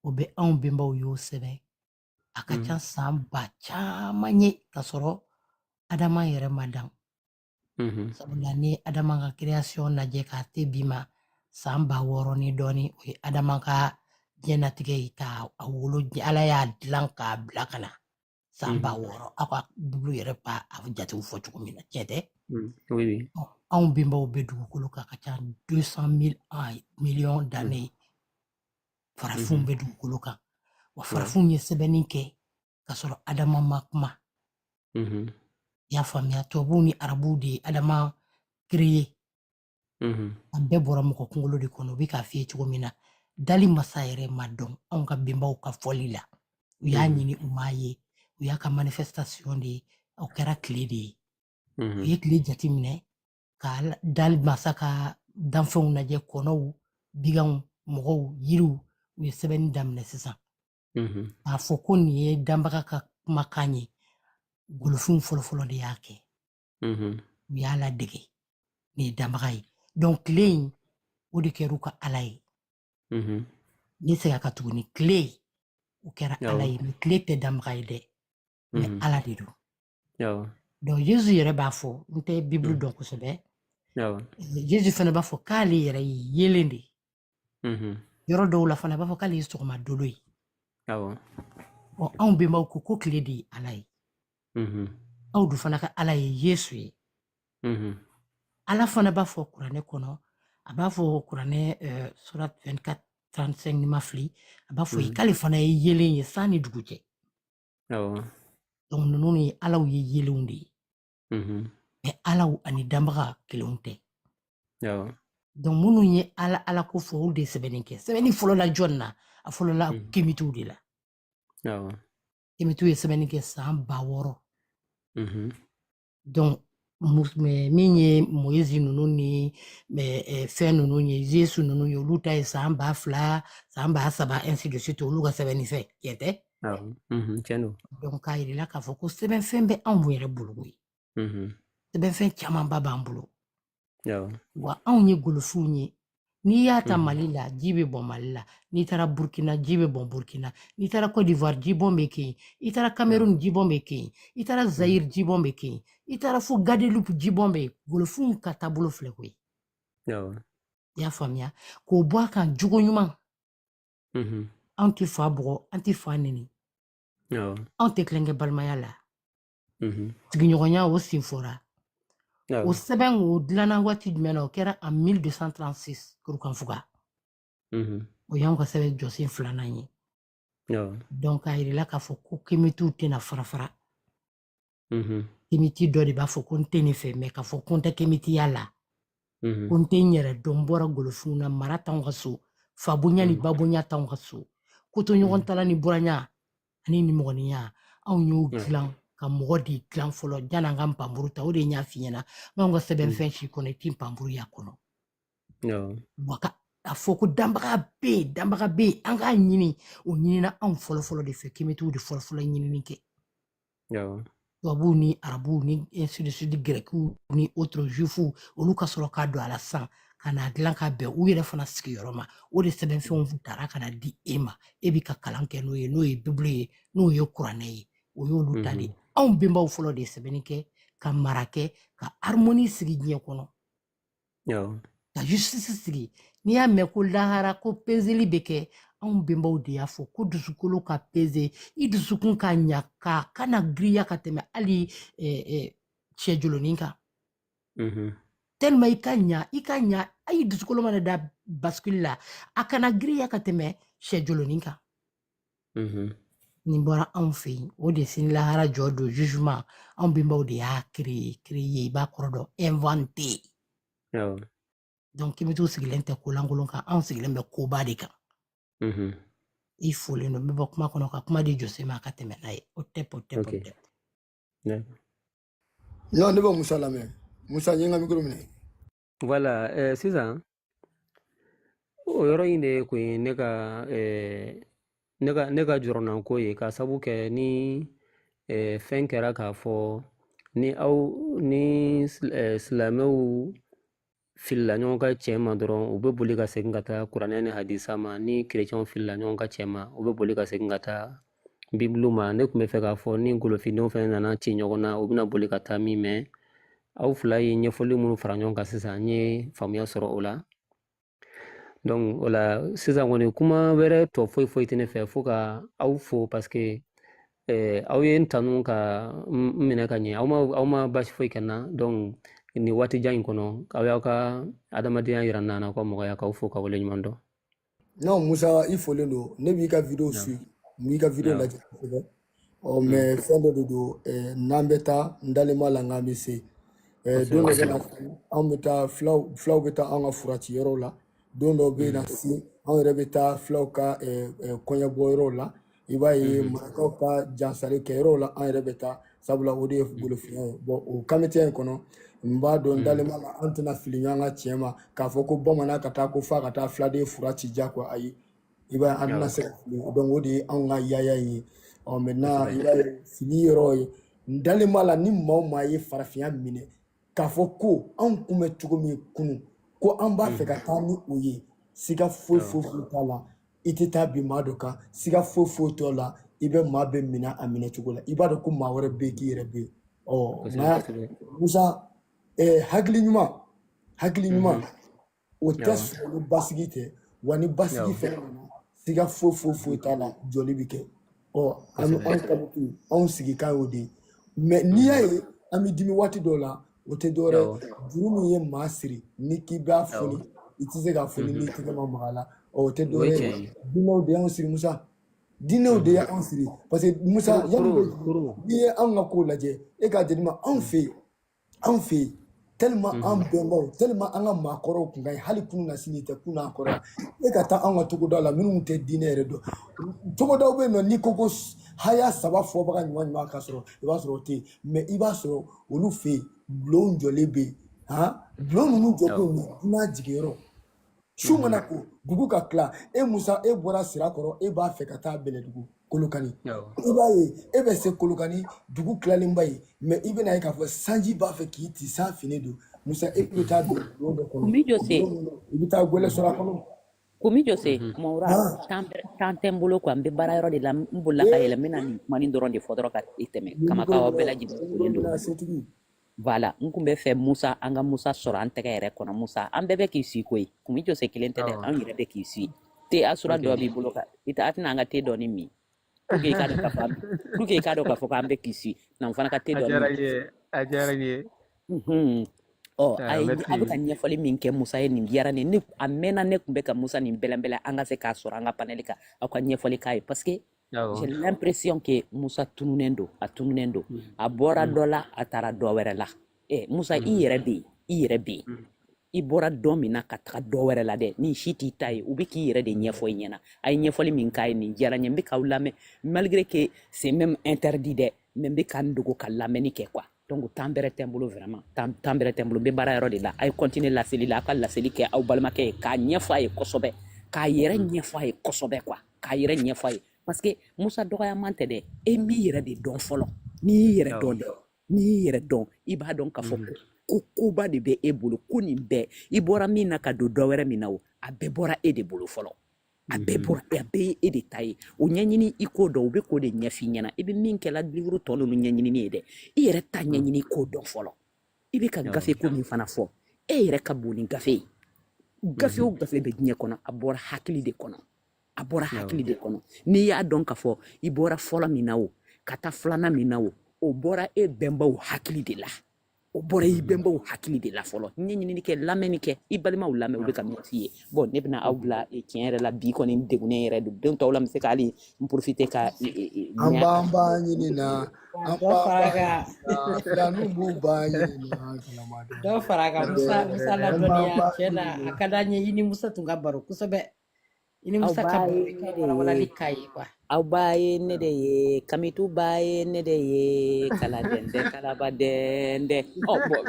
G: o bɛ anw bɛnbaw y'o sɛbɛn. A ka ca san ba caman ye k'a sɔrɔ Adama yɛrɛ ma dan. Sabula ni ye Adama ka création lajɛ k'a te bi ma san 6000 ni dɔɔni, o ye Adama ka diɲɛnatigɛ ye k'a a wolo, Ala y'a dilan k'a bila ka na san 6000. Aw ka Bibulu yɛrɛ b'a a jatew fɔ cogo min na, tiɲɛ tɛ?
A: Oui, oui.
G: Anw bɛnbaw bɛ dugukolo kan ka ca 200 000 ans, millions d'années. Farafinw bɛ dugukolo kan. Wa farafinw ye sɛbɛnni kɛ k'a sɔrɔ Adama ma kuma. I y'a faamuya, tubabuw ni arabuw de ye Adama créé. A bɛɛ bɔra mɔgɔ kunkolo de kɔnɔ. U bɛ k'a f'i ye cogo min na, dali masa yɛrɛ ma dɔn anw ka bɛnbaw ka fɔli la. U y'a ɲini, u m'a ye. U y'a ka manifestation de ye, o kɛra tile de ye. U ye tile jateminɛ ka dali masa ka danfɛnw lajɛ, kɔnɔw, biganw, mɔgɔw, yiriw. U ye sɛbɛnni daminɛ sisan k'a fɔ ko nin ye danbaga ka kumakan ye. Golofinw fɔlɔfɔlɔ de y'a kɛ. U y'a ladege nin ye danbaga ye. Donc tile in, o de kɛra u ka ala ye. Ne segin a kan tuguni, tile o kɛra ala ye, mais tile tɛ danbaga ye dɛ, mais ala de don. Donc Yesu yɛrɛ b'a fɔ, n tɛ Bibulu dɔn kosɛbɛ, Yesu fana b'a fɔ k'ale yɛrɛ ye yeelen de ye. Yɔrɔ dɔw la fana a b'a fɔ k'ale ye sɔgɔma dolo ye. Ɔ, anw bɛnbaw ko ko tile de ye ala ye. Aw dun fana ka ala ye Yesu ye. Ala fana b'a fɔ kuranɛ kɔnɔ, a b'a fɔ kuranɛ surat 24 35, ni ma fili, a b'a fɔ k'ale fana ye yeelen ye san ni dugu cɛ. Donc ninnu ye alaw ye, yeelenw de ye. Mais alaw ani danbaga kelenw tɛ. Donc minnu ye ala ala ko fɔ, olu de ye sɛbɛnni kɛ. Sɛbɛnni fɔlɔla jɔn na? A fɔlɔla kemitiw de la. Kemitiw ye sɛbɛnni kɛ san 6000. Donc min ye Moïse ninnu ni fɛn ninnu ye, Yesu ninnu ye, olu ta ye san 2000, san 3000, ainsi de suite, olu ka sɛbɛnni fɛn, tiɲɛ tɛ?
A: Tiɲɛ don.
G: Donc k'a yir'i la k'a fɔ ko sɛbɛnfɛn bɛ anw yɛrɛ bolo koyi. Sɛbɛnfɛn camanba b'an bolo. Wa anw ye golofinw ye. N'i y'a ta Mali la, ji bɛ bɔn Mali la. N'i taara Burkina, ji bɛ bɔn Burkina. N'i taara Côte d'Ivoire, ji bɔn bɛ kɛ yen. I taara Cameroun, ji bɔn bɛ kɛ yen. I taara Zaïre, ji bɔn bɛ kɛ yen. I taara fo Guadeloupe, ji bɔn bɛ yen. Golofinw ka taabolo filɛ koyi. I y'a faamuya, k'o bɔ a kan jogo ɲuman. Anw tɛ fa bugɔ, an tɛ fa neni. Anw tɛ tulonkɛ balimaya la. Sigiɲɔgɔnya o sen fɔra. O sɛbɛn o dilanna waati jumɛn na? O kɛra en 1236 Kurukanfuga. O y'anw ka sɛbɛn jɔsen filanan ye. Donc k'a yir'i la k'a fɔ ko kemitiw tɛna fara fara. Kemiti dɔ de b'a fɔ ko n tɛ nin fɛ, mais k'a fɔ ko n tɛ kemitiya la, ko n tɛ n yɛrɛ dɔn, n bɔra golofinw na, mara t'anw ka so, fa bonya ni ba bonya t'anw ka so, kotoɲɔgɔn tala ni buranya ani nimɔgɔninya, anw y'o dilan ka mɔgɔ de dilan fɔlɔ janni an ka npanmuru ta. O de y'a f'i ɲɛna n'anw ka sɛbɛnfɛn si kɔnɔ, i tɛ npanmuru y'a kɔnɔ. Wa ka a fɔ ko danbaga bɛ yen, danbaga bɛ yen, an k'a ɲini, o ɲinina anw fɔlɔfɔlɔ de fɛ. Kemitiw de fɔlɔfɔlɔ ɲinini kɛ. Tubabuw ni arabuw ni ainsi de suite, gɛrɛkiw ni autres juifs, olu ka sɔrɔ k'a don a la sisan ka n'a dilan ka bɛn u yɛrɛ fana sigiyɔrɔ ma. O de sɛbɛnfɛnw tara ka na di e ma, e b'i ka kalan kɛ n'o ye, n'o ye Bibulu ye, n'o ye kuranɛ ye, o y'olu ta de ye. Anw bɛnbaw fɔlɔ de ye sɛbɛnni kɛ ka mara kɛ, ka harmonie sigi diɲɛ kɔnɔ, ka justice sigi. N'i y'a mɛn ko lahara ko peseli bɛ kɛ, anw bɛnbaw de y'a fɔ ko dusukolo ka peze, i dusukun ka ɲa, ka kana giriya ka tɛmɛ hali sɛ jolonin kan. Tellement i ka ɲa, i ka ɲa, hali dusukolo mana da bascule la, a kana giriya ka tɛmɛ sɛ jolonin kan. Nin bɔra anw fɛ yen, o de sini lahara jɔ don jugement, anw bɛnbaw de y'a créer, créer i b'a kɔrɔ dɔn, inventé.
A: Awɔ.
G: Donc kemitiw sigilen tɛ ko lankolon kan, anw sigilen bɛ koba de kan.
A: Mhm.
G: I folen don, n bɛ bɔ kuma kɔnɔ ka kuma di Jose ma a ka tɛmɛ n'a ye. O tɛ o tɛ o
A: Ok.
G: tɛ.
A: D'accord.
D: Non, ne bɛ Musa lamɛn. Musa, n ye n ka micro minɛ.
A: Voilà, sisan o yɔrɔ in de kun ye ne ka ne ka jɔrɔnanko ye, k'a sabu kɛ ni fɛn kɛra k'a fɔ ni aw ni silamɛw filila ɲɔgɔn ka cɛ ma dɔrɔn, u bɛ boli ka segin ka taa kuranɛ ni hadisa ma. Ni kerecɛnw filila ɲɔgɔn ka cɛ ma, u bɛ boli ka segin ka taa bibulu ma. Ne tun bɛ fɛ k'a fɔ ni golofindenw fɛnɛ nana ci ɲɔgɔn na, u bɛna boli ka taa min mɛn. Aw fila ye ɲɛfɔli minnu fara ɲɔgɔn kan sisan, n ye faamuya sɔrɔ o la. Donc o la sisan kɔni, kuma wɛrɛ tɔ foyi foyi tɛ ne fɛ fo ka aw fo, parce que aw ye n tanu ka n minɛ ka ɲɛ, aw ma baasi foyi kɛ n na. Donc nin waati jan in kɔnɔ, aw y'aw ka adamadenya yira n na, n'aw ka mɔgɔya, k'aw fo ka waleɲuman dɔn.
D: Non, Musa, i folen don. Ne b'i ka vidéo suit, n b'i ka vidéo lajɛ kosɛbɛ. Ɔ, mais fɛn dɔ de don, n'an bɛ taa, n dalen b'a la n k'an bɛ se. Don dɔ bɛ na, anw bɛ taa filaw, filaw bɛ taa anw ka furaci yɔrɔw la. Don dɔ bɛ na se, anw yɛrɛ bɛ taa filaw ka kɔɲɔbɔ yɔrɔw la. I b'a ye, marakaw ka jansari kɛyɔrɔw la, an yɛrɛ bɛ taa, sabula o de ye golofinya ye. Bon, o kamiteya in kɔnɔ, n b'a dɔn, n dalen b'a la, an tɛna fili ɲɔgɔn ka tiɲɛ ma k'a fɔ ko bamanan ka taa ko f'a ka taa filaden fura ci diyagoya. Ayi, i b'a ye, an tɛna se ka fili. Donc o de ye anw ka yaya in ye. Ɔ, maintenant, i b'a ye, fili yɔrɔ ye, n dalen b'a la, ni maa o maa ye farafinya minɛ k'a fɔ ko anw kun bɛ cogo min kunun, ko an b'a fɛ ka taa ni o ye, siga foyi foyi foyi t'a la, i tɛ taa bin maa dɔ kan. Siga foyi foyi t'o la, i bɛ maa bɛɛ minɛ a minɛ cogo la. I b'a dɔn ko maa wɛrɛ bɛ yen k'i yɛrɛ bɛ yen. Ɔ, nka Musa, hakili ɲuman, hakili ɲuman, o tɛ sɔrɔ ni basigi tɛ. Wa ni basigi fɛnɛ nana, siga foyi foyi foyi t'a la, jɔli bɛ kɛ. Ɔ, an bɛ anw kamite, anw sigikan y'o de ye. Mais n'i y'a ye an bɛ dimi waati dɔw la, o tɛ dɔwɛrɛ ye, juru min ye maa siri ni k'i b'a foni, i tɛ se k'a foni n'i tɛgɛ ma maga a la. Ɔ, o tɛ
A: O ye
D: dɔwɛrɛ ye.
A: tiɲɛ ye.
D: Diinɛw de y'anw siri, Musa, diinɛw de y'anw siri, parce que Musa, yanni bɛ jigin, n'i ye anw ka kow lajɛ, e k'a jateminɛ anw fɛ yen, anw fɛ yen, tellement an bɛnbaw, tellement an ka maakɔrɔw kun ka ɲi, hali kunun na sini tɛ kunun a kɔrɔ yan. E ka taa anw ka togoda la, minnu tɛ diinɛ yɛrɛ dɔn, togodaw bɛ yen nɔ, n'i ko ko haya saba fɔbaga ɲuman ɲuman ka sɔrɔ, i b'a sɔrɔ o tɛ yen. Mais i b'a sɔrɔ olu fɛ yen, bulon jɔlen bɛ yen, han, bulon ninnu jɔ kun ye dunan jigiyɔrɔ. Su mana ko, dugu ka tila, e Musa, e bɔra sira kɔrɔ, e b'a fɛ ka taa Bɛlɛdugu Kolokani, i b'a ye, e bɛ se Kolokani, dugu tilalenba ye, mais i bɛna ye k'a fɔ sanji b'a fɛ k'i ci, san fini don. Musa, e bɛ taa don bulon dɔ kɔnɔ,
K: Kumi Jose,
D: bulon min i bɛ taa gwɛlɛ sɔrɔ a kɔnɔ.
K: Kumi Jose, Mawura, temps tɛ n bolo quoi, n bɛ baara yɔrɔ de la, n bolila ka yɛlɛ, n bɛna nin kumanin dɔrɔn de fɔ dɔrɔn ka i tɛmɛ.
D: Ni micro
K: Kamakaw aw
D: minɛ,
K: bɛɛ lajɛlen
D: ni micro
K: folen don.
D: minɛ, setigi.
K: Voilà, n kun bɛ fɛ Musa, an ka Musa sɔrɔ an tɛgɛ yɛrɛ kɔnɔ. Musa, an bɛɛ bɛ k'i si koyi. Kumi Jose kelen tɛ dɛ, anw yɛrɛ bɛ k'i si. Te asura dɔ b'i bolo ka, i tɛ a tɛna an ka te dɔɔni min. Pour que i k'a dɔn k'a fɔ an, pour que i k'a dɔn k'a fɔ k'an bɛ k'i si. Na n fana ka te
L: A
K: dɔɔni
L: diyara
K: min.
L: n ye, a diyara n ye.
K: Ɔ, a
L: Ah,
K: ye a bɛ ka
L: merci.
K: ɲɛfɔli min kɛ Musa ye, nin diyara ne ye. Ne a mɛnna, ne tun bɛ ka Musa nin bɛlɛnbɛlɛn, an ka se k'a sɔrɔ an ka panel kan, aw ka ɲɛfɔli k'a ye, parce que j'ai l'impression que Musa tununnen don, a tununnen don, a bɔra dɔ la, a taara dɔ wɛrɛ la. Musa, i yɛrɛ bɛ yen, i yɛrɛ bɛ yen, i bɔra dɔ min na ka taga dɔ wɛrɛ la dɛ, nin si t'i ta ye. U bɛ k'i yɛrɛ de ɲɛfɔ i ɲɛna. A ye ɲɛfɔli min k'a ye, nin diyara n ye. N bɛ k'aw lamɛn malgré que c'est même interdit dɛ, mais n bɛ ka n dogo ka lamɛnni kɛ quoi. Donc temps bɛrɛ tɛ n bolo vraiment, temps bɛrɛ tɛ n bolo, n bɛ baara yɔrɔ de la. A ye continuer laseli la, a ka laseli kɛ aw balimakɛ ye, k'a ɲɛfɔ a ye kosɛbɛ, k'a yɛrɛ ɲɛfɔ a ye kosɛbɛ quoi, k'a yɛrɛ ɲɛfɔ a ye, parce que Musa dɔgɔyaman tɛ dɛ. E m'i yɛrɛ de dɔn fɔlɔ. N'i y'i yɛrɛ dɔn dɛ, n'i y'i yɛrɛ dɔn, i b'a dɔn k'a fɔ ko koba de bɛ e bolo, ko nin bɛɛ i bɔra min na ka don dɔ wɛrɛ min na, o a bɛɛ bɔra e de bolo fɔlɔ, a bɛɛ bɔra, a bɛɛ ye e de ta ye. O ɲɛɲini, i k'o dɔn, u bɛ k'o de ɲɛf'i ɲɛna. I bɛ min kɛla livre tɔ ninnu ɲɛɲinini ye dɛ, i yɛrɛ ta ɲɛɲini, i k'o dɔn fɔlɔ. I bɛ ka gafe ko min fana fɔ, e yɛrɛ ka bon ni gafe ye. Gafe o gafe bɛ diɲɛ kɔnɔ, a bɔra hakili de kɔnɔ, a bɔra hakili de kɔnɔ. N'i y'a dɔn k'a fɔ i bɔra fɔlɔ min na o ka taa filanan min na, o bɔra e bɛnbaw hakili de la. O bɔra i bɛnbaw hakili de la fɔlɔ. Ɲɛɲinini kɛ, lamɛnni kɛ, i balimaw lamɛn, u bɛ ka min f'i ye. Bon, ne bɛna aw bila tiɲɛ yɛrɛ la, bi kɔni n degunnen yɛrɛ don. Don tɔw la, n bɛ se ka hali n profiter ka
D: An
K: ɲɛ
D: b'an ba ɲini na, an
G: Dɔ
D: b'an
G: fara
D: ba
G: ka
D: ɲini na, filaninw b'u ba ɲini na, kalamadenw.
G: Dɔ fara ka Musa Musa
D: An b'an
G: ladɔnniya
D: ba
G: tiɲɛ na,
D: ɲini
G: a
D: na.
G: ka d'an ye i ni Musa tun ka baro kosɛbɛ, i ni
K: Aw
G: Musa ka
K: b'a
G: baro,
K: ye
G: i
K: ne
G: ka
K: de
G: walawalali
K: ye.
G: k'a ye quoi.
K: Aw b'a ye ne de ye, Kamitu b'a ye ne de ye, kala dɛndɛ kalaba dɛndɛ. Ɔ bon,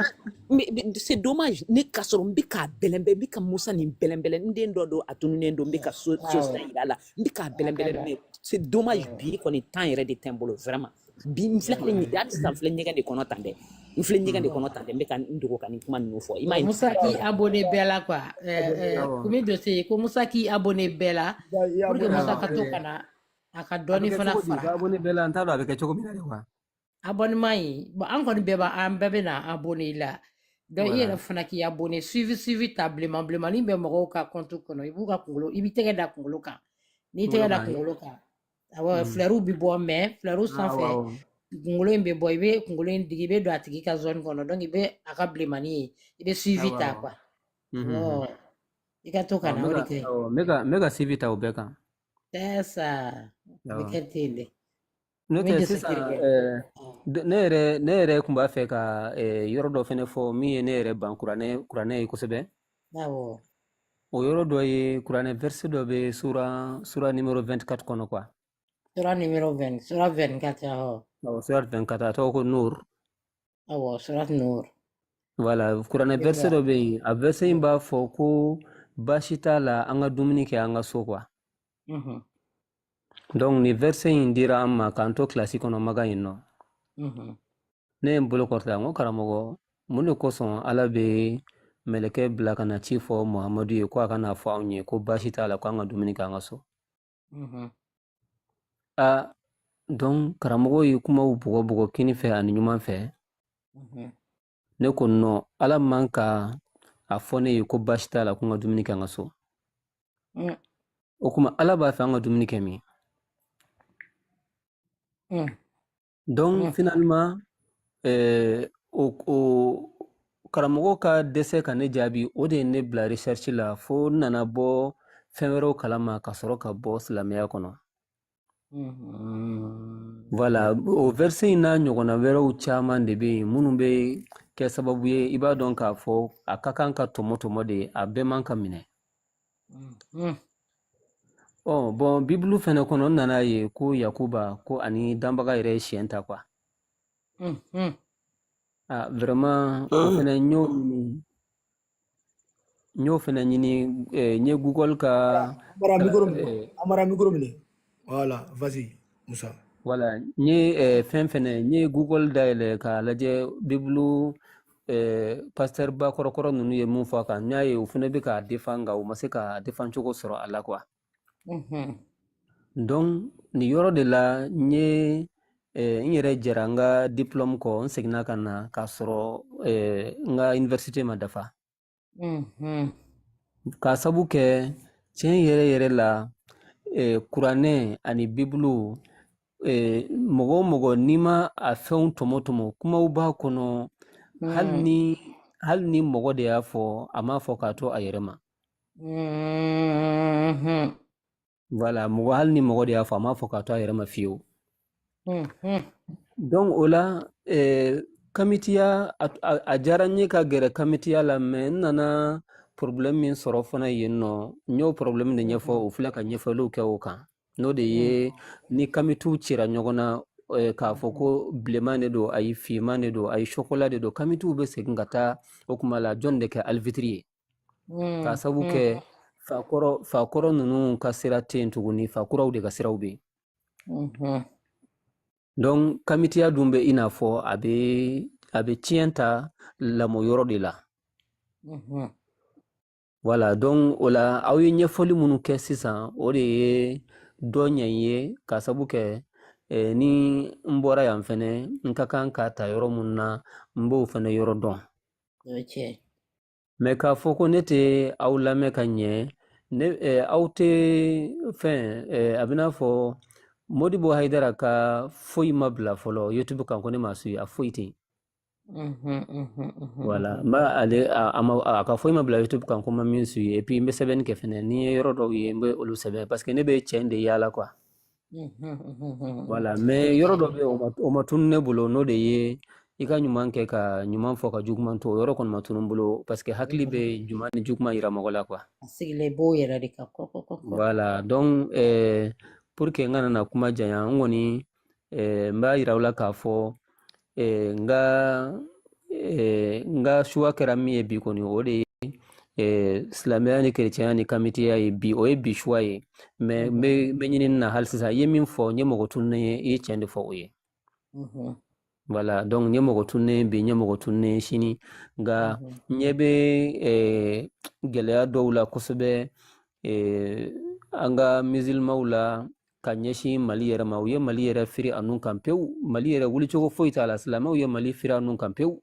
K: mais c'est dommage, ne ka sɔrɔ n bɛ k'a bɛlɛnbɛn, n bɛ ka Musa nin bɛlɛnbɛlɛn, n den dɔ don, a tununnen don, n bɛ ka so
G: Awɔ,
K: sira yira a la, n bɛ k'a
G: a ka
K: bɛlɛnbɛlɛn,
G: da.
K: mais c'est dommage, bi kɔni temps yɛrɛ de tɛ n bolo vraiment. Bi n filɛ hali hali sisan, n filɛ ɲɛgɛn de kɔnɔ tan dɛ, n filɛ ɲɛgɛn de kɔnɔ tan dɛ, n bɛ ka n dogo ka nin kuma ninnu fɔ, i m'a
G: Bon,
K: ye.
G: Musa k'i abonné bɛɛ la quoi. Kumi Jose ko Musa k'i abonné bɛɛ la
D: I
G: pour que
D: abonné
G: Musa
D: a
G: ka to
D: bɛɛ.
G: ka na a ka
A: A bɛ
G: dɔɔni
A: kɛ
G: fana
A: cogo di
G: fara
A: ka
G: a kan.
A: abonné bɛɛ la? N t'a dɔn a bɛ kɛ cogo min na de quoi.
G: Abonnement in, bon, an kɔni bɛɛ b'a, an bɛɛ bɛ na abonné i la. Donc i yɛrɛ
A: Voilà.
G: fana k'i abonné, suivi ta, bilenman bilenmanin bɛ mɔgɔw ka compte kɔnɔ, i b'u ka kunkolo, i b'i tɛgɛ da kunkolo kan. N'i
A: Kunkolo
G: tɛgɛ da
A: kan.
G: kunkolo kan, awɔ, flɛriw bɛ bɔ, mais flɛriw
A: Awɔ
G: sanfɛ
A: awɔ.
G: kunkolo in bɛ bɔ, i bɛ kunkolo in digi, i bɛ don a tigi ka zone kɔnɔ, donc i bɛ a ka bilenmanin ye, i bɛ suivi
A: Awɔ
G: ta
A: awɔ.
G: quoi. Awɔ, i ka to ka
A: Awɔ, n
G: na
A: bɛ
G: o de
A: ka
G: kɛ.
A: awɔ, n bɛ ka suivi ta o bɛɛ kan.
G: C'est ça, o bɛ
A: Awɔ.
G: kɛ ten de.
A: N'o
G: Kumi
A: tɛ
G: Jose
A: sisan
G: terikɛ.
A: ne yɛrɛ tun b'a fɛ ka yɔrɔ dɔ fɛnɛ fɔ min ye ne yɛrɛ ban kuranɛ ye kosɛbɛ.
G: Awɔ.
A: O yɔrɔ dɔ ye kuranɛ verset dɔ bɛ sura numéro 24 kɔnɔ quoi.
G: Sura numéro 20, sura 24, awɔ.
A: Awɔ, sura 24, a tɔgɔ ko Nur.
G: Awɔ, sura Nur.
A: Voilà, kuranɛ verset dɔ bɛ yen, a verset in b'a fɔ ko baasi t'a la an ka dumuni kɛ an ka so quoi. Donc nin verset in dira an ma k'an to kilasi kɔnɔ Maga yen nɔ. Ne ye n bolo kɔrɔta, n ko karamɔgɔ, mun de kosɔn Ala bɛ mɛlɛkɛ bila ka na ci fɔ Muhamadu ye ko a ka n'a fɔ anw ye ko baasi t'a la ko an ka dumuni kɛ an ka so? Ah, donc karamɔgɔ ye kumaw bugɔ bugɔ kini fɛ ani ɲuman fɛ. Ne ko non, Ala man ka a fɔ ne ye ko baasi t'a la ko n ka dumuni kɛ an ka so. O kuma Ala b'a fɛ an ka dumuni kɛ min? Donc finalement o karamɔgɔ ka dɛsɛ ka ne jaabi, o de ye ne bila recherche la fo n nana bɔ fɛn wɛrɛw kalama ka sɔrɔ ka bɔ silamɛya kɔnɔ. Voilà, o verset in n'a ɲɔgɔnna wɛrɛw caman de bɛ yen minnu bɛ kɛ sababu ye i b'a dɔn k'a fɔ a ka kan ka tɔmɔ tɔmɔ de, a bɛɛ man ka minɛ. Ɔ bon, Bibulu fɛnɛ kɔnɔ, n nana ye ko Yakuba ko ani danbaga yɛrɛ ye siɲɛ ta quoi. Ah, vraiment, o fɛnɛ n y'o ɲini, n y'o fɛnɛ ɲini, n ye Google ka
D: Amara micro minɛ. Amara micro minɛ. Voilà, vas-y, Musa.
A: Voilà, n ye fɛn fɛnɛ, n ye Google dayɛlɛ k'a lajɛ Bibulu pasteur ba kɔrɔkɔrɔ ninnu ye mun fɔ a kan, n y'a ye o fɛnɛ bɛ k'a défend, nka u ma se k'a défend cogo sɔrɔ a la quoi. Donc nin yɔrɔ de la n ye n yɛrɛ jɛra n ka diplôme kɔ, n seginna ka na k'a sɔrɔ n ka université ma dafa. K'a sabu kɛ tiɲɛ yɛrɛ yɛrɛ la, kuranɛ ani Bibulu, mɔgɔ o mɔgɔ n'i ma a fɛnw tɔmɔ tɔmɔ, kumaw b'a kɔnɔ, hali ni mɔgɔ de y'a fɔ, a m'a fɔ k'a to a yɛrɛ ma. Voilà, mɔgɔ hali ni mɔgɔ de y'a fɔ, a m'a fɔ k'a to a yɛrɛ ma fiyewu. Donc o la kamitiya a diyara n ye ka gɛrɛ kamitiya la, mais n nana problème min sɔrɔ fana yen nɔ, n y'o problème de ɲɛfɔ, o filɛ ka ɲɛfɔliw kɛ o kan, n'o de ye ni kamitiw cira ɲɔgɔn na, k'a fɔ ko bilenman de don, ayi finman de don, ayi chocolat de don, kamitiw bɛ segin ka taa o kuma la, jɔn de kɛ alibitiri ye? K'a sabu kɛ fakɔrɔ ninnu ka sira tɛ yen tuguni, fakuraw de ka siraw bɛ yen. Donc kamitiya dun bɛ i n'a fɔ a bɛ tiɲɛ ta lamɔ yɔrɔ de la. Voilà, donc o la aw ye ɲɛfɔli minnu kɛ sisan, o de ye dɔ ɲɛ n ye, k'a sabu kɛ ni n bɔra yan fɛnɛ, n ka kan ka ta yɔrɔ mun na, n b'o fɛnɛ yɔrɔ dɔn. Mais k'a fɔ ko ne tɛ aw lamɛn ka ɲɛ, ne aw tɛ fɛn, a bɛ n'a fɔ Modibo Hayidara ka foyi ma bila fɔlɔ YouTube kan ko ne ma su, a foyi tɛ yen.
G: Mhm, mhm, mhm,
A: Voilà,
G: mhm.
A: n b'a ale a ma a ka foyi ma bila YouTube kan ko n ma min suit et puis n bɛ sɛbɛnni kɛ fɛnɛ ni n ye yɔrɔ dɔw ye n bɛ olu sɛbɛn parce que ne bɛ cɛn de yaala quoi.
G: Mhm, mhm, mhm.
A: Voilà,
G: O
A: mais yɔrɔ
G: diyara
A: dɔ
G: n
A: bɛ
G: ye.
A: yen o ma tunun ne bolo, n'o de ye i ka ɲuman kɛ ka ɲuman fɔ ka juguman to, o yɔrɔ kɔni ma tunun n bolo parce que hakili bɛ ɲuman ni juguman yira mɔgɔ la quoi.
G: A sigilen i b'o yɛrɛ de kan kɔ kɔ kɔ kɔ.
A: Voilà, donc pour que n kana na kuma janya, n kɔni n b'a yira aw la k'a fɔ n ka choix kɛra min ye bi kɔni, o de ye silamɛya ni kerecɛnya ni kamitiya ye bi, o ye bi choix ye, mais n
G: Mhm,
A: bɛ n bɛ ɲinini na hali sisan. I ye min fɔ, n ye mɔgɔ tununnen ye, i ye tiɲɛ de fɔ o ye. Voilà, donc n ye mɔgɔ tununnen ye bi, n ye mɔgɔ tununnen ye sini, nka n ɲɛ bɛ gɛlɛya dɔw la kosɛbɛ an ka musulmanw la ka ɲɛsin Mali yɛrɛ ma. U ye Mali yɛrɛ firi a nun kan pewu, Mali yɛrɛ wulicogo foyi t'a la, silamɛw ye Mali firi a nun kan pewu.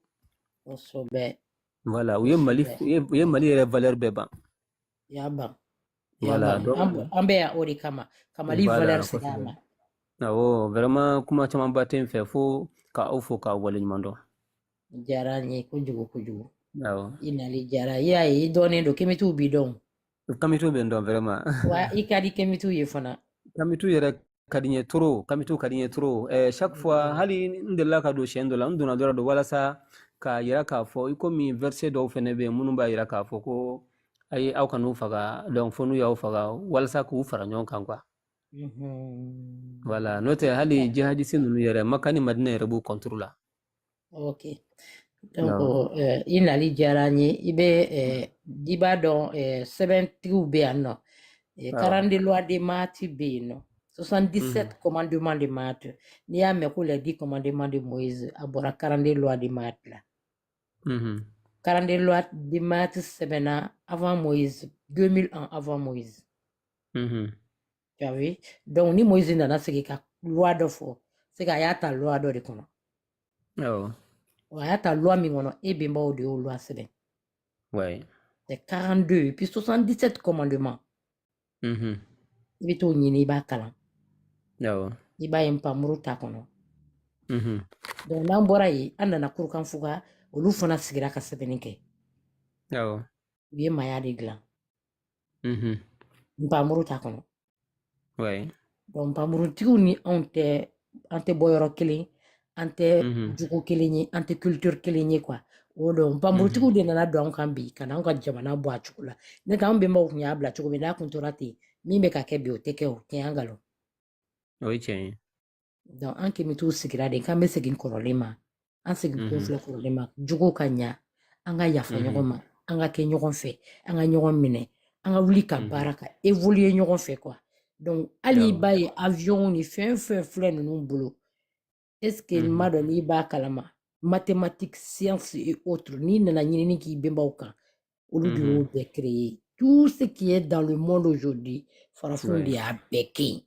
G: Kosɛbɛ.
A: Voilà, u ye Mali
G: Kosɛbɛ.
A: u ye Mali yɛrɛ valeur bɛɛ ban.
G: I y'a ban. I y'a
A: Voilà,
G: ban.
A: donc
G: An bɛ yan o de kama. Ka Mali
A: voilà,
G: valeur segin a
A: kosɛbɛ.
G: ma.
A: Awɔ, vraiment kuma camanba tɛ n fɛ fo ka aw fo k'aw waleɲuman dɔn.
G: Diyara n ye kojugu kojugu.
A: Awɔ.
G: I nali diyara. I y'a ye i dɔnnen don, Kemitiw b'i dɔn.
A: Kamitiw bɛ n dɔn vraiment.
G: Wa i ka di Kemitiw ye fana.
A: Kamitiw yɛrɛ ka di n ye trop, kamitiw ka di n ye trop. Chaque fois hali n delila ka don siɲɛ dɔ la, n donna dɔrɔn don walasa k'a yira k'a fɔ i komi verset dɔw fɛnɛ bɛ yen minnu b'a yira k'a fɔ ko ayi, aw kan'u faga, donc fo n'u y'aw faga walasa k'u fara ɲɔgɔn kan quoi. Voilà, n'o tɛ hali jihadiste ninnu yɛrɛ, Maka ni Madina yɛrɛ b'u contre la.
G: Ok. Donc,
A: Awɔ.
G: I nali diyara n ye. I bɛ i b'a dɔn sɛbɛntigiw bɛ yan nɔ.
A: Awɔ.
G: 42 lois de Maat bɛ yen nɔ. 77 commandements de Maat. N'i y'a mɛn ko les 10 commandements de Moïse, a bɔra 42 lois de Maat la. 42 lois de Maat sɛbɛnna avant Moïse, 2000 ans avant Moïse. Tu as vu? Donc ni Moïse nana segin ka loi dɔ fɔ, c'est qu'a y'a ta loi dɔ de kɔnɔ.
A: Awɔ.
G: A y'a ta loi min kɔnɔ, e bɛnbaw de y'o loi sɛbɛn. C'est 42 et puis 77 commandements. I bɛ t'o ɲini, i b'a kalan.
A: Awɔ.
G: I b'a ye npamuru t'a kɔnɔ. Donc n'an bɔra yen, an nana Kurukanfuga, olu fana sigira ka sɛbɛnni kɛ.
A: Awɔ.
G: U ye maaya de dilan. Npamuru t'a kɔnɔ. Donc npamurutigiw ni anw tɛ, an tɛ bɔ yɔrɔ kelen, an tɛ jogo kelen ye, an tɛ culture kelen ye quoi. O donc npamurutigiw de nana don anw kan bi ka na anw ka jamana bɔ a cogo la. Ne tɛ anw bɛnbaw tun y'a bila cogo min, n'a kun tora ten, min bɛ ka kɛ bi o tɛ kɛ, o tiɲɛ an nkalon.
A: O ye tiɲɛ ye.
G: Donc an kemitiw sigira de k'an bɛ segin kɔrɔlen ma. An segin kun filɛ kɔrɔlen ma, jogo ka ɲa, an ka yafa ɲɔgɔn ma, an ka kɛ ɲɔgɔn fɛ, an ka ɲɔgɔn minɛ, an ka wuli ka baara ka évoluer ɲɔgɔn fɛ quoi. Donc hali i b'a ye avion ni fɛn fɛn filɛ ninnu bolo, est ce que n m'a dɔn n'i b'a kalama, mathématiques, sciences et autres, n'i nana ɲinini k'i bɛnbaw kan, olu de y'o bɛɛ créer. Tout ce qui est dans le monde aujourd'hui, farafinw de y'a bɛɛ kɛ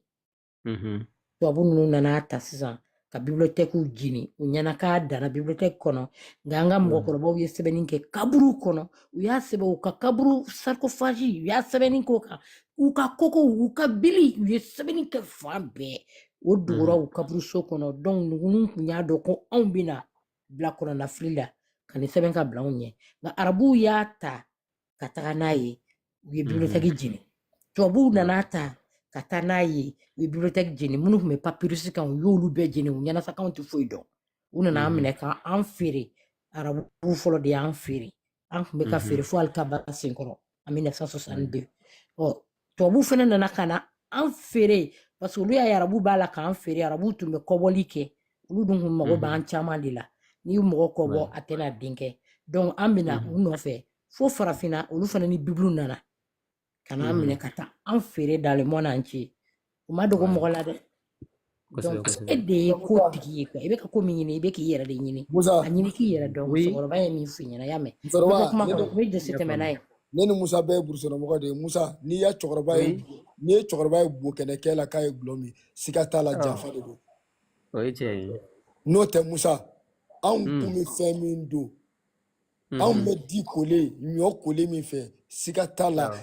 G: yen. Tubabu ninnu nana ta sisan ka bibliothèque jeni, u ɲɛna k'a danna bibliothèque kɔnɔ, nka an ka mɔgɔkɔrɔbaw ye sɛbɛnni kɛ kaburu kɔnɔ, u y'a sɛbɛn u ka kaburu sarcophage, u y'a sɛbɛnni k'o kan, u ka kokow, u ka bili, u ye sɛbɛnni kɛ fan bɛɛ, o dugura u kaburuso kɔnɔ. Donc ninnu tun y'a dɔn ko anw bɛna bila kɔnɔnafili la ka nin sɛbɛn ka bila anw ɲɛ, nka arabuw y'a ta ka taga n'a ye, u ye bibliothèque jeni. Tubabuw nana ta ka taa n'a ye, u ye bibliothèque jeni, minnu tun bɛ papyrus kan, u y'olu bɛɛ jeni, u ɲɛnasa k'anw tɛ foyi dɔn. U nana an minɛ k'an feere, arabu fɔlɔ de y'an feere, an tun bɛ ka feere fo alikaba senkɔrɔ en 1962. Ɔ tubabuw fana nana ka na an feere parce que olu y'a ye arabu b'a la k'an feere, arabuw tun bɛ kɔbɔli kɛ, olu dun kun mago b'an caman de la, n'i ye mɔgɔ kɔbɔ a tɛna den kɛ, donc an bɛna u nɔfɛ fo farafinna, olu fana ni bibulu nana ka n'an minɛ ka taa an feere dans le monde entier. U ma dogo mɔgɔ la dɛ. Donc e de ye ko tigi ye quoi, i bɛ ka ko min ɲini, i bɛ k'i yɛrɛ de ɲini.
D: Musa.
G: A ɲini k'i yɛrɛ dɔn. Musokɔrɔba ye min f'i ɲɛna, i y'a mɛn. I bɛ bɔ
D: Musokɔrɔba
G: kuma
D: ne
G: kɔnɔ,
D: ni
G: n bɛ jɔsi tɛmɛ n'a ye.
D: Ne ni Musa bɛɛ ye burusɔnɔmɔgɔ de ye. Musa, n'i ya cɛkɔrɔba ye, n'i ye cɛkɔrɔba ye bokɛnɛkɛ la k'a ye gulɔ min, siga t'a la, janfa de don.
A: O ye tiɲɛ ye.
D: N'o tɛ Musa, anw kun bɛ fɛn min don, anw bɛ di kolen ɲɔ kolen min fɛ, siga t'a la,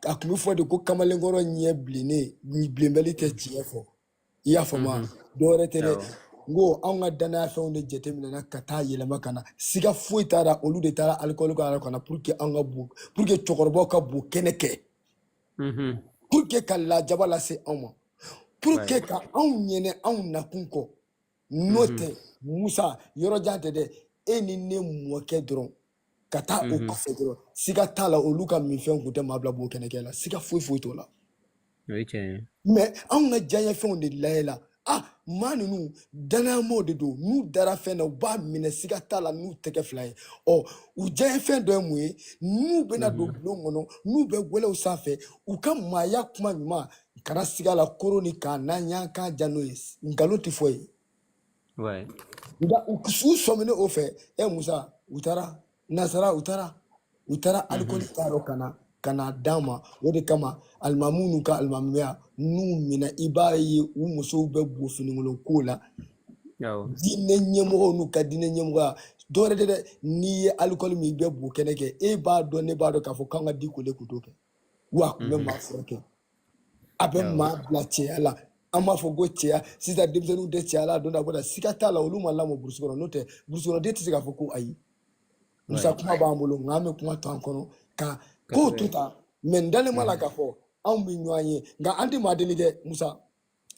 D: a tun bɛ fɔ de ko kamalenkɔrɔ ɲɛ bilennen bilenbali tɛ tiɲɛ fɔ, i y'a faamu wa? Dɔwɛrɛ tɛ dɛ. N ko anw ka danaya fɛnw de jateminɛna ka taa yɛlɛma ka na, siga foyi t'a la, olu de taara alikɔli k'a la ka na pour que anw ka bo, pour que cɛkɔrɔbaw ka bo kɛnɛ kɛ, pour que ka lajaba lase anw ma, pour que ka anw ɲinɛ anw nakun kɔ. N'o tɛ Musa, yɔrɔ jan tɛ dɛ, e ni ne mɔkɛ dɔrɔn ka taa o kɔfɛ dɔrɔn, siga t'a la, olu ka minfɛnw kun tɛ maa bila bo kɛnɛ kɛ la, siga foyi foyi t'o la.
A: O ye tiɲɛ ye.
D: Mais anw ka diyaɲɛfɛnw de layɛ la, ah, maa ninnu danayamaw de don, n'u dara fɛn na u b'a minɛ, siga t'a la, n'u tɛgɛ fila ye. Ɔ, u diyaɲɛfɛn dɔ ye mun ye? N'u bɛna don bulon kɔnɔ, n'u bɛ gwɛlɛw sanfɛ, u ka maaya kuma ɲuman kana siga la, koro ni kan n'an y'an kan ja n'o ye, nkalon tɛ fɔ ye. Nka u sɔminen o fɛ, ɛ Musa, u taara nasara, u taara alikɔli ta yɔrɔ ka na ka na d'an ma. O de kama alimamu n'u ka alimamiya n'u minɛ, i b'a ye u musow bɛ bo finikolon ko la. Diinɛ ɲɛmɔgɔw n'u ka diinɛ ɲɛmɔgɔya dɔwɛrɛ tɛ dɛ, n'i ye alikɔli min, i bɛ bo kɛnɛ kɛ, e b'a dɔn, ne b'a dɔn k'a fɔ k'an ka di kole kun t'o kɛ, wa a kun bɛ maa furakɛ, a bɛ maa bila cɛya la. An b'a fɔ ko cɛya, sisan denmisɛnninw tɛ cɛya la, a don a bɔra, siga t'a la, olu ma lamɔ burusi kɔnɔ. N'o tɛ burusi kɔnɔ den tɛ se k'a fɔ ko ayi. Musa, kuma b'an bolo, nka an bɛ kuma to an kɔnɔ ka kow to tan. Mais n dalen b'a la k'a fɔ anw bɛ ɲɔgɔn ye, nka an tɛ maa deli dɛ Musa,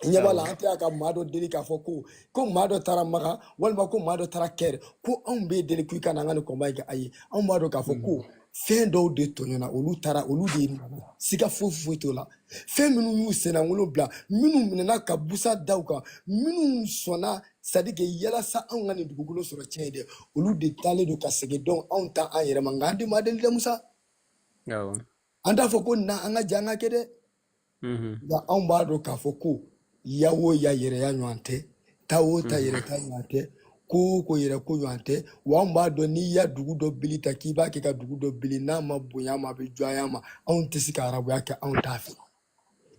D: i ɲɛ b'a la, an tɛ a ka maa dɔ deli k'a fɔ ko maa dɔ taara Makan walima ko maa dɔ taara Kɛri, ko anw b'e deli k'i ka na an ka nin kɔnba in kɛ. Ayi, anw b'a dɔn k'a fɔ ko fɛn dɔw de tɔɲɔna, olu taara, olu de nana, siga foyi foyi t'o la. Fɛn minnu y'u sennangolo bila, minnu minɛna ka busa da u kan, minnu sɔnna, c'est à dire que yalasa anw ka nin dugukolo sɔrɔ tiɲɛ ye dɛ, olu de taalen don ka segin. Donc anw ta an yɛrɛ ma, nka an tɛ maa deli dɛ Musa. An t'a fɔ ko na an ka jɛ an ka kɛ dɛ, nka anw b'a dɔn k'a fɔ ko ya o ya yɛrɛya ɲɔgɔn tɛ, ta o ta yɛrɛ ta ɲɔgɔn tɛ, ko o ko yɛrɛ ko ɲɔgɔn tɛ. Wa anw b'a dɔn n'i ya dugu dɔ bili ta k'i b'a kɛ ka dugu dɔ bili, n'a ma bonya ma, a bɛ jɔnya ma. Anw tɛ se ka arabuya kɛ, anw t'a fɛ.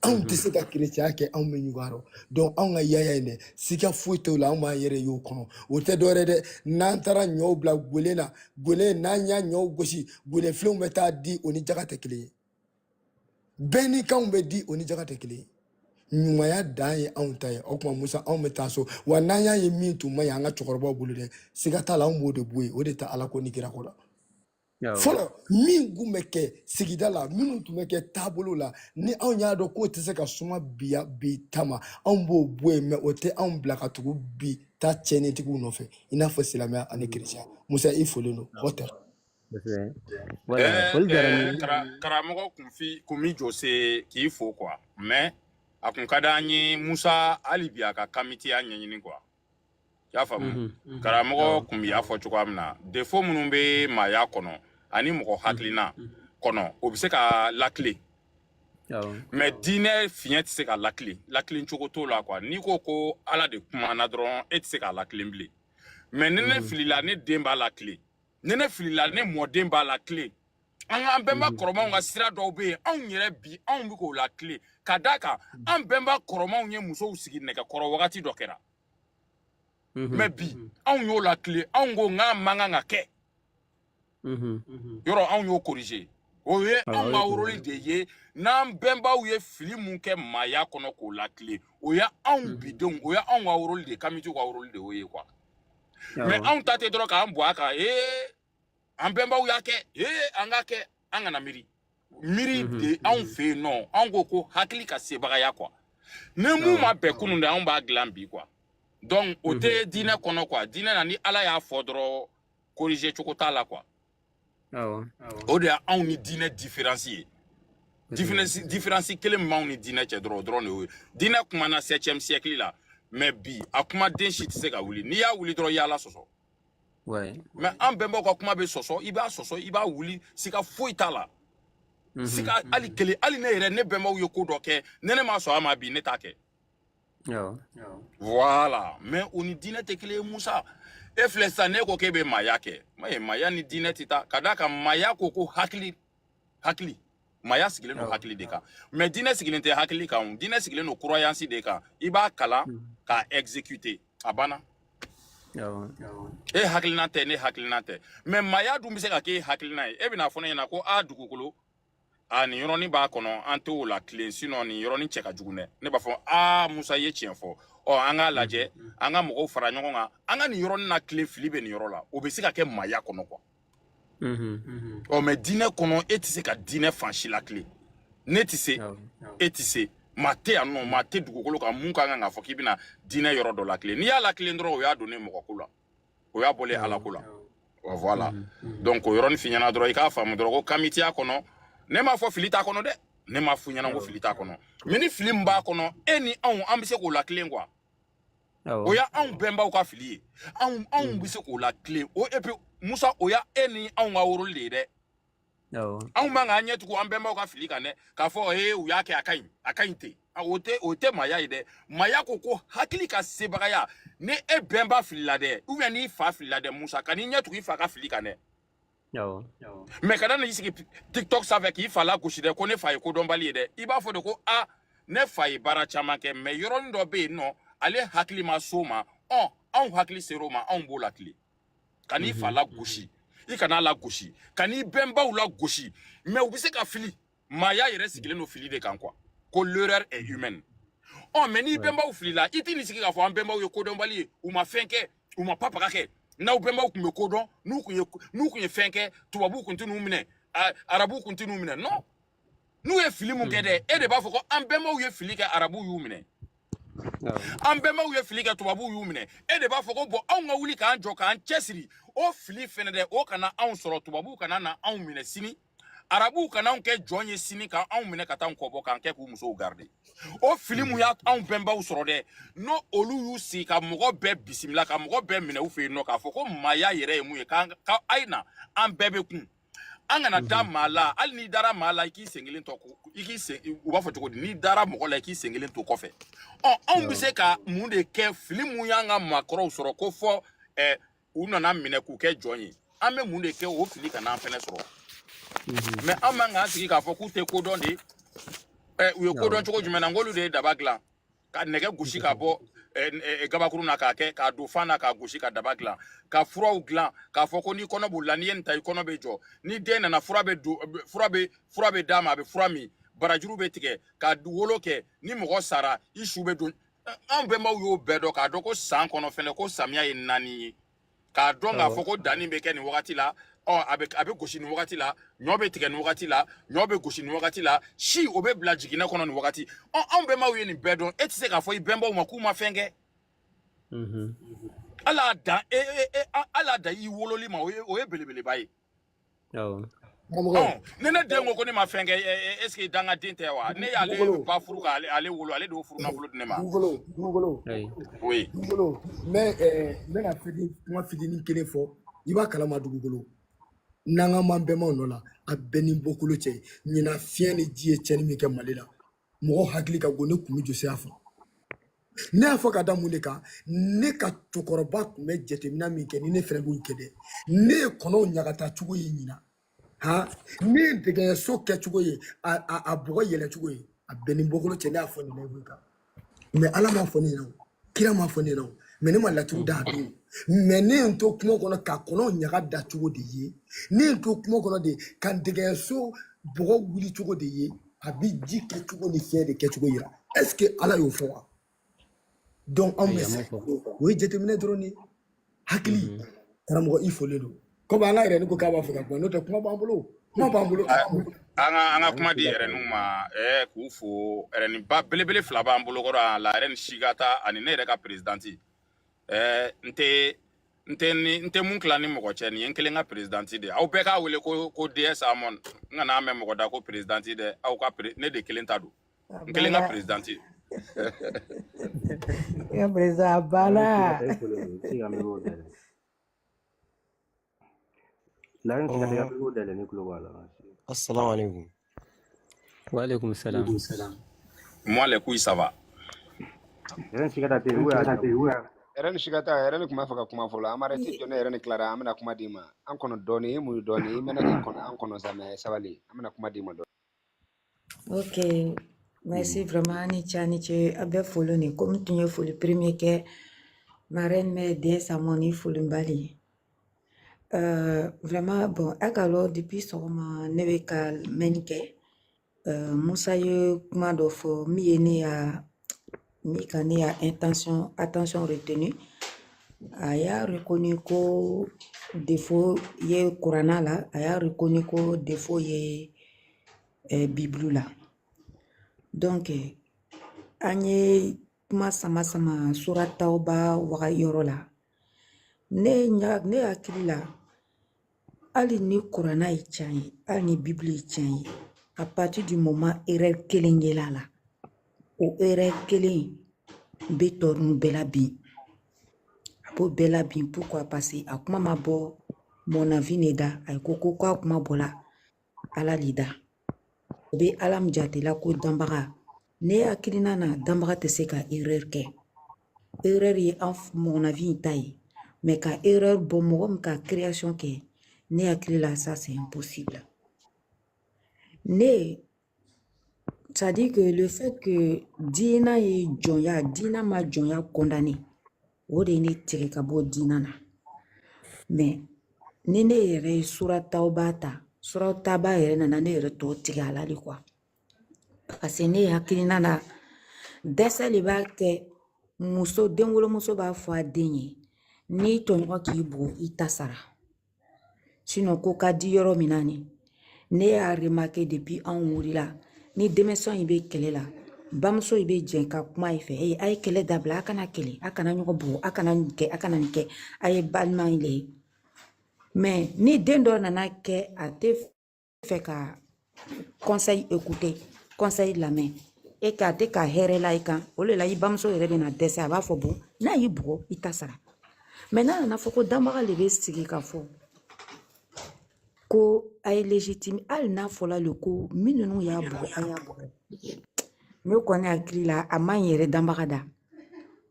D: Anw tɛ se ka kerecɛnya kɛ, anw bɛ ɲugun a rɔ. Donc anw ka yaya in dɛ, siga foyi t'o la, anw b'an yɛrɛ y'o kɔnɔ. O tɛ dɔwɛrɛ dɛ, n'an taara ɲɔw bila gwelen na, gwelen n'an y'a ɲɔw gosi, gwelen filenw bɛ taa di, o ni jaga tɛ kelen ye. Bɛɛ ni kanw bɛ di, o ni jaga tɛ kelen ye. Ɲumanya dan ye anw ta ye. O tuma Musa, anw bɛ taa so, wa n'an y'a ye min tun man ɲi an ka cɛkɔrɔbaw bolo dɛ, siga t'a la, anw b'o de bɔ yen. O de tɛ Ala ko ni kira ko la. Fɔlɔ min kun bɛ kɛ sigida la, minnu tun bɛ kɛ taabolo la, ni anw y'a dɔn k'o tɛ se ka suma bi bi ta ma, anw b'o bɔ yen. Mais o tɛ anw bila ka tugu bi ta tiɲɛnitigiw nɔfɛ, i n'a fɔ silamɛya ani kerecɛnya. Musa, i folen don, o tɛ.
A: Kosɛbɛ. Voilà, foli diyara n ye.
B: Karamɔgɔ Kunfi Kunmi Jose k'i fo quoi, mais a kun ka d'an ye Musa hali bi a ka kamitiya ɲɛɲini quoi, i y'a faamu? Karamɔgɔ kun y'a fɔ cogoya min na, défaut minnu bɛ maaya kɔnɔ ani mɔgɔ hakilina kɔnɔ, o bɛ se ka lakile, mais diinɛ fiɲɛ tɛ se ka lakile, lakilen cogo t'o la quoi. N'i ko ko Ala de kumana dɔrɔn, e tɛ se k'a lakilen bilen. Mais ni ne filila, ne den b'a lakile. Ni ne filila, ne mɔden b'a lakile. An k'an bɛnba kɔrɔmaw ka sira dɔw bɛ yen, anw yɛrɛ bi anw bɛ k'o lakile, ka d'a kan an bɛnba kɔrɔmaw ye musow sigi nɛgɛkɔrɔ wagati dɔ kɛra. Mais bi anw y'o lakile, anw ko n k'a man kan ka kɛ. Yɔrɔ anw y'o corriger, o ye anw ka rôle de ye. N'an bɛnbaw ye fili mun kɛ maaya kɔnɔ k'o lakile, o ye anw bidenw, o ye anw ka rôle de ye, kamitiw ka rôle de y'o ye quoi. Mais anw ta tɛ dɔrɔn k'an bɔ a kan, ee an bɛnbaw y'a kɛ, ee an k'a kɛ, an kana miiri miiri de. Anw fɛ yen nɔ, anw ko ko hakili ka sebagaya quoi. Ni mun ma bɛn kunun dɛ, anw b'a dilan bi quoi. Donc o tɛ diinɛ kɔnɔ quoi. Diinɛ na, ni Ala y'a fɔ dɔrɔn, corriger cogo t'a la quoi. O de y'anw ni diinɛ différence ye. Différence kelen min b'anw ni diinɛ cɛ dɔrɔn, o dɔrɔn de y'o ye. Diinɛ kumana 7e siècle la, mais bi a kuma den si tɛ se ka wuli. N'i y'a wuli dɔrɔn, i y'Ala sɔsɔ. Mais an bɛnbaw ka kuma bɛ sɔsɔ, i b'a sɔsɔ, i b'a wuli, siga foyi t'a la, siga hali kelen. Hali ne yɛrɛ, ne bɛnbaw ye ko dɔ kɛ, ne ma sɔn a ma bi, ne t'a kɛ. Voilà. Mais o ni diinɛ tɛ kelen ye Musa. E filɛ sisan, ne ko k'e bɛ maaya kɛ, mais maaya ni diinɛ tɛ taa, ka d'a kan maaya ko ko hakili, hakili, maaya sigilen don hakili de kan. Mais diinɛ sigilen tɛ hakili kan, diinɛ sigilen don croyance de kan. I b'a kalan k'a exécuter, a banna. E hakilina tɛ, ne hakilina tɛ. Mais maaya dun bɛ se ka k'e hakilina ye. E bɛna fɔ ne ɲɛna ko a dugukolo A nin yɔrɔnin b'a kɔnɔ, an t'o la tilen, sinon nin yɔrɔnin cɛ ka jugu dɛ. Ne b'a fɔ aa Musa, i ye tiɲɛ fɔ. Ɔ, an k'a lajɛ, an ka mɔgɔw fara ɲɔgɔn kan, an ka nin yɔrɔnin na tilen, fili bɛ nin yɔrɔ la. O bɛ se ka kɛ maaya kɔnɔ quoi. Ɔ, mais diinɛ kɔnɔ, e tɛ se ka diinɛ fan si la tilen. Ne tɛ se, e tɛ se, maa tɛ yan nɔ, maa tɛ dugukolo kan mun ka kan k'a fɔ k'i bɛna diinɛ yɔrɔ dɔ la tilen. N'i y'a latilen dɔrɔn, o y'a donnen mɔgɔ ko la, o y'a bɔlen Ala ko la. Voilà. Donc o yɔrɔnin f'i ɲɛna dɔrɔn, i k'a faamu dɔrɔn ko kamitiya kɔnɔ, ne m'a fɔ fili t'a kɔnɔ dɛ, ne m'a f'u ɲɛna ko fili t'a kɔnɔ, mais ni fili min b'a kɔnɔ, e ni anw, an bɛ se k'o latilen quoi. O y'a anw bɛnbaw ka fili ye, anw bɛ se k'o latilen o. Et puis Musa, o y'a e ni anw ka rôle de ye dɛ. Anw man k'an ɲɛ tugu an bɛnbaw ka fili kan dɛ, k'a fɔ ee u y'a kɛ, a ka ɲi, a ka ɲi ten. O tɛ maaya ye dɛ. Maaya ko hakili ka sebagaya. Ni e bɛnba filila dɛ, ou bien n'i fa filila dɛ, Musa, ka n'i ɲɛ tugu i fa ka fili kan dɛ. Mais kana n'i sigi TikTok sanfɛ k'i fa lagosi dɛ, ko ne fa ye kodɔnbali ye dɛ. I b'a fɔ de ko a ne fa ye baara caman kɛ, mais yɔrɔnin dɔ bɛ yen nɔ, ale hakili ma s'o ma. Ɔ, anw hakili ser'o ma, anw b'o latilen. Ka n'i fa lagosi, i kana lagosi, ka n'i bɛnbaw lagosi, mais u bɛ se ka fili. Maaya yɛrɛ sigilen don fili de kan quoi, ko l'erreur est humaine. Ɔ, mais n'i bɛnbaw filila, i t'i n'i sigi k'a fɔ an bɛnbaw ye kodɔnbali ye, u ma fɛn kɛ, u ma papaga kɛ. N'aw bɛnbaw tun bɛ kodɔn, n'u kun ye fɛn kɛ, tubabuw kun tɛ n'u minɛ, arabuw kun tɛ n'u minɛ. Non, n'u ye fili mun kɛ dɛ, e de b'a fɔ ko an bɛnbaw ye fili kɛ, arabuw y'u minɛ. An bɛnbaw ye fili kɛ, tubabuw y'u minɛ. E de b'a fɔ ko bɔn, anw ka wuli k'an jɔ k'an cɛsiri, o fili fɛnɛ dɛ, o kana anw sɔrɔ, tubabuw kana na anw minɛ sini, arabuw kana anw kɛ jɔn ye sini, ka anw minɛ ka taa anw kɔbɔ k'an kɛ k'u musow garder. O fili mun y'a anw bɛnbaw sɔrɔ dɛ, n'o olu y'u sigi ka mɔgɔ bɛɛ bisimila, ka mɔgɔ bɛɛ minɛ u fɛ yen nɔ, k'a fɔ ko maaya yɛrɛ ye mun ye, k'an ka a ye na, an bɛɛ bɛ kun, an kana da maa la. Hali n'i dara maa la, i k'i sen kelen to, i k'i sen, u b'a fɔ cogo di, n'i dara mɔgɔ la, i k'i sen kelen to kɔfɛ. Ɔ, anw bɛ se ka mun de kɛ? Fili mun y'an ka maakɔrɔw sɔrɔ ko fɔ u nana minɛ k'u kɛ jɔn ye, an bɛ mun de kɛ o fili kana an fɛnɛ sɔrɔ? Mais an man k'an sigi k'a fɔ k'u tɛ kodɔn de. U ye kodɔn cogo jumɛn na? N k'olu de ye daba dilan ka nɛgɛ gosi ka bɔ gabakuru na, k'a kɛ k'a don fan na, k'a gosi ka daba dilan, ka furaw dilan, k'a fɔ ko n'i kɔnɔ bolila, n'i ye nin ta, i kɔnɔ bɛ jɔ. Ni den nana, fura bɛ don, fura bɛ d'a ma, a bɛ fura min, barajuru bɛ tigɛ ka wolo kɛ. Ni mɔgɔ sara, i su bɛ don. Anw bɛnbaw y'o bɛɛ dɔn, k'a dɔn ko san kɔnɔ fɛnɛ, ko samiya ye 4 ye, k'a dɔn k'a fɔ ko danni bɛ kɛ nin wagati la, ɔ a bɛ gosi nin wagati la, ɲɔ bɛ tigɛ nin wagati la, ɲɔ bɛ gosi nin wagati la, si o bɛ bila jiginɛ kɔnɔ nin wagati. Ɔ, anw bɛnbaw ye nin bɛɛ dɔn. E tɛ se k'a fɔ i bɛnbaw ma k'u ma fɛn kɛ. Ala dan e e ala dan i wololi ma, o ye belebeleba ye. Ni ne den ko ne ma fɛn kɛ, est ce que dangaden tɛ wa? Ne y'ale ba furu k'ale wolo, ale de y'o furu nafolo di ne ma.
D: Dugukolo.
B: Oui.
D: Dugukolo, n bɛna kuma fitinin kelen fɔ, i b'a kalama dugukolo. N'an ka m'an bɛnbaw nɔ la, a bɛɛ ni bɔkolo cɛ. Ɲinan fiɲɛ ni ji ye tiɲɛni min kɛ Mali la, mɔgɔw hakili ka go. Ne kun bɛ jɔsi a fɔ. Ne y'a fɔ ka da mun de kan? Ne ka cɛkɔrɔba tun bɛ jateminɛ min kɛ, ni ne fɛnɛ b'o kɛ dɛ. Ne ye kɔnɔw ɲagata cogo ye ɲinan. Han, ne ye dɛgɛso kɛcogo ye, a bɔgɔ yɛlɛ cogo ye, a bɛɛ ni bɔkolo cɛ. Ne y'a fɔ nin live kan. Mais Ala m'a fɔ ne ɲɛna o, kira m'a fɔ ne ɲɛna o, mais ne ma laturu da a don. Mais ne ye n to kungo kɔnɔ ka kɔnɔw ɲaga da cogo de ye, ne ye n to kungo kɔnɔ de ka dɛgɛso bɔgɔ wuli cogo de ye, a bɛ ji kɛcogo ni fiɲɛ de kɛcogo yira. Est ce que Ala y'o fɔ wa? Donc anw bɛ se, o ye jateminɛ dɔrɔn de ye. Hakili karamɔgɔ, i folen don. Komi an ka yɛrɛ ni ko k'a b'a fɛ ka kuma, n'o tɛ kuma b'an bolo, kuma b'an bolo.
B: An ka kuma di yɛrɛninw ma, k'u fo. Yɛrɛnin ba belebele 2 b'an bolo kɔrɔ a la, yɛrɛ ni Sigata ani ne yɛrɛ ka présidente. N tɛ mun tila ni mɔgɔ cɛ, nin ye n kelen ka présidente de ye. Aw bɛɛ k'a wele ko DS Amon. N kana mɛn mɔgɔ da ko présidente dɛ, aw ka ne de kelen ta don. N kelen ka présidente.
G: I ka président banna.
L: Assalamu alaikum.
A: Wa alaikum salam.
B: Moi les couilles ça va.
F: Yɛrɛ
C: ni Sigata, yɛrɛ ni tun b'a fɛ ka kuma fɔlɔ. An b'a ti jɔ ne yɛrɛ ni tilara, an bɛna kuma d'i ma. An kɔnɔ dɔɔni, i muɲu dɔɔni, i mɛnna k'i kɔnɔ an kɔnɔ sa, mais sabali, an bɛna kuma d'i ma dɔɔni.
M: Ok, merci vraiment, ni ce ni ce, a bɛɛ foli ni komi tun ye foli premier kɛ, ma reine mère DS Amon i foli bali. Vraiment, bon, a ka lɔ depuis sɔgɔma ne bɛ ka mɛnni kɛ. Musa ye kuma dɔ fɔ min ye ne ya min ka ne ya attention retenue. A y'a reconnu ko défaut ye kuranna la, a y'a reconnu ko défaut ye Bible la. Donc an ye kuma sama sama sura Tawba waga yɔrɔ la. Ne hakili la, hali ni kuranna ye tiɲɛ ye, hali ni Bible ye tiɲɛ ye, à partir du moment erreur kelen yela a la, o erreur kelen bɛ tɔ ninnu bɛɛ la bin. A b'o bɛɛ la bin. Pourquoi? Parce que a kuma ma bɔ mon avis ne da, a ko ko k'a kuma bɔla Ala le da. O bɛ Ala min jatela ko danbaga, ne hakilina na, danbaga tɛ se ka erreur kɛ. Erreur ye an mon avis in ta ye, mais ka erreur bɔ mɔgɔ min ka création kɛ, ne hakili la, ça c'est impossible. Ne, c'est-à-dire que le fait que diina ye jɔnya, diina ma jɔnya condamné, o de ye ne tigɛ ka bɔ diina na. Mais ni ne yɛrɛ ye sura Tawba ta, sura Tawba yɛrɛ nana ne yɛrɛ tɔ tigɛ a la de quoi, parce que ne hakilina na, dɛsɛ de b'a kɛ muso denwolomuso b'a fɔ a den ye n'i tɔɲɔgɔn k'i bugɔ, i ta sara. Sinon ko ka di yɔrɔ min na, ni ne y'a remarqué depuis anw wulila, ni denmisɛn in bɛ kɛlɛ la, bamuso in bɛ jɛn ka kuma i fɛ: ee, a ye kɛlɛ dabila, a kana kɛlɛ, a kana ɲɔgɔn bugɔ, a kana nin kɛ, a kana nin kɛ, a ye balima in le ye. Mais ni den dɔ nana kɛ a tɛ fɛ ka conseil écouter, conseil lamɛn, e ka tɛ ka hɛrɛ la i kan, o de la i bamuso yɛrɛ bɛna dɛsɛ, a b'a fɔ bon, n'a y'i bugɔ, i ta sara. Mais n'a nana fɔ ko danbaga de bɛ sigi ka fɔ ko a ye légitime, hali n'a fɔla le ko minnu y'a bugɔ, a y'a bugɔ, ne kɔni hakili la, a man ɲi yɛrɛ danbaga da.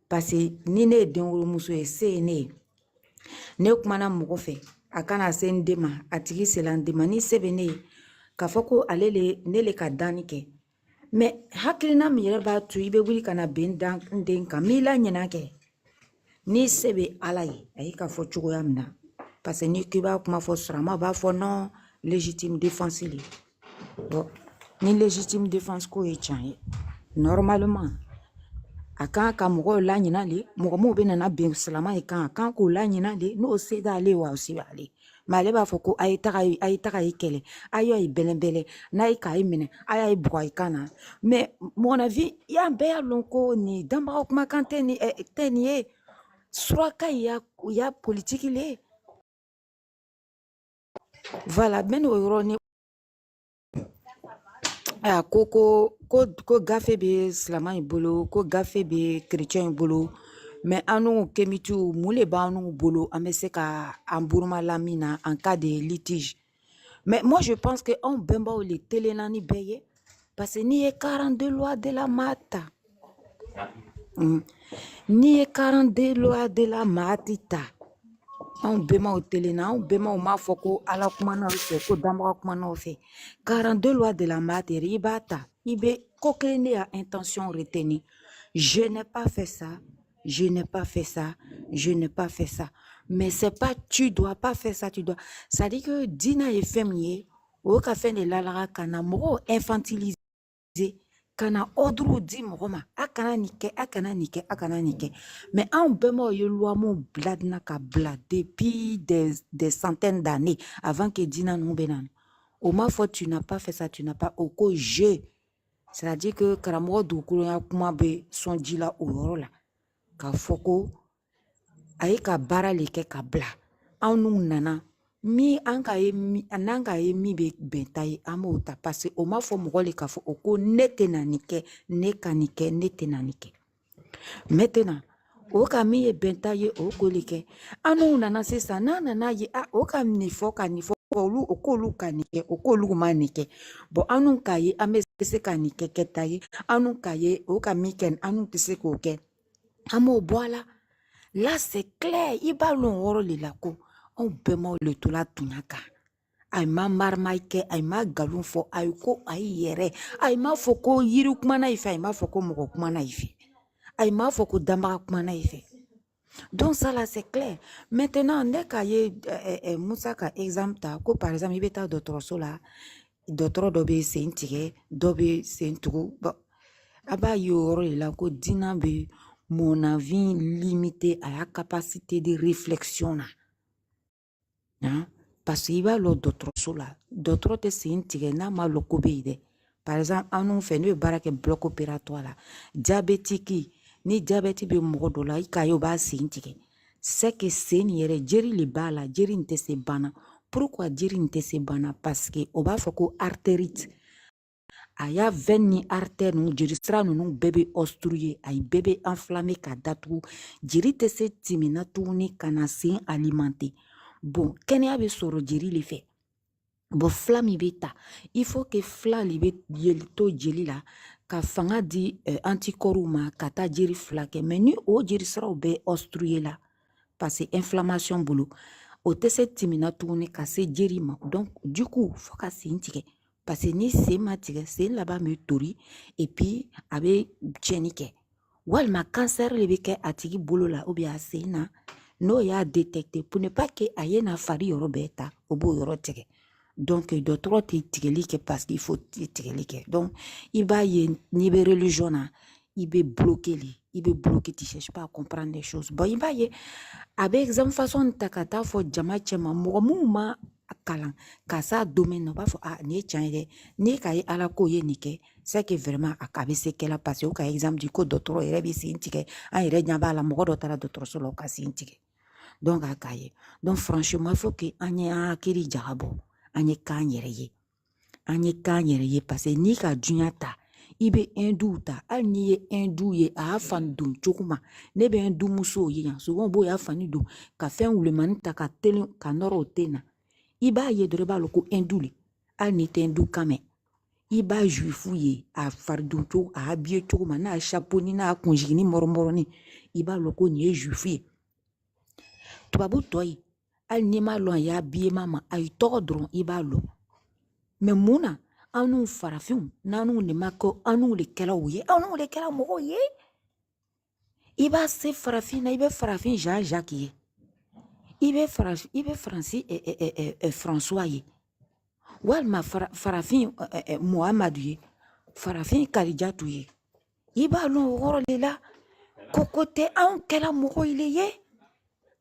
M: Parce que ni ne ye denwolomuso ye, se ye ne ye, ne kumana mɔgɔ fɛ, a kana se n den ma, a tigi sela n den ma, ni se bɛ ne ye k'a fɔ ko ale le ne le ka danni kɛ. Mais hakilina min yɛrɛ b'a to i bɛ wuli ka na bɛn dan n den kan, m'i la ɲinɛ kɛ ni se bɛ Ala ye, a ye k'a fɔ cogoya min na. Parce que n'i k'i b'a kuma fɔ sirama b'a fɔ non, légitime défense le. Bon, ni légitime défense ko ye tiɲɛ ye, normalement a kan ka mɔgɔw laɲina le, mɔgɔ minnu bɛ nana bin silama in kan, a kan k'o laɲina le, n'o se t'ale ye wa, o se b'ale. Mais ale b'a fɔ ko a ye taga, a ye taga i kɛlɛ, a y'a ye bɛlɛnbɛlɛ, n'a ye k'a ye minɛ, a y'a ye bugɔ i kan na. Mais mon avis, y'an bɛɛ y'a lɔn ko nin danbaga kumakan tɛ nin tɛ nin ye suraka ya politique le. Voilà, n bɛ n'o yɔrɔnin. A ko ko gafe bɛ silama in bolo, ko gafe bɛ chrétien in bolo, mais an n'u kemitiw, mun le b'an n'u bolo, an bɛ se ka an buruma la min na en cas de litige? Mais moi je pense que anw bɛnbaw le telenna ni bɛɛ ye, parce que n'i ye 42 lois de la Maat ta, n'i ye 42 lois de la Maat ta, anw bɛnbaw telenna. Anw bɛnbaw m'a fɔ ko Ala kumana u fɛ, ko danbaga kumana u fɛ. 42 lois de la Maat yɛrɛ, i b'a ta, i bɛ ko kelen, ne y'a intention retenue: je n'ai pas fait ça, je n'ai pas fait ça, je n'ai pas fait ça. Mais c'est pas tu dois pas faire ça, tu dois. C'est à dire que diinɛ ye fɛn min ye, o ye ka fɛn de lalaga ka na mɔgɔw infantiliser, ka na ordre di mɔgɔ ma: a kana nin kɛ, a kana nin kɛ, a kana nin kɛ. Mais anw bɛnbaw ye loi mun bila diinɛ ka bila depuis des centaines d'années avant que diinɛ ninnu bɛ na, o m'a fɔ tu n'as pas fait ça, tu n'as pas, o ko je. C'est à dire que karamɔgɔ dugukolo ya kuma bɛ sɔn ji la o yɔrɔ la, k'a fɔ ko a ye ka baara le kɛ ka bila. Anw n'u nana min an ka ye min n'an ka ye min bɛ bɛn ta ye, an b'o ta, parce que o m'a fɔ mɔgɔ le k'a fɔ o ko ne tɛna nin kɛ, ne ka nin kɛ, ne tɛna nin kɛ. Maintenant o ka min ye bɛn ta ye, o k'o le kɛ. An n'u nana sisan, n'an nana ye a o ka nin fɔ ka nin fɔ, olu o k'olu ka nin kɛ, o k'olu ma nin kɛ. Bon, an n'u k'a ye an bɛ se ka nin kɛ kɛta ye, an n'u k'a ye o ka min kɛ, an n'u tɛ se k'o kɛ, an b'o bɔ a la. Là c'est clair, i b'a lɔn o yɔrɔ de la ko anw bɛnbaw le tola tunya kan. A ma marimai kɛ, a ma nkalon fɔ, a ye ko a ye yɛrɛ, a ma fɔ ko yiri kumana i fɛ, a ma fɔ ko mɔgɔ kumana i fɛ, a ma fɔ ko danbaga kumana i fɛ. Donc ça là c'est clair. Maintenant ne k'a ye Musa ka exemple ta ko par exemple i bɛ taa dɔgɔtɔrɔso la. Dɔgɔtɔrɔ dɔ bɛ sen tigɛ, dɔ bɛ sen tugu. Bon, a b'a ye o yɔrɔ de la ko diinɛ bɛ mon avis limité à la capacité de réflexion na. Hein? Parce que i b'a lɔn dɔgɔtɔrɔso la, dɔgɔtɔrɔ tɛ sen tigɛ n'a ma lɔn ko bɛ yen dɛ. Par exemple, an fɛ, ne bɛ baara kɛ bloc opératoire la, diabétique, ni diabète bɛ mɔgɔ dɔ la, i k'a ye o b'a sen tigɛ. C'est que sen nin yɛrɛ, jeri le b'a la, jeri nin tɛ se banna. Pourquoi jeri nin tɛ se banna? Parce que o b'a fɔ ko artérite. A y'a veine ni artère ninnu, jeli sira ninnu bɛɛ bɛ obstruer, a bɛɛ bɛ enflammé ka datugu. Jeli tɛ se tɛmɛna tuguni ka na sen alimenter. Bon, kɛnɛya bɛ sɔrɔ jeli le fɛ. Bon, fila min bɛ ta, il faut que fila le bɛ yeli to jeli la ka fanga di anticorps ma ka taa jeli fila kɛ. Mais ni o jeli siraw bɛɛ obstruer la, parce que inflammation bolo, o tɛ se tɛmɛna tuguni ka se jeli ma. Donc du coup, fo ka sen tigɛ. Parce que ni sen ma tigɛ, sen laban bɛ tori et puis a bɛ tiɲɛni kɛ. Walima cancer de bɛ kɛ a tigi bolo la ou bien a sen na, n'o y'a détecté, pour ne pas que a ye na fari yɔrɔ bɛɛ ta, o b'o yɔrɔ tigɛ. Donc dɔgɔtɔrɔ tɛ tigɛli kɛ parce qu'il faut tigɛli kɛ. Donc i b'a ye, n'i bɛ religion na, i bɛ bloqué le, i bɛ bloqué, tu cherches pas à comprendre les choses. Bon, i b'a ye a bɛ exemple façon ta ka taa fɔ jama cɛma, mɔgɔ minnu ma kalan ka s'a domaine na, u b'a fɔ ah, nin ye tiɲɛ ye dɛ, n'i ka ye Ala ko ye nin kɛ, c'est que vraiment a bɛ se kɛla. Parce que o ka exemple di ko dɔgɔtɔrɔ yɛrɛ bɛ sen tigɛ, an yɛrɛ ɲɛ b'a la, mɔgɔ dɔ taara dɔgɔtɔrɔso la, o ka sen tigɛ. Donc a k'a ye. Donc franchement, il faut que an ye an hakili jagabɔ, an ye k'an yɛrɛ ye, an ye k'an yɛrɛ ye. Parce que n'i ka duɲa ta, i bɛ hindu ta, hali n'i ye hindu ye, a y'a fani don cogo ma, ne bɛ hindu musow ye yan, souvent b'o y'a fani don ka fɛn wulemani ta ka teli ka nɔrɔ o ten na, i b'a ye dɔrɔn, i b'a lɔn ko hindu le, hali n'i tɛ hindu kan mɛn. I b'a juifu ye, a fari don cogo, a habillé cogo ma, n'a chapeau ni n'a kunsigini mɔrɔmɔrɔni, i b'a lɔn ko nin ye juifu ye. Tubabu tɔ ye, hali n'i m'a lɔn a y'a habillement ma, a y'i tɔgɔ dɔrɔn, i b'a lɔn. Mais mun na an n'u farafinw n'an de ma kɛ, an n'u de kɛla o ye, an n'u de kɛra mɔgɔw ye? I b'a se farafin na, i bɛ farafin Jean Jacques ye, i bɛ farafin, i bɛ Faransi François ye, walima farafin Muhamadu ye, farafin Karijatu ye. I b'a lɔn o yɔrɔ de la ko ko tɛ, anw kɛla mɔgɔw le ye.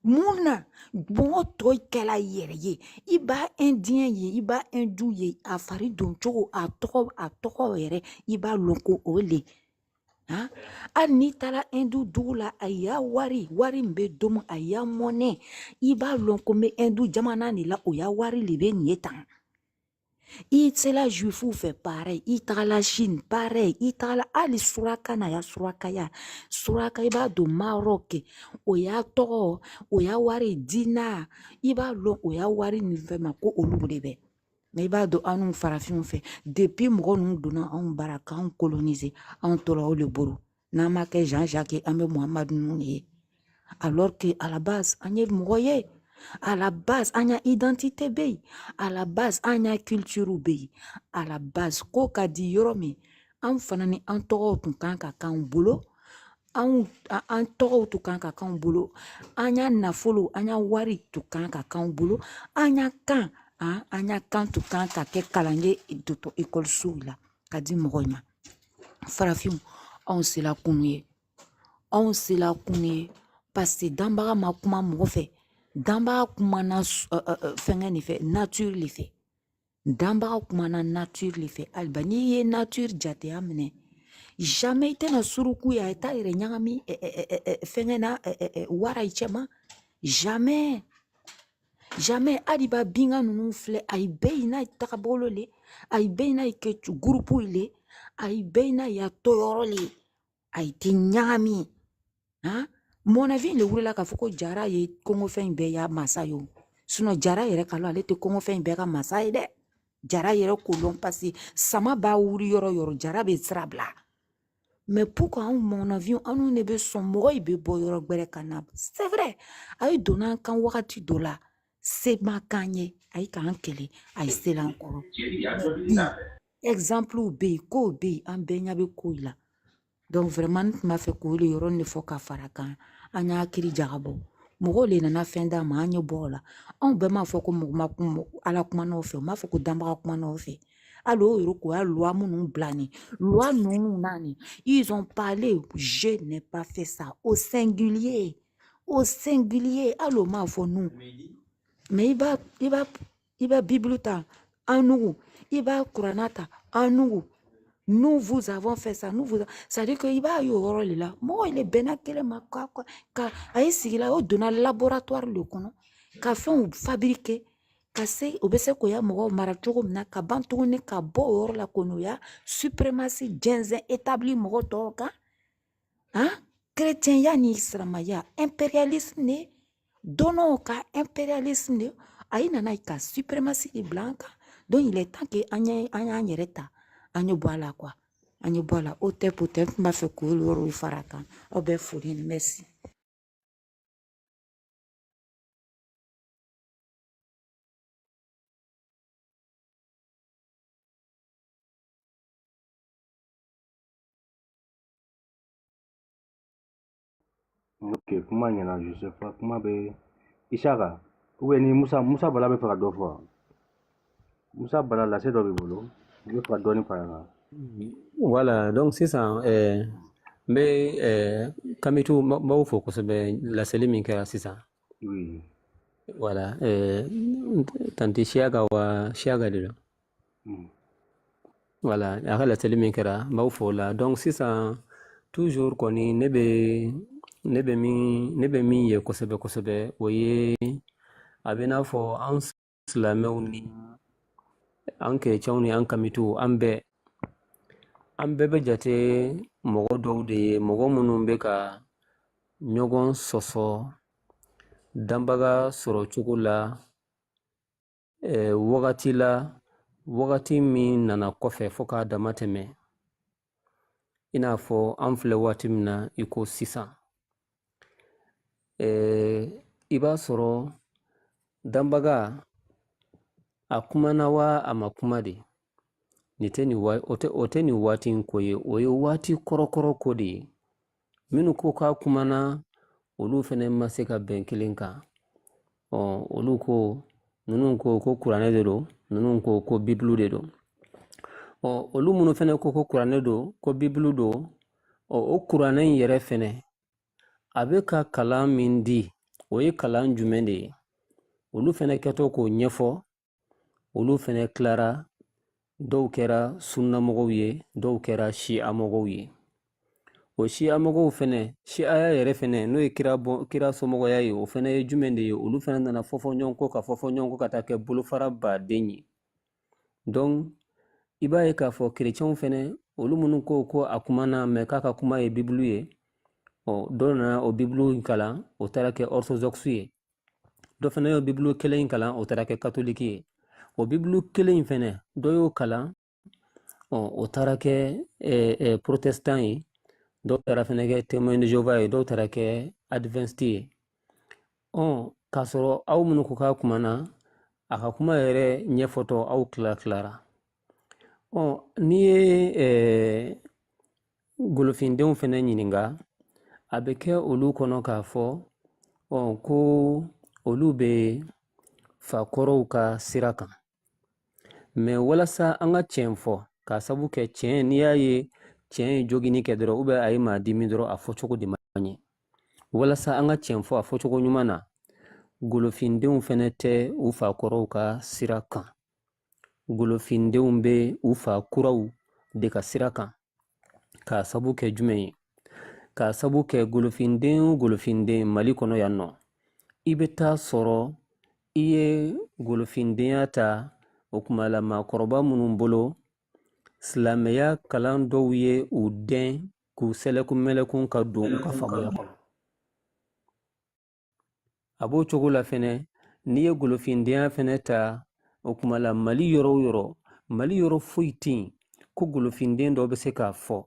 M: Mun na mɔgɔ tɔ kɛla i yɛrɛ ye? I b'a indien ye, i b'a hindou ye, a fari don cogo, a tɔgɔ, a tɔgɔ yɛrɛ, i b'a lɔn ko o le. Han, hali n'i taara hindu dugu la, a y'a wari, wari min bɛ domo, a y'a mɔnɛ, i b'a lɔn ko n bɛ hindu jamana de la, o y'a wari de bɛ nin ye tan. I sela juifuw fɛ, pareil. I tagala Chine, pareil. I tagala hali suraka na, ya surakaya, suraka, i b'a don Maroc, o y'a tɔgɔ, o y'a wari dinar, i b'a lɔn o y'a wari nin fɛn ma ko olu de bɛ. Mais i b'a dɔn anw farafinw fɛ, depuis mɔgɔ ninnu donna anw bara k'anw coloniser, anw tora o de bolo. N'an ma kɛ Jean Jacques, an bɛ Muhamadu ninnu de ye. Alors que à la base, an ye mɔgɔ ye, à la base, an ya identité bɛ yen, à la base, an ya culture bɛ yen, à la base, ko ka di yɔrɔ min, an fana ni an tɔgɔw tun kan ka k'an bolo, anw an tɔgɔw tun kan ka k'anw bolo, an ya nafolo, an ya wari tun kan ka k'anw bolo, an ya kan, an ya kan tun kan ka kɛ kalan ye ekɔlisow la ka di mɔgɔw ma. Farafinw, anw sela kunu ye, anw sela kunu ye, parce que danbaga ma kuma mɔgɔ fɛ, danbaga kumana fɛngɛ nin fɛ, nature le fɛ, danbaga kumana nature le fɛ. Haliba n'i ye nature jateya minɛ, jamais i tɛna suruku ye a ye taa yɛrɛ ɲagami fɛngɛ na wara i cɛma, jamais, jamais. Hali ba binga ninnu filɛ, a ye bɛɛ ye n'a ye tagabolo le, a ye bɛɛ ye n'a ye kɛ gurupu le, a ye bɛɛ ye n'a ye a tɔyɔrɔ le, a ye tɛ ɲagami. Han, mɔnɛfin le wulila k'a fɔ ko jara ye kɔngɔfɛn in bɛɛ y'a masa ye o. Sinon jara yɛrɛ ka lɔn, ale tɛ kɔngɔfɛn in bɛɛ ka masa ye dɛ. Jara yɛrɛ k'o lɔn, parce que sama b'a wuri yɔrɔ yɔrɔ, jara bɛ sira bila. Mais pourquoi anw mɔnɛfin, anw de bɛ sɔn mɔgɔ bɛ bɔ yɔrɔ gbɛrɛ ka na? C'est vrai, a ye donna an kan wagati dɔ la, se ma k'an ye, a ye k'an kɛlɛ, a ye sela an kɔrɔ. Bi exemple bɛ yen, kow bɛ yen, an bɛɛ ɲɛ bɛ kow la. Donc vraiment, n tun b'a fɛ k'o de yɔrɔnin de fɔ ka fara kan. An y'a hakili jagabɔ, mɔgɔw le nana fɛn d'an ma, an ye bɔ o la. Anw bɛɛ m'a fɔ ko mɔgɔ ma kuma, Ala kumana o fɛ, u m'a fɔ ko danbaga kumana o fɛ. Hali o yɛrɛ k'o ya loi minnu bila nin loi ninnu na nin, ils ont parlé, je n'ai pas fait ça au singulier, au singulier. Hali o m'a fɔ nous, mais i b'a Bible ta an nugu, i b'a Kuranna ta an nugu, nous vous avons fait ça, nous vous, c'est à dire que i b'a ye o yɔrɔ de la, mɔgɔ ile bɛnna kelen ma ka a ye sigi la, o donna laboratoire le kɔnɔ ka fɛnw fabriquer ka se o bɛ se k'o ya mɔgɔw mara cogo min na, ka ban tuguni ka bɔ o yɔrɔ la k'o n'o ya suprématie jɛnsɛn établi mɔgɔ tɔw kan. Han, chrétien ni silamɛya, impérialisme de dɔnnaw ka impérialisme de a ye nana ka suprématie de bila an kan. Donc il est temps que an ye an y'an yɛrɛ ta, an ye bɔ a la quoi, an ye bɔ a la. O tɛ peut être n b'a fɛ k'o yɔrɔ fara a kan. Aw bɛɛ foli, merci.
F: Ok, kuma ɲɛna, je sais pas, kuma bɛ Isaka ou bien ni Musa Bala bɛ fɛ ka dɔ fɔ wa? Musa Bala, lase dɔ b'i bolo, i bɛ fɛ ka dɔɔni fara a kan.
A: Voilà, donc sisan n bɛ Kamitu n b'aw fo kosɛbɛ laseli min kɛra sisan.
F: Oui.
A: Voilà, tantie Siaga wa Siaga de don. Voilà, a ka laseli min kɛra n b'aw fo o la. Donc sisan toujours kɔni ne bɛ min ye kosɛbɛ kosɛbɛ, o ye a bɛ n'a fɔ an silamɛw ni an kerecɛnw ni an kamituw, an bɛɛ bɛ jate mɔgɔ dɔw de ye, mɔgɔ minnu bɛ ka ɲɔgɔn sɔsɔ danbaga sɔrɔ cogo la wagati la, wagati min nana kɔfɛ fo k'a dama tɛmɛ, i n'a fɔ an filɛ waati min na i ko sisan. I b'a sɔrɔ danbaga a kumana wa a ma kuma de, nin tɛ nin wa o tɛ nin waati in ko ye, o ye waati kɔrɔkɔrɔ ko de ye. Minnu ko k'a kumana, olu fɛnɛ ma se ka bɛn kelen kan. Ɔ olu ko, ninnu ko ko kuranɛ de don, ninnu ko ko bibulu de don. Ɔ olu minnu fɛnɛ ko ko kuranɛ don, ko bibulu don, ɔ o kuranɛ in yɛrɛ fɛnɛ a bɛ ka kalan min di, o ye kalan jumɛn de ye? Olu fɛnɛ kɛtɔ k'o ɲɛfɔ, olu fɛnɛ tilara, dɔw kɛra sunnamɔgɔw ye, dɔw kɛra siamɔgɔw ye. O siamɔgɔw fɛnɛ, siaya yɛrɛ fɛnɛ, n'o ye kira bɔ kira somɔgɔya ye, o fɛnɛ ye jumɛn de ye? Olu fɛnɛ nana fɔfɔ ɲɔgɔn kɔ ka fɔfɔ ɲɔgɔn kɔ ka taa kɛ bolofara baden ye. Donc i b'a ye k'a fɔ kerecɛnw fɛnɛ, olu minnu ko ko a kumana mɛ k'a ka kuma ye bibulu ye, ɔ dɔ nana o bibulu in kalan, o taara kɛ orthodoxe ye. Dɔ fɛnɛ y'o bibulu kelen in kalan, o taara kɛ katoliki ye. O bibulu kelen in fɛnɛ, dɔ y'o kalan, ɔ o taara kɛ protestant ye. Dɔw taara fɛnɛ kɛ témoin de Jéhovah ye, dɔw taara kɛ adventiste ye. Ɔ k'a sɔrɔ aw minnu ko k'a kumana, a ka kuma yɛrɛ ɲɛfɔtɔ, aw tila tilara. Ɔ n'i ye golofindenw fɛnɛ ɲininka, a bɛ kɛ olu kɔnɔ k'a fɔ ɔ ko olu bɛ fakɔrɔw ka sira kan. Mɛ walasa an ka tiɲɛ fɔ, k'a sabu kɛ tiɲɛ, n'i y'a ye tiɲɛ ye jogini kɛ dɔrɔn, ou bien a ye maa dimi dɔrɔn, a fɔcogo de ma ɲɛ. Walasa an ka tiɲɛ fɔ a fɔcogo ɲuman na, golofindenw fɛnɛ tɛ u fakɔrɔw ka sira kan, golofindenw bɛ u fa kuraw de ka sira kan. K'a sabu kɛ jumɛn ye? K'a sabu kɛ golofinden o golofinden Mali kɔnɔ yan nɔ, i bɛ taa sɔrɔ i ye golofindenya ta o kuma la maakɔrɔba minnu bolo, silamɛya kalan dɔw ye u dɛn k'u sɛlɛkun mɛlɛkun ka don u ka faamuya kɔnɔ. A b'o cogo la fɛnɛ, n'i ye golofindenya fɛnɛ ta o kuma la Mali yɔrɔ o yɔrɔ, Mali yɔrɔ foyi tɛ yen ko golofinden dɔ bɛ se k'a fɔ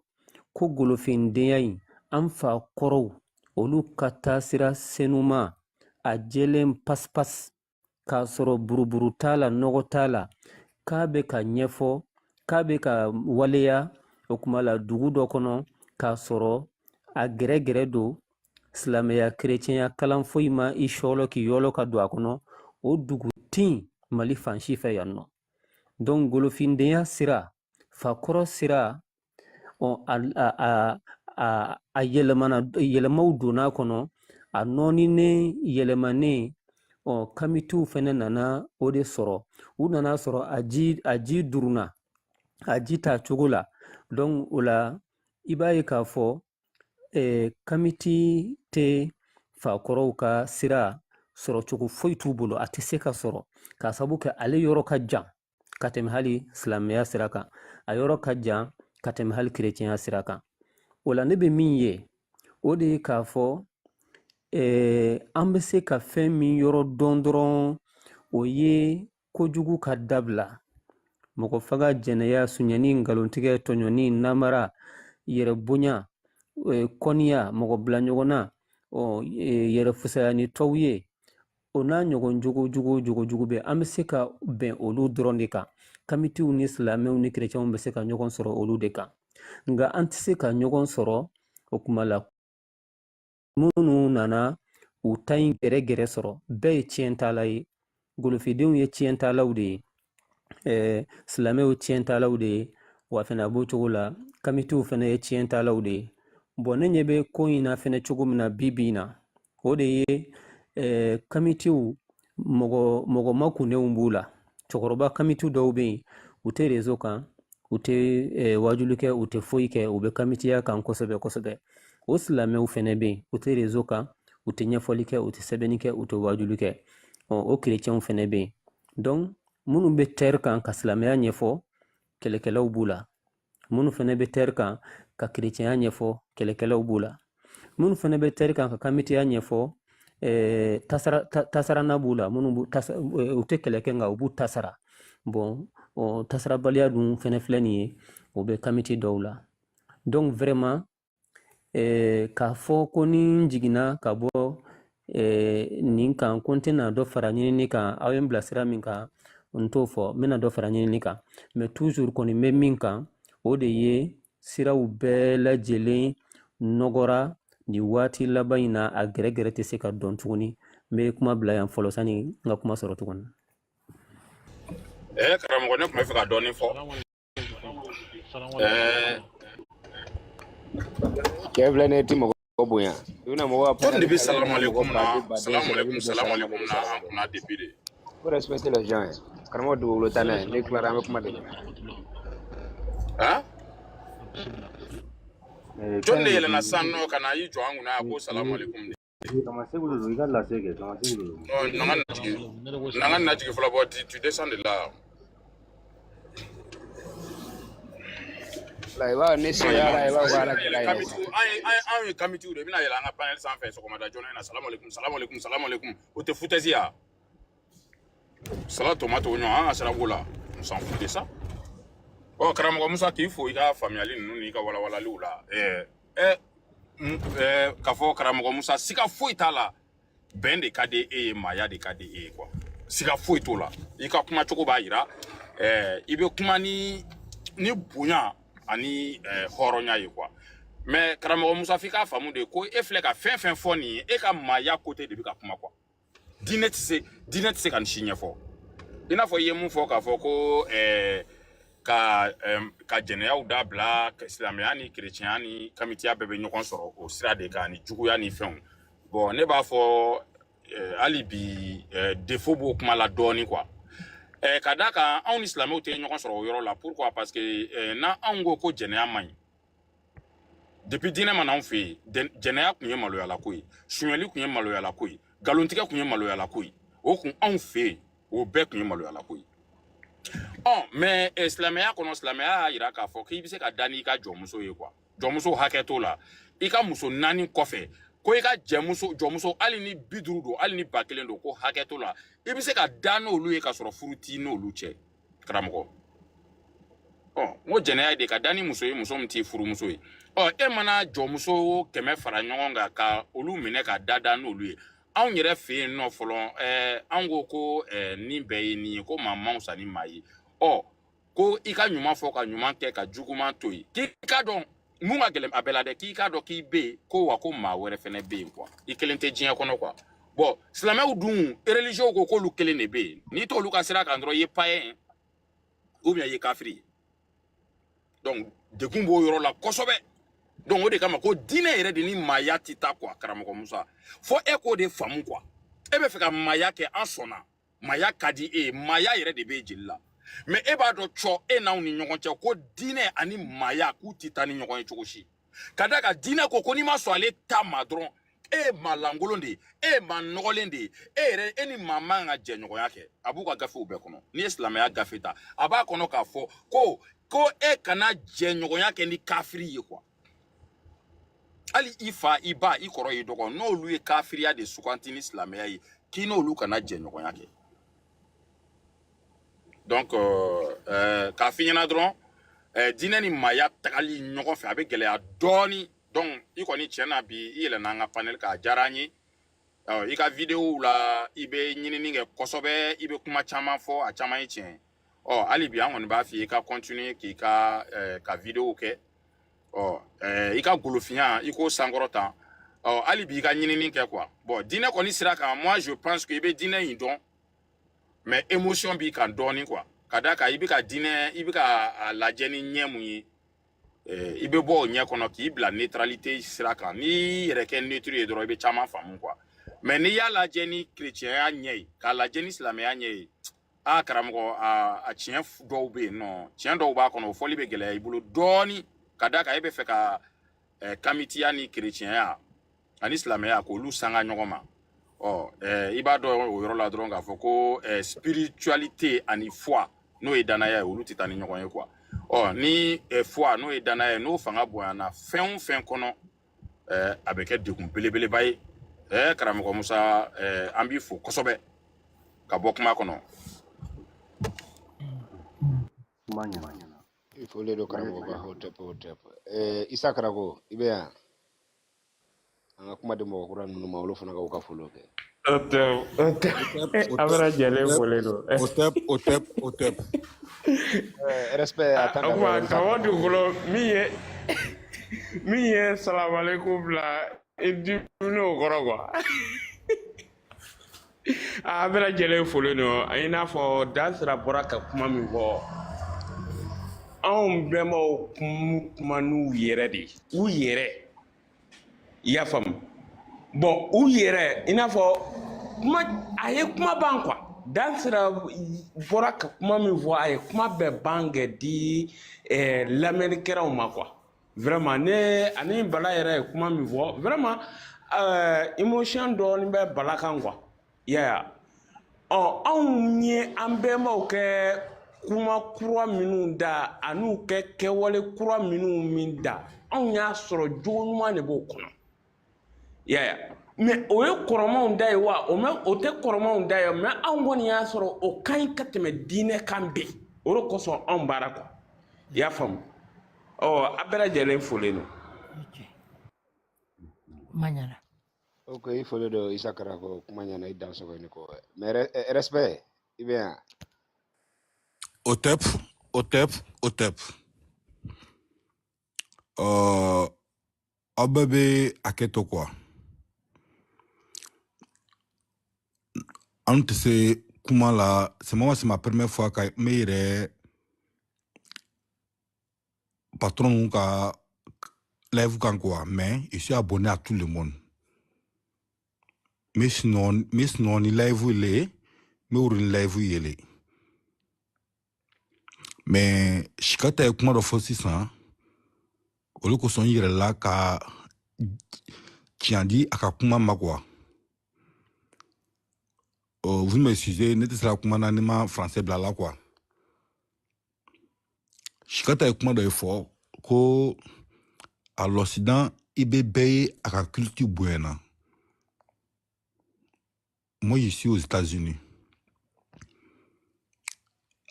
A: ko golofindenya in, an fa kɔrɔw olu ka taasira senuma, a jɛlen pasipas, k'a sɔrɔ buruburu t'a la, nɔgɔ t'a la, k'a bɛ ka ɲɛfɔ, k'a bɛ ka waleya o kuma la dugu dɔ kɔnɔ, k'a sɔrɔ a gɛrɛgɛrɛ don, silamɛya kerecɛnya kalan foyi ma i sɔlɔ k'i yɔlɔ ka don a kɔnɔ, o dugu tɛ yen Mali fan si fɛ yan nɔ. Donc golofindenya sira, fakɔrɔ sira, ɔ a a a a a yɛlɛmana, yɛlɛmaw donna a kɔnɔ, a nɔɔninen yɛlɛmanen. Ɔ kamitiw fɛnɛ nana o de sɔrɔ, u nana sɔrɔ a ji durunna a ji ta cogo la. Donc o la i b'a ye k'a fɔ kamiti tɛ fakɔrɔw ka sira sɔrɔ cogo foyi t'u bolo, a tɛ se ka sɔrɔ k'a sabu kɛ ale yɔrɔ ka jan ka tɛmɛ hali silamɛya sira kan, a yɔrɔ ka jan ka tɛmɛ hali kerecɛnya sira kan. O la ne bɛ min ye, o de ye k'a fɔ an bɛ se ka fɛn min yɔrɔ dɔn dɔrɔn, o ye kojugu ka dabila, mɔgɔ faga, jɛnɛya, suɲɛni, nkalontigɛ, tɔɲɔni, namara, yɛrɛ bonya, kɔniya, mɔgɔ bila ɲɔgɔn na, yɛrɛ fusaya ni tɔw ye, o n'a ɲɔgɔn jogo jugu jogo jugu bɛ, an bɛ se ka bɛn olu dɔrɔn de kan. Kamitiw ni silamɛw ni kerecɛnw bɛ se ka ɲɔgɔn sɔrɔ olu de kan, nka an tɛ se ka ɲɔgɔn sɔrɔ o kuma la minnu nana u ta in gɛrɛgɛrɛ sɔrɔ. Bɛɛ ye tiɲɛtala ye, golofidenw ye tiɲɛtalaw de ye, silamɛw tiɲɛtalaw de ye, wa fɛnɛ a b'o cogo la kamitiw fɛnɛ ye tiɲɛtalaw de ye. Bon, ne ɲɛ bɛ ko in na fɛnɛ cogo min na bi bi in na, o de ye kamitiw mɔgɔ makunnenw b'u la. Cɛkɔrɔba kamitiw dɔw bɛ yen, u tɛ réseau kan, u tɛ wajuli kɛ, u tɛ foyi kɛ, u bɛ kamitiya kan kosɛbɛ kosɛbɛ. O silamɛw fɛnɛ bɛ yen, u tɛ réseau kan, u tɛ ɲɛfɔli kɛ, u tɛ sɛbɛnni kɛ, u tɛ wajuli kɛ. O kerecɛnw fɛnɛ bɛ yen. Donc minnu bɛ terre kan ka silamɛya ɲɛfɔ, kɛlɛkɛlaw b'u la. Minnu fɛnɛ bɛ terre kan ka kerecɛnya ɲɛfɔ, kɛlɛkɛlaw b'u la. Minnu fɛnɛ bɛ terre kan ka kamitiya ɲɛfɔ, tasarana b'u la. Minnu u tɛ kɛlɛ kɛ, nka u b'u tasara. Bon, tasarabaliya dun fɛnɛ filɛ nin ye, o bɛ kamiti dɔw la. Donc vraiment k'a fɔ ko ni n jiginna ka bɔ nin kan ko n tɛna dɔ fara ɲinini kan, aw ye n bila sira min kan, n t'o fɔ, n bɛna dɔ fara ɲinini kan, mais toujours kɔni n bɛ min kan, o de ye siraw bɛɛ lajɛlen nɔgɔra nin waati laban in na, a gɛrɛgɛrɛ tɛ se ka dɔn tuguni. N bɛ kuma bila yan fɔlɔ sani n ka kuma sɔrɔ tuguni.
B: Karamɔgɔ, ne tun bɛ fɛ ka dɔɔnin fɔ.
C: Cɛ filɛ ne ti mɔgɔ bonya, i bɛna mɔgɔ ka
B: Jɔn de
C: panel
B: bɛ
C: kalan, i
B: salamu
C: bɛna mɔgɔ
B: aleykum
C: baden
B: na,
C: baden
B: salamu
C: sɔrɔ, i
B: aleykum,
C: bɛna bɔ
B: salamu
C: salamu
B: aleykum
C: aleykum
B: na an
C: salamu aleykum.
B: kunna depuis de.
C: Faut respecter les gens hein. Karamɔgɔ dugukolo tan n'a ye, ne tilara an bɛ kuma de.
B: Han? Jɔn
F: Fɛn
B: de
F: de
B: yɛlɛnna
F: don
B: sisan nɔ ka na i jɔ an kunna yan ko salamu aleykum de?
F: Kamasegu de don, i ka lase kɛ, Kamasegu de don.
B: Non, na n ka najigin, na n ka najigin fɔlɔ. Bɔ, tu descends de là.
C: La i b'a ne
B: Non,
C: seyara i b'a fɔ
B: i
C: ala
B: bɛna
C: kɛra
B: yɛlɛ
C: yɛrɛ sa.
B: kamitiw, anw ye kamitiw de, i bɛna yɛlɛ an ka panel sanfɛ sɔgɔmada joona in na, salamu aleykum, salamu aleykum, salamu aleykum. O tɛ foutaise ya? Sala tomate oignon, an ka sira b'o la. On s'en fout de ça. Ɔ karamɔgɔ Musa, k'i fo i ka faamuyali ninnu n'i ka walawalaliw la. K'a fɔ karamɔgɔ Musa, siga foyi t'a la, bɛn de ka di e ye, maaya de ka di e ye quoi. Siga foyi t'o la. I ka kuma cogo b'a yira i bɛ kuma ni bonya ani hɔrɔnya ye quoi. Mais karamɔgɔ Musa, f'i k'a faamu de ko e filɛ ka fɛn fɛn fɔ nin ye, e ka maaya côté de bɛ ka kuma quoi. Diinɛ tɛ se ka nin si ɲɛfɔ. I n'a fɔ i ye mun fɔ k'a fɔ ko ka jɛnɛyaw dabila, silamɛya ni kerecɛnya ni kamitiya bɛɛ bɛ ɲɔgɔn sɔrɔ o sira de kan, ni juguya ni fɛnw. Bon, ne b'a fɔ hali bi défaut b'o kuma la dɔɔni quoi. Ka d'a kan anw ni silamɛw tɛ ɲɔgɔn sɔrɔ o yɔrɔ la. Pourquoi? Parce que n'an anw ko ko jɛnɛya man ɲi, depuis diinɛ ma n'anw fɛ yen, jɛnɛya tun ye maloyalako ye, sonyɛli tun ye maloyalako ye, nkalontigɛ tun ye maloyalako ye, o kun anw fɛ yen, o bɛɛ tun ye maloyalako ye. Ɔ mais silamɛya kɔnɔ, silamɛya y'a yira k'a fɔ k'i bɛ se ka da n'i ka jɔnmuso ye quoi. Jɔnmuso hakɛ t'o la, i ka muso 4 kɔfɛ, ko i ka jɛmuso jɔnmuso, hali ni 50 don, hali ni 1000 don, ko hakɛ t'o la, i bɛ se ka da n'olu ye ka sɔrɔ furu t'i n'olu cɛ. Karamɔgɔ, ɔ n ko jɛnɛya de ka da ni muso ye, muso min t'i furumuso ye. Ɔ e mana jɔnmuso 100 fara ɲɔgɔn kan ka olu minɛ ka da n'olu ye, anw yɛrɛ fɛ yen nɔ fɔlɔ, anw ko nin bɛɛ ye nin ye, ko maa man fisa ni maa ye. Ɔ ko i ka ɲuman fɔ ka ɲuman kɛ ka juguman to yen, k'i ka dɔn mun ka gɛlɛn a bɛɛ la dɛ, k'i k'a dɔn k'i bɛ yen, ko wa ko maa wɛrɛ fɛnɛ bɛ yen quoi, i kelen tɛ diɲɛ kɔnɔ quoi. Bon, silamɛw dun religieux ko k'olu kelen de bɛ yen, n'i t'olu ka sira kan dɔrɔn i ye païen. Ou bien i ye kafiri ye. Donc degun b'o yɔrɔ la kosɛbɛ. Donc o de kama ko diinɛ yɛrɛ de ni maaya tɛ taa quoi, karamɔgɔ Musa. Fo e k'o de faamu quoi. E bɛ fɛ ka maaya kɛ, an sɔnna. Maaya ka di e ye, maaya yɛrɛ de b'e jeli la. Mais e b'a dɔn cɔ e n'anw ni ɲɔgɔn cɛ ko diinɛ ani maaya k'u tɛ taa ni ɲɔgɔn ye cogo si. Ka d'a kan diinɛ ko ko n'i ma sɔn ale ta ma dɔrɔn, e ye maa lankolon de ye, e ye maa nɔgɔlen de ye, e yɛrɛ e ni maa man kan ka jɛɲɔgɔnya kɛ. A b'u ka gafew bɛɛ kɔnɔ. N'i ye silamɛya gafe ta, a b'a kɔnɔ k'a fɔ ko e kana jɛɲɔgɔnya kɛ ni kafiri ye quoi. Hali i fa, i ba, i kɔrɔ, i dɔgɔ, n'olu ye kafiriya de suganti ni silamɛya ye, k'i n'olu kana jɛɲɔgɔnya kɛ. Donc k'a f'i ɲɛna dɔrɔn, diinɛ ni maaya tagali ɲɔgɔn fɛ a bɛ gɛlɛya dɔɔni. Donc i kɔni tiɲɛ na bi i yɛlɛnna an ka panel kan, a diyara an ye. I ka vidéo la i bɛ ɲinini kɛ kosɛbɛ, i bɛ kuma caman fɔ, a caman ye tiɲɛ ye. Ɔ hali bi an kɔni b'a f'i ye i ka continuer k'i ka ka vidéo kɛ. Ɔ i ka golofinya i k'o sankɔrɔta. Ɔ hali bi i ka ɲinini kɛ quoi. Bon diinɛ kɔni sira kan, moi je pense que i bɛ diinɛ in dɔn, mais émotion b'i kan dɔɔni quoi. Ka d'a kan i bɛ ka diinɛ, i bɛ ka a lajɛ ni ɲɛ mun ye, i bɛ bɔ o ɲɛ kɔnɔ k'i bila neutralité sira kan. N'i y'i yɛrɛ kɛ neutre ye dɔrɔn, i bɛ caman faamu quoi. Mais n'i y'a lajɛ ni chrétienya ɲɛ ye, k'a lajɛ ni silamɛya ɲɛ ye, a karamɔgɔ, a tiɲɛ dɔw bɛ yen nɔ, tiɲɛ dɔw b'a kɔnɔ, o fɔli bɛ gɛlɛya i bolo dɔɔni. Ka d'a kan e bɛ fɛ ka kamitiya ni chrétienya ani silamɛya k'olu sanga ɲɔgɔn ma. Ɔ i b'a dɔn o yɔrɔ la dɔrɔn k'a fɔ ko spiritualité ani foi, n'o ye danaya ye, olu tɛ taa ni ɲɔgɔn ye quoi. Ɔ ni foi, n'o ye danaya ye, n'o fanga bonyana fɛn o fɛn kɔnɔ, a bɛ kɛ degun belebeleba ye. Karamɔgɔ Musa, an b'i fo kosɛbɛ ka bɔ kuma kɔnɔ.
F: Kuma ɲɛna.
C: I fɔlen don karamɔgɔ ba, hotep hotep. Isa Karago, i bɛ yan? An ka kuma di mɔgɔ kura ninnu ma, olu fana ka u ka foliw kɛ.
H: O tɛ
L: Otep,
H: a
L: otep,
H: bɛɛ lajɛlen
L: otep,
H: folen don.
L: otep, otep, otep.
C: Respect à
H: O
C: tant
H: kuma
C: d'abord Isa
H: karamɔgɔ
C: Karago.
H: Dugukolo min ye salamalekum bila i dimina o kɔrɔ quoi. A bɛɛ lajɛlen folen don. I n'a fɔ Dansira bɔra ka kuma min fɔ, anw bɛnbaw kuma n'u yɛrɛ de ye, u yɛrɛ, i y'a faamu. Bon u yɛrɛ, i n'a fɔ kuma a ye kuma ban quoi. Dansira bɔra ka kuma min fɔ, a ye kuma bɛɛ ban kɛ di lamɛnnikɛlaw ma quoi. Vraiment ne ani Bala yɛrɛ ye kuma min fɔ, vraiment émotion dɔɔni bɛ Bala kan quoi, i y'a ye wa. Ɔ anw ye an bɛnbaw kɛ kuma kura minnu da an'u kɛ kɛwale kura minnu min da, anw y'a sɔrɔ jogo ɲuman de b'o kɔnɔ, i y'a ye wa. Mais o ye kɔrɔmanw da ye wa, o mɛ o tɛ kɔrɔmanw da ye, mais anw kɔni y'a sɔrɔ o ka ɲi ka tɛmɛ diinɛ kan bi, o de kosɔn anw baara quoi, i y'a faamu. Ɔ a bɛɛ lajɛlen folen don.
G: Kuma ɲɛna.
C: Ok, i fɔlen don Isa Karago, kuma ɲɛna, i dan sɔgɔ i ni kɔ. Mais respect, i bɛ yan?
L: Otep, otep, otep. Aw bɛɛ bɛ hakɛ to quoi. Anw tɛ se kuma la, c'est moi, c'est ma première fois ka n bɛ yɛrɛ patron ka live kan quoi, mais je suis abonné à tout le monde. Mais sinon, ni live le, n bɛ wuri ni live yɛlɛ. Mais Sikata ye kuma dɔ fɔ sisan, olu kosɔn n yɛrɛla ka tiɲɛ di a ka kuma ma quoi. Vous m'excusez, ne tɛ se ka kuma na ni ma français bila la quoi. Sikata ye kuma dɔ ye fɔ ko à l'Occident, i bɛ bɛɛ ye a ka culture bonyana. Moi, je suis aux États-Unis.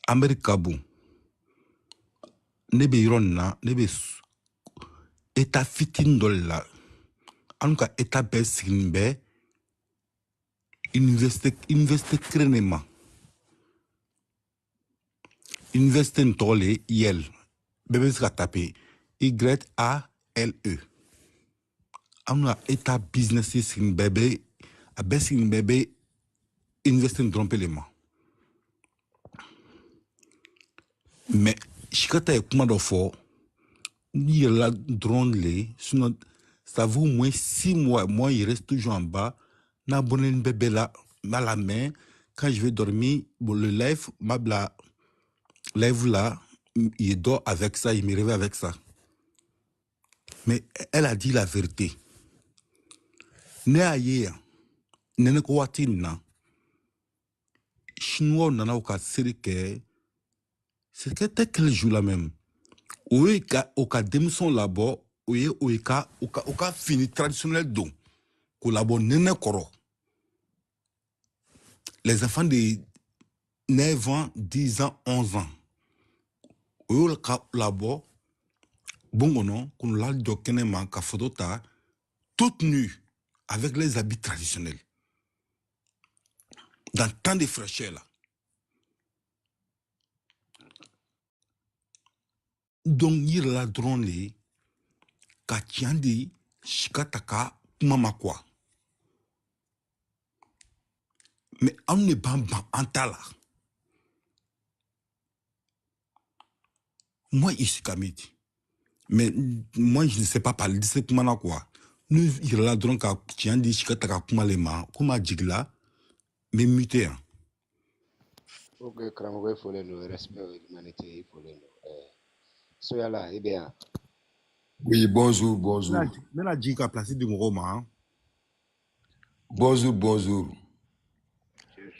L: Amérique ka bon. Ne bɛ yɔrɔ nin na, ne bɛ état fitinin dɔ de la. An ka état bɛɛ sigilen bɛ université kelen de ma. Université nin tɔgɔ le ye Yale. Bɛɛ bɛ se ka taper YALE. An ka état business sigilen bɛɛ bɛ a bɛɛ sigilen bɛɛ bɛ université nin dɔrɔn pe le ma. Mais Sikata ye kuma dɔ fɔ, n yɛlɛla dɔrɔn le, sinon ça vaut au moins 6 mois. Moi, il reste toujours en bas. N'abonné bébé là, mal la main. Quand je vais dormir, bon, le live, ma bla, live là, il dort avec ça, il me réveille avec ça. Mais elle a dit la vérité. Ne y'a ye yan, nɛnɛ ko waati nin na, chinois nana u ka seri kɛ, c'était quel jour là même? O ye ka o ka denmisɛnw labɔ, o ye ka u ka fini traditionnel don k'o labɔ nɛnɛ kɔrɔ. Les enfants de 9 ans, 10 ans, 11 ans. O y'o ka labɔ bon kɔnɔ k'u lajɔ kɛnɛ ma ka photo ta, toute nue avec les habits traditionnels dans tant de fraîcheur là. Donc n yɛrɛla dɔrɔn le ka tiɲɛ di Sikata ka kuma ma quoi. Mais anw de b'an ban an ta la. Moi, je suis kamite. Mais moi, je ne sais pas parler de ce kuma na quoi. Ne yɛrɛla dɔrɔn ka tiɲɛ di Sikata ka kuma le ma, komi a jigila, n bɛ muter yan.
C: Ok, karamɔgɔ, i folen don. Respect aux humanités, i folen don. Soyala, i bɛ yan.
N: Oui, bonjour,
L: N
N: bonjour.
L: bɛna jigin ka place di mɔgɔw ma.
N: Bonjour, bonjour.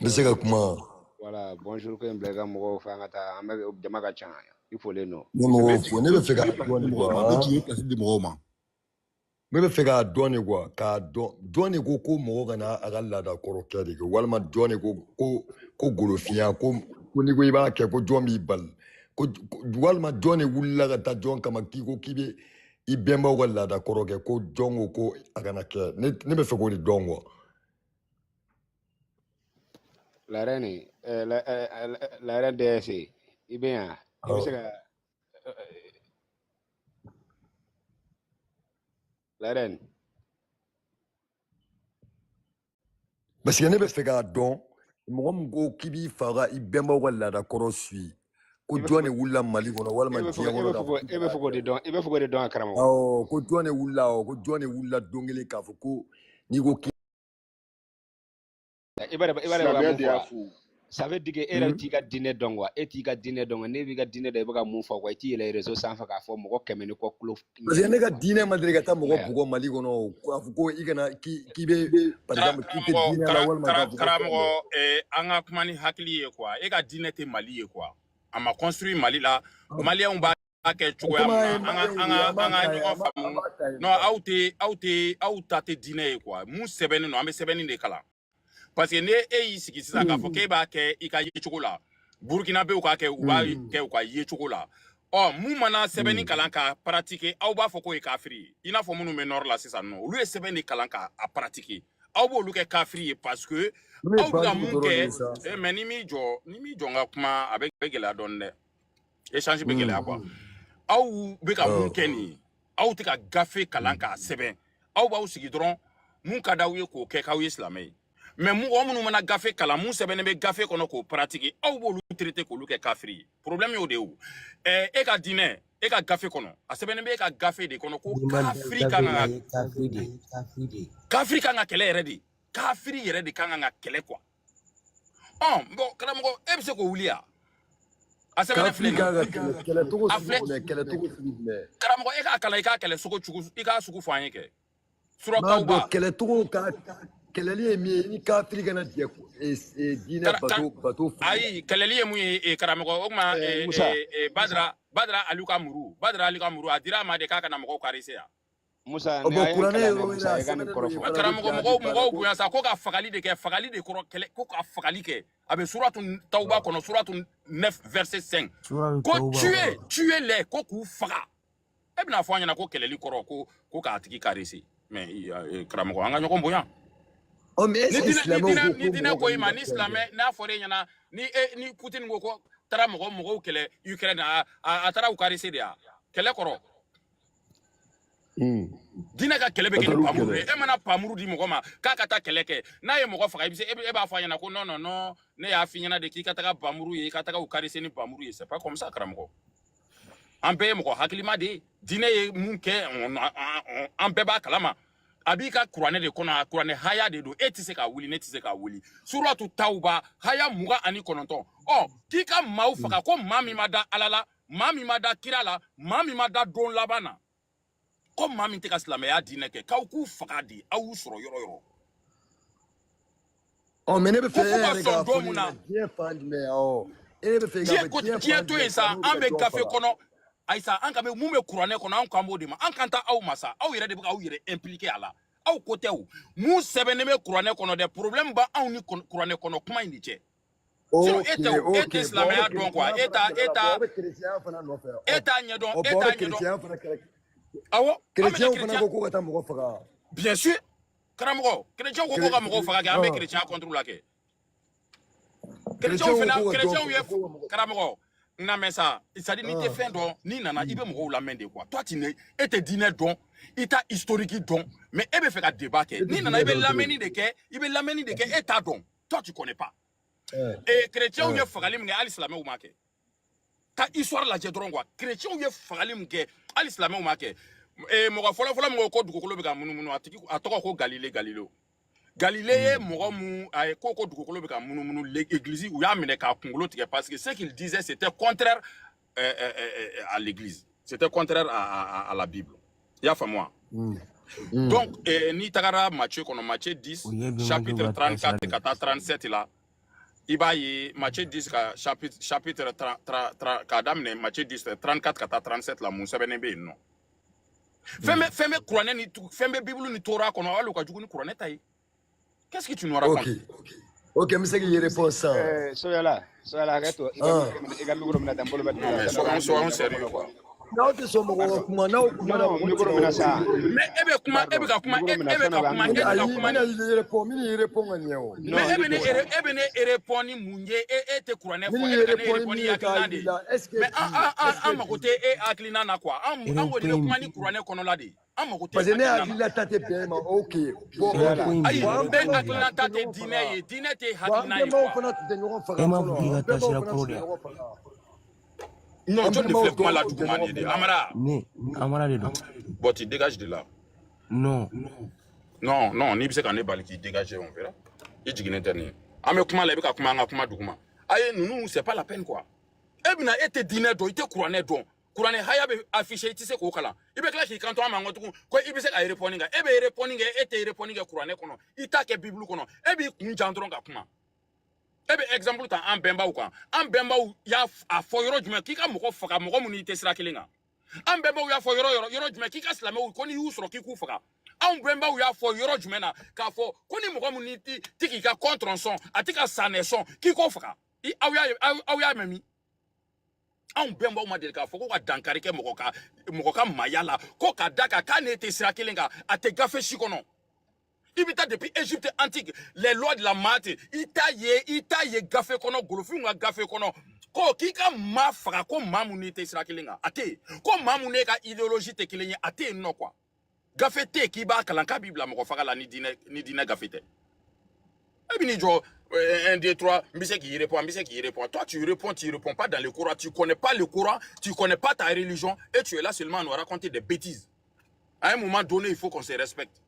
N: N bɛ se ka kuma.
C: Voilà, bonjour ko in bila i ka mɔgɔw fɛ, an ka taa, an bɛ jama ka ca, i folen don.
N: Ne
L: N bɛ
N: mɔgɔw fo,
L: jigin,
N: ne
L: n
N: bɛ
L: bɛ
N: fɛ k'a
L: jigin place
N: dɔn
L: di
N: de
L: mɔgɔw
N: quoi.
L: ma. N bɛ
N: Han?
L: jigin place di mɔgɔw ma.
N: Ne bɛ fɛ k'a dɔn de quoi, k'a dɔn. Jɔn de ko ko mɔgɔ kana a ka laada kɔrɔ kɛ de kɛ, walima jɔn de ko golofinya ko n'i ko i b'a kɛ ko jɔn b'i bali. Ko walima jɔn de wulila ka taa jɔn kama k'i ko k'i bɛ i bɛnbaw ka laada kɔrɔ kɛ, ko jɔn ko ko a kana kɛ. Ne bɛ fɛ k'o de dɔn quoi.
C: La reine, la reine DS, i bɛ yan, i bɛ se
N: Awɔ.
C: ka la reine.
N: Parce que ne bɛ fɛ k'a dɔn mɔgɔ min ko k'i b'i fa ka i bɛnbaw ka laada kɔrɔ suit, ko
C: I bɛ fɛ
N: jɔn de wulila Mali kɔnɔ
C: e
N: walima
C: bɛ fɛ
N: diɲɛ
C: e
N: kɔnɔ
C: bɛ
N: k'a
C: fɛ
N: fɔ k'i
C: e bɛ
N: kana
C: fɛ k'o de
N: kɛ.
C: dɔn, i bɛ fɛ k'o de dɔn a karamɔgɔ.
N: Awɔ, ko jɔn de wulila, awɔ, ko jɔn de wulila don kelen k'a fɔ ko n'i ko k'i
C: I b'a dɔn i b'a dɔn i bɛ ka
O: Silamɛya
C: mun
O: de
C: fɔ
O: y'a
C: wa?
O: fo.
C: Ça veut dire que e yɛrɛ t'i ka diinɛ dɔn quoi, e t'i ka diinɛ dɔn, ne b'i ka diinɛ dɔn, i bɛ ka mun fɔ quoi, i t'i yɛlɛ réseau sanfɛ k'a fɔ mɔgɔ 100 ni kɔ kulo
N: parce que
C: ɲɛni
N: ne ka
C: quoi.
N: diinɛ ma deli ka taa mɔgɔ
C: Aya.
N: bugɔ Mali kɔnɔ o, k'a fɔ ko i kana k'i bɛ par exemple k'i tɛ
B: Karamɔgɔ,
N: diinɛ la walima k'a fɔ ko fɛn
B: karamɔgɔ,
N: dɔ.
B: an ka kuma ni hakili ye quoi. E ka diinɛ tɛ Mali ye quoi. A ma construit Mali la. Maliyɛnw b'a kɛ cogoya
N: Komi
B: min
N: an
B: na,
N: ye
B: an ka
N: maliyɛnw
B: an
N: ye,
B: ka
N: an b'a
B: an ka
N: ta yen,
B: ɲɔgɔn
N: an b'a
B: faamu.
N: ta yen
B: Non,
N: quoi.
B: aw ta tɛ diinɛ ye quoi. Mun sɛbɛnnen don, an bɛ sɛbɛnni de kalan. Parce que ne e y'i sigi sisan k'a fɔ k'e b'a kɛ i ka yecogo la, Burkinabéw k'a kɛ, u b'a kɛ u ka yecogo la. Ɔ, mun mana sɛbɛnni kalan k'a pratiquer, aw b'a fɔ k'o ye kafiri ye. I n'a fɔ minnu bɛ nord la sisan nɔ, olu ye sɛbɛn de kalan k'a pratiquer. Aw b'olu kɛ kafiri ye parce que
N: Ninnu ye
B: aw bɛ ka
N: banjugu
B: mun
N: dɔrɔn de
B: kɛ.
N: ye sa.
B: Mais ni m'i jɔ n ka kuma, a bɛ gɛlɛya dɔɔni dɛ. Échange bɛ gɛlɛya quoi. Aw bɛ ka mun
N: Awɔ.
B: kɛ nin ye, aw tɛ ka gafe kalan k'a sɛbɛn, aw b'aw sigi dɔrɔn mun ka d'aw ye k'o kɛ k'aw ye silamɛ ye. Mais mɔgɔ minnu mana gafe kalan, mun sɛbɛnnen bɛ gafe kɔnɔ k'o pratiquer, aw b'olu traiter k'olu kɛ kafiri ye. Problème y'o de ye o. E ka diinɛ, e ka gafe kɔnɔ, a sɛbɛnnen bɛ e ka gafe de kɔnɔ ko
A: N'i ma da
B: kafiri
A: gafe
B: kan
A: la
B: ka
A: i ye kafiri de ye, kafiri de ye.
B: kafiri kan ka kɛlɛ yɛrɛ de, kafiri yɛrɛ de kan ka kɛlɛ quoi. Ɔn, bon karamɔgɔ, e bɛ se k'o wuli ya? A sɛbɛnnen filɛ
N: Kafiri
B: nin
N: kan
B: ye.
N: ka kɛlɛ, kɛlɛcogo
B: A
N: sugu
B: filɛ
N: jumɛn, kɛlɛcogo sugu jumɛn?
B: karamɔgɔ, e k'a kalan, i k'a kɛlɛ sogo cogo, i k'a sugu fɔ an ye kɛ. Sura
N: N b'a dɔn
B: Tawba.
N: kɛlɛcogo ka kɛlɛli ye min ye, ni kafiri kana jɛ diinɛ bato furu la.
B: Ayi, kɛlɛli ye mun ye, karamɔgɔ, o tuma
C: Musa.
B: Badara Aliou ka muru, Badara Aliou ka muru, a dira a ma de k'a kana mɔgɔw caresser yan.
C: Musa,
N: Ɔ
C: ni
N: bon,
C: a ye
N: kuranɛ
C: kalan dɛ
N: yɔrɔ wɛrɛ
C: Musa,
N: a
C: i ka nin
N: sɛbɛnnen don
C: kɔrɔ
N: yen
C: fɔ.
N: fana ko
B: Karamɔgɔ,
N: jihadi
B: mɔgɔw
N: banna
B: mɔgɔw
N: ko
B: bonya sa, ko ka fagali de kɛ, fagali de kɔrɔ kɛlɛ, ko ka fagali kɛ. A bɛ suratu Tawba kɔnɔ, suratu 9 verset 5.
J: Suratu
B: Ko
J: Tawba
B: tuer,
J: kɔnɔ.
B: tuer les, ko k'u faga. E bɛna fɔ an ɲɛna ko kɛlɛli kɔrɔ ko k'a tigi caresser. Mais karamɔgɔ, an ka ɲɔgɔn bonya.
N: Ɔ mais est
B: Ni
N: ce que
B: diinɛ ni
N: silamɛw
B: diinɛ
N: ko
B: ni
N: ko
B: diinɛ
N: mɔgɔ
B: ko i
N: kan'i
B: ma,
N: ka
B: ni
N: fɛn kɛ?
B: silamɛ n'a fɔra e ɲɛna, ni e ni Poutine ko taara mɔgɔw kɛlɛ Ukraine, a taara u caresser de ya. Kɛlɛ kɔrɔ. Diinɛ ka kɛlɛ bɛ
N: A
B: kɛ ni
N: taar'u
B: pamuru de
N: kɛlɛ.
B: ye. E mana pamuru di mɔgɔ ma k'a ka taa kɛlɛ kɛ, n'a ye mɔgɔ faga, i bɛ se e b'a fɔ a ɲɛna ko non non non, ne y'a f'i ɲɛna de k'i ka taga bamuru ye, i ka taga u karise ni bamuru ye. C'est pas comme ça, karamɔgɔ. An bɛɛ ye mɔgɔ hakilima de ye. Diinɛ ye mun kɛ, an bɛɛ b'a kalama. A b'i ka kuranɛ de kɔnɔ, a kuranɛ haya de don. E tɛ se k'a wuli, ne tɛ se k'a wuli. Suratu Tawuba haya 29. Ɔ, k'i ka maaw faga, ko maa min ma da Ala la, maa min ma da kira la, maa min ma da don laban na, ko maa min tɛ ka silamɛya diinɛ kɛ, k'aw k'u faga de, aw y'u sɔrɔ yɔrɔ yɔrɔ.
N: Ɔ, mais ne bɛ
B: Ko
N: fɛ
B: f'u
N: e
B: ka
N: yɛrɛ
B: sɔn
N: k'a
B: don
N: fɔ ne
B: mun
N: ɲɛna
B: na.
N: diɲɛ fan jumɛn? Awɔ, e bɛ fɛ i k'a
B: Diɲɛ
N: fɔ
B: ko
N: diɲɛ
B: diɲɛ
N: fan
B: to yen
N: jumɛn
B: sa,
N: silamɛw bɛ
B: an
N: ka
B: bɛ
N: jɔn
B: gafe
N: faga?
B: kɔnɔ. Ayisa, an ka bɛ mun bɛ kuranɛ kɔnɔ, an kan b'o de ma. An kan ta aw ma sa, aw yɛrɛ de bɛ k'aw yɛrɛ impliqué a la. Aw ko tɛ o, mun sɛbɛnnen bɛ kuranɛ kɔnɔ dɛ, problème b'anw ni kuranɛ kɔnɔ kuma in de cɛ. Sinon e
N: Ok,
B: tɛ o, e
N: ok.
B: tɛ
N: Bon, aw bɛ
B: silamɛya dɔn quoi,
N: kerecɛnya
B: e
N: fana
B: ta
N: kɛlɛ
B: e
N: la. Bon,
B: ta
N: aw bɛ kerecɛnya fana nɔfɛ.
B: e
N: Ɔ
B: t'a ɲɛdɔn,
N: ɔ
B: e
N: bon, aw
B: t'a
N: bɛ
B: ɲɛdɔn.
N: kerecɛnya fana kɛlɛ.
B: Awɔ, an bɛ ka
N: Kerecɛnw fana
B: kerecɛn
N: ko k'u ka taa mɔgɔ faga.
B: Bien sûr, karamɔgɔ, kerecɛnw ko ko ka mɔgɔw faga kɛ, an bɛ kerecɛnya contre la kɛ. Kerecɛnw
N: Kerecɛnw ko
B: fana,
N: k'u ka jɔn
B: kerecɛnw ye
N: faga, k'u ka mɔgɔ.
B: karamɔgɔ n lamɛn sa, c'est à dire n'i tɛ fɛn dɔn, n'i nana i bɛ mɔgɔw lamɛn de quoi. Toi tu ne e tɛ diinɛ dɔn, i t'a historique dɔn, mais e bɛ fɛ ka débat
N: E
B: kɛ.
N: tɛ
B: N'i nana
N: diinɛ
B: i bɛ
N: dɔn cogo
B: lamɛnni
N: di?
B: de kɛ, i bɛ lamɛnni de kɛ, e t'a dɔn. Toi tu connais pas.
N: Ɛɛ
B: Et kerecɛnw ye
N: ɛɛ
B: fagali min kɛ, hali silamɛw m'a kɛ. Ka histoire lajɛ dɔrɔn quoi. Kerecɛnw ye fagali min kɛ, hali silamɛw m'a kɛ. Ee, mɔgɔ fɔlɔ fɔlɔ min ko ko dugukolo bɛ ka munumunu, a tigi a tɔgɔ ko Galile Galileo. Galilée ye mɔgɔ mun a ye ko ko dugukolo bɛ ka munumunu, l'église u y'a minɛ k'a kunkolo tigɛ parce que ce qu'il disait c'était contraire à l'église, c'était contraire à la Bible. I y'a faamu wa? Donc n'i tagara Matthieu kɔnɔ, Matthieu 10
O: O ye bɛnbakɛw
B: chapitre
O: ka taasira
B: 34
O: de ye.
B: ka taa 37 la, i b'a ye Matthieu 10 ka chapitre 30 k'a daminɛ Matthieu 10 34 ka taa 37 la, mun sɛbɛnnen bɛ yen nɔ? Fɛn bɛ kuranɛ ni fɛn bɛ Bible ni Torah kɔnɔ, hali u ka jugu ni kuranɛ ta ye. Qu'est-ce que tu nous
N: Ok.
B: racontes?
N: Ok, n bɛ se k'i répond sisan.
C: Soyala, Soyala, hakɛ to i ka micro minɛ, i ka micro minɛ tan, n bolo bɛ dugu
B: Non
C: la,
B: mais
C: fɛn dɔ bɛ
B: soyons
C: n
B: soyons
C: ɲɛfɔ
B: sérieux
C: fɔlɔ
B: quoi.
C: quoi.
N: N'aw tɛ sɔn mɔgɔ ka
C: Pardon.
N: kuma, n'aw kumana
C: Non,
N: mɔgɔ tɛ se
C: micro
N: k'aw
C: minɛ sa.
B: Mais e bɛ kuma, e bɛ
C: Pardon.
B: ka kuma,
C: Micro
B: e
C: minɛ,
B: e bɛ
C: fɛn dɔ
B: ka
C: bɛ an
B: kuma,
C: bɛ
B: e tɛ ka
N: Ayi, n
B: kuma
N: bɛna
B: ni
N: i répond, n bɛna i répond ka ɲɛ o.
B: mais
C: Non,
B: e
C: i
B: bɛ ne
C: jɔ sa.
B: e bɛ ne répond ni mun ye? E tɛ kuranɛ
N: N
B: fɔ,
N: bɛna
B: e
N: i
B: bɛ ka ne
N: répond ni
B: répond
N: min
B: ni
N: ye k'a
B: hakilina de
N: yir'i
B: ye.
N: la. Est-ce que
B: Mais
N: bi,
B: an an an
N: est-ce
B: an
N: que
B: mago
N: bi,
B: tɛ e hakilina na quoi. An kɔni bɛ
O: Erepɔ in
B: kuma ni kuranɛ kɔnɔla de ye. An mago tɛ
N: parce que ne
B: hakilina na.
N: hakilila ta tɛ bɛn e ma. Ok. Bon,
O: erepɔ
N: ok.
O: in
B: Ayi,
N: Bon,
O: bila
N: an
B: bɛɛ
N: bɛnbaw fana
B: hakilina
N: tun
B: ta
N: tɛ
B: tɛ
N: ɲɔgɔn
B: diinɛ
N: faga.
B: ye. Diinɛ tɛ
N: Bon, an
B: hakilina ye
N: bɛnbaw
B: quoi.
N: fana tun tɛ ɲɔgɔn
O: E
N: faga
O: m'a fɔ
N: fɔlɔ.
O: k'i
N: An
O: ka
N: bɛnbaw
O: taasira
N: fana
O: kɔrɔ
N: tun
O: de
N: tɛ
O: ya.
N: ɲɔgɔn faga.
B: Non,
N: An
B: jɔn de
N: bɛnbaw
B: filɛ kuma
N: dɔw
B: la
N: tun tɛ
B: duguma nin
N: ɲɔgɔn
B: ye de.
N: faga.
B: Amara,
O: Ne Amara de don.
B: bon, tu dégages de là.
O: Non.
B: Non, non, n'i bɛ se ka ne bali k'i dégager, on verra. I jiginnen tɛ nin ye. An bɛ kuma la, i bɛ ka kuma an ka kuma duguma. Ayi, ninnu c'est pas la peine quoi. E bɛna e tɛ diinɛ dɔn, i tɛ kuranɛ dɔn. Kuranɛ haya bɛ affiché, i tɛ se k'o kalan. I bɛ tila k'i kanto an ma ko tugun ko i bɛ se ka répondre kɛ. E bɛ répondre kɛ, e tɛ répondre kɛ kuranɛ kɔnɔ. I t'a kɛ Bible kɔnɔ. E b'i kun jan dɔrɔn ka kuma. E bɛ exemple ta an bɛnbaw kan. An bɛnbaw y'a a fɔ yɔrɔ jumɛn k'i ka mɔgɔ faga, mɔgɔ minnu i tɛ sira kelen kan? An bɛnbaw y'a fɔ yɔrɔ yɔrɔ jumɛn k'i ka silamɛw ko n'i y'u sɔrɔ k'i k'u faga? Anw bɛnbaw y'a fɔ yɔrɔ jumɛn na k'a fɔ ko ni mɔgɔ min ti k'i ka contre sɔn, a ti ka sanɛ sɔn, k'i k'o faga? I aw y'a aw y'a mɛn min? Anw bɛnbaw ma deli k'a fɔ ko ka dankari kɛ mɔgɔ ka maaya la, ko ka da kan k'a n'e tɛ sira kelen kan, a tɛ gafe si kɔnɔ. I bɛ taa depuis Égypte antique, les lois de la Maat, i t'a ye gafe kɔnɔ, golofinw ka gafe kɔnɔ ko k'i ka maa faga, ko maa mun n'i tɛ sira kelen kan, a tɛ yen. Ko maa mun n'e ka idéologie tɛ kelen ye, a tɛ yen nɔ quoi. Gafe tɛ yen k'i b'a kalan k'a b'i bila mɔgɔ faga la ni diinɛ gafe tɛ. E bɛ n'i jɔ 1, 2, 3, n bɛ se k'i répond, n bɛ se k'i répond. Toi tu réponds pas dans le Coran, tu connais pas le Coran, tu connais pas ta religion et tu es là seulement à nous raconter des bêtises. À un moment donné, il faut qu'on se respecte.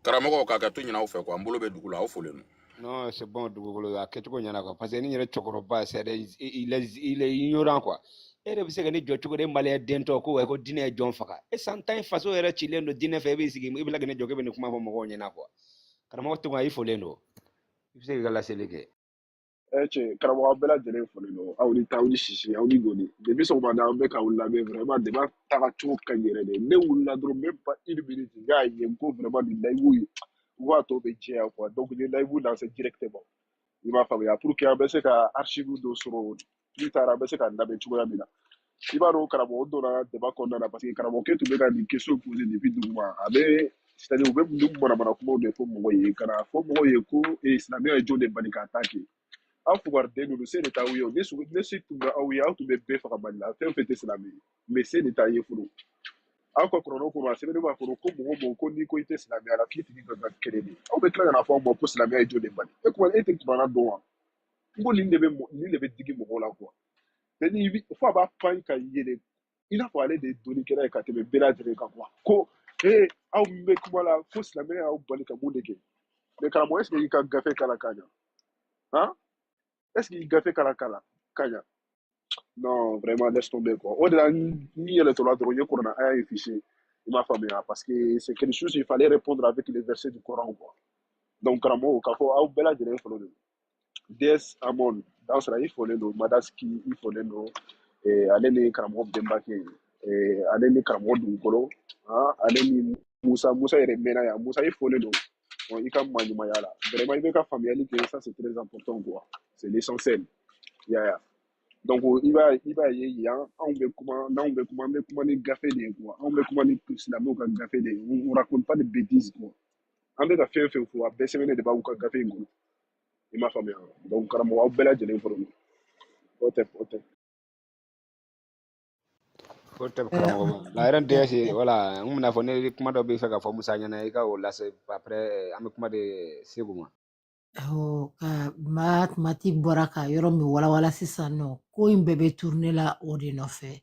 B: Karamɔgɔw k'a kɛ to ɲin'aw fɛ quoi, n bolo bɛ dugu la, aw folen don.
C: Non, c'est bon, dugukolo a kɛcogo ɲɛna quoi. Parce que ni yɛrɛ cɛkɔrɔba, c'est il est ignorant quoi. E yɛrɛ bɛ se ka ne jɔ cogo di maliyɛn den tɔ ko ko diinɛ ye jɔn faga? E san tan faso yɛrɛ cilen don diinɛ fɛ, e b'i sigi i bɛ tila ka ne jɔ k'e bɛ nin kuma fɔ mɔgɔw ɲɛna quoi. Karamɔgɔ Tunga, i folen don. I bɛ se k'i ka laseli kɛ.
P: Cɛ, karamɔgɔ, aw bɛɛ lajɛlen folen don. Aw ni ta, aw ni sisi, aw ni goni. Depuis sɔgɔmada an bɛ k'aw lamɛn, vraiment débat taga cogo ka ɲi yɛrɛ de. Ne wulila dɔrɔn, même pas une minute, n y'a ye ko vraiment nin live ye n ko a tɔ bɛ jɛya quoi. Donc n ye live lancé directement. I b'a faamuya, pour que an bɛ se ka archive dɔ sɔrɔ plus tard, an bɛ se ka lamɛn cogoya min na. I b'a dɔn, karamɔgɔ donna débat kɔnɔna na, parce que karamɔgɔkɛ tun bɛ ka nin question poser depuis duguma. A bɛ, c'est à dire u bɛ nin manamana kumaw de fɔ mɔgɔw ye, ka na fɔ mɔgɔw ye ko silamɛya ye jɔn de bali k'a ta kɛ. Aw fugariden ninnu, se de t'aw ye o. Ne se tun bɛ aw ye, aw tun bɛ bɛɛ faga Mali la. Fɛn o fɛn tɛ silamɛ ye, mais se de t'a ye fɔlɔ. Aw ka kuranɛ kɔnɔ, a sɛbɛnnen b'a kɔnɔ ko mɔgɔ o mɔgɔ ko n'i ko i tɛ silamɛya la, k'i tigi ka kan kelen de. Aw bɛ tila ka na fɔ aw ma ko silamɛya ye jɔn de bali e? Kuma e tɛ kuranɛ dɔn wa? N ko nin de bɛ nin de bɛ digi mɔgɔw la quoi. C'est à dire fo a b'a pan ka yɛlɛ i n'a fɔ ale de ye dɔnnikɛla ye ka tɛmɛ bɛɛ lajɛlen kan quoi. Ko ee, aw min bɛ kuma la ko silamɛya y'aw bali ka mun de kɛ? Mais karamɔgɔ, est ce que i ka gafe kalan ka ɲa han? Est ce que i gafe kalan ka ɲa? Non, vraiment, laisse tomber quoi. O de la, n yɛlɛtɔla dɔrɔn, n ye kuranɛ aya in fiché, i m'a faamuya, parce que c'est quelque chose, il fallait répondre avec les versets du Coran quoi. Donc karamɔgɔ, k'a fɔ aw bɛɛ lajɛlen fɔlɔ de DS Amon Dansara, i folen don. Madaski, i folen don. Ale ni karamɔgɔ Benbake, ale ni karamɔgɔ Dugukolo han, ale ni Musa. Musa yɛrɛ mɛnna yan. Musa, i folen don. Bon, i ka maɲumanya la, vraiment, i bɛ ka faamuyali kɛ, ça c'est très important quoi, c'est l'essentiel, i y'a ye. Donc i b'a ye yan, anw bɛ kuma, n'anw bɛ kuma, an bɛ kuma ni gafe de ye quoi. Anw bɛ kuma ni silamɛw ka gafe de ye. On raconte pas de bêtises quoi. An bɛ ka fɛn fɛn fɔ, a bɛɛ sɛbɛnnen de b'aw ka gafe in kɔnɔ, i m'a faamuya. Donc karamɔgɔ, aw bɛɛ lajɛlen fɔlɔ, o tɛ o tɛ.
C: O tɛ karamɔgɔ ma la yɛrɛ DS. Voilà, n bɛna fɔ ne kuma dɔ bɛ fɛ ka fɔ Musa ɲɛna, i ka o lase. Après an bɛ kuma de Segu ma.
G: Awɔ, ka mati bɔra ka yɔrɔ min walawala sisan nɔ, ko in bɛɛ bɛ tourner la o de nɔfɛ.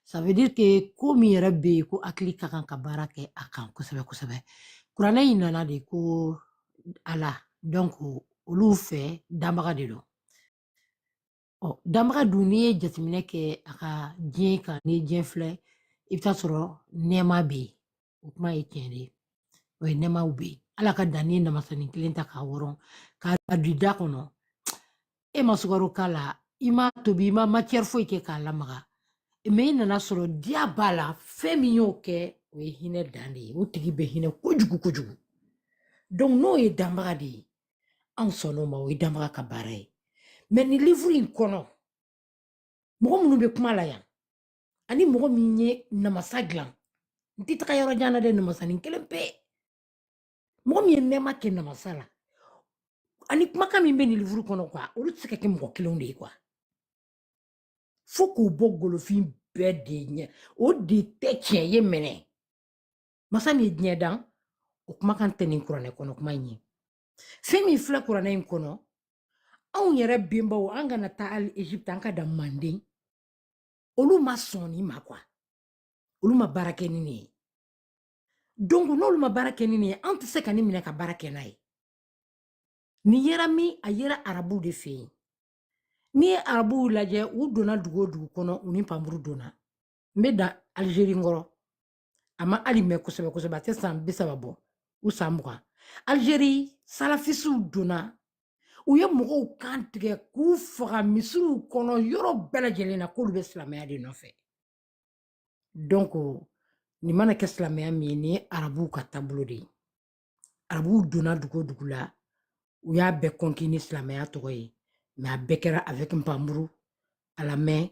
G: Ça veut dire que ko min yɛrɛ bɛ yen ko hakili ka kan ka baara kɛ a kan kosɛbɛ kosɛbɛ. Kuranɛ in nana de ko Ala, donc olu fɛ danbaga de don. Ɔ, danbaga dun, n'i ye jateminɛ kɛ a ka diɲɛ kan, n'i ye diɲɛ filɛ, i bɛ taa sɔrɔ nɛɛma bɛ yen. O kuma ye tiɲɛ de ye, o ye nɛɛmaw bɛ yen. Ala ka dan, n'i ye namasanin kelen ta k'a wɔrɔn k'a don i da kɔnɔ, e ma sukaro k'a la, i ma tobi, i ma matière foyi kɛ k'a lamaga, mais i nana sɔrɔ diya b'a la. Fɛn min y'o kɛ, o ye hinɛ dan de ye. O tigi bɛ hinɛ kojugu kojugu. Donc n'o ye danbaga de ye, anw sɔnn'o ma, o ye danbaga ka baara ye. Mais nin livre in kɔnɔ, mɔgɔ minnu bɛ kuma la yan, ani mɔgɔ min ye namasa dilan, n tɛ taga yɔrɔ jan na dɛ, namasanin kelen pe, mɔgɔ min ye nɛɛma kɛ namasa la, ani kumakan min bɛ nin livre kɔnɔ quoi, olu tɛ se ka kɛ mɔgɔ kelenw de ye quoi. Fo k'o bɔ golofin bɛɛ de ɲɛ, o de tɛ tiɲɛ ye. Minɛ masa min ye diɲɛ dan, o kumakan tɛ nin kuranɛ kɔnɔ kuma in ye. Fɛn min filɛ kuranɛ in kɔnɔ, anw yɛrɛ benbaw, an kana taa hali Egypte, an ka dan Manden, olu ma sɔn nin ma quoi, olu ma baara kɛ ni nin ye. Donc n'olu ma baara kɛ ni nin ye, an tɛ se ka nin minɛ ka baara kɛ n'a ye. Nin yera min, a yera arabuw de fɛ yen. N'i ye arabuw lajɛ, u donna dugu o dugu kɔnɔ, u ni panmuru donna. N bɛ dan Alizeri kɔrɔ, a ma hali mɛn kosɛbɛ kosɛbɛ, a tɛ san 30 bɔ u san 20. Alizeri salafisiw donna, u ye mɔgɔw kan tigɛ k'u faga misiriw kɔnɔ, yɔrɔ bɛɛ lajɛlen na, k'olu bɛ silamɛya de nɔfɛ. Donc nin mana kɛ silamɛya min ye, nin ye arabuw ka taabolo de ye. Arabuw donna dugu o dugu la, u y'a bɛɛ conquis ni silamɛya tɔgɔ ye, mais a bɛɛ kɛra avec npanmuru à la main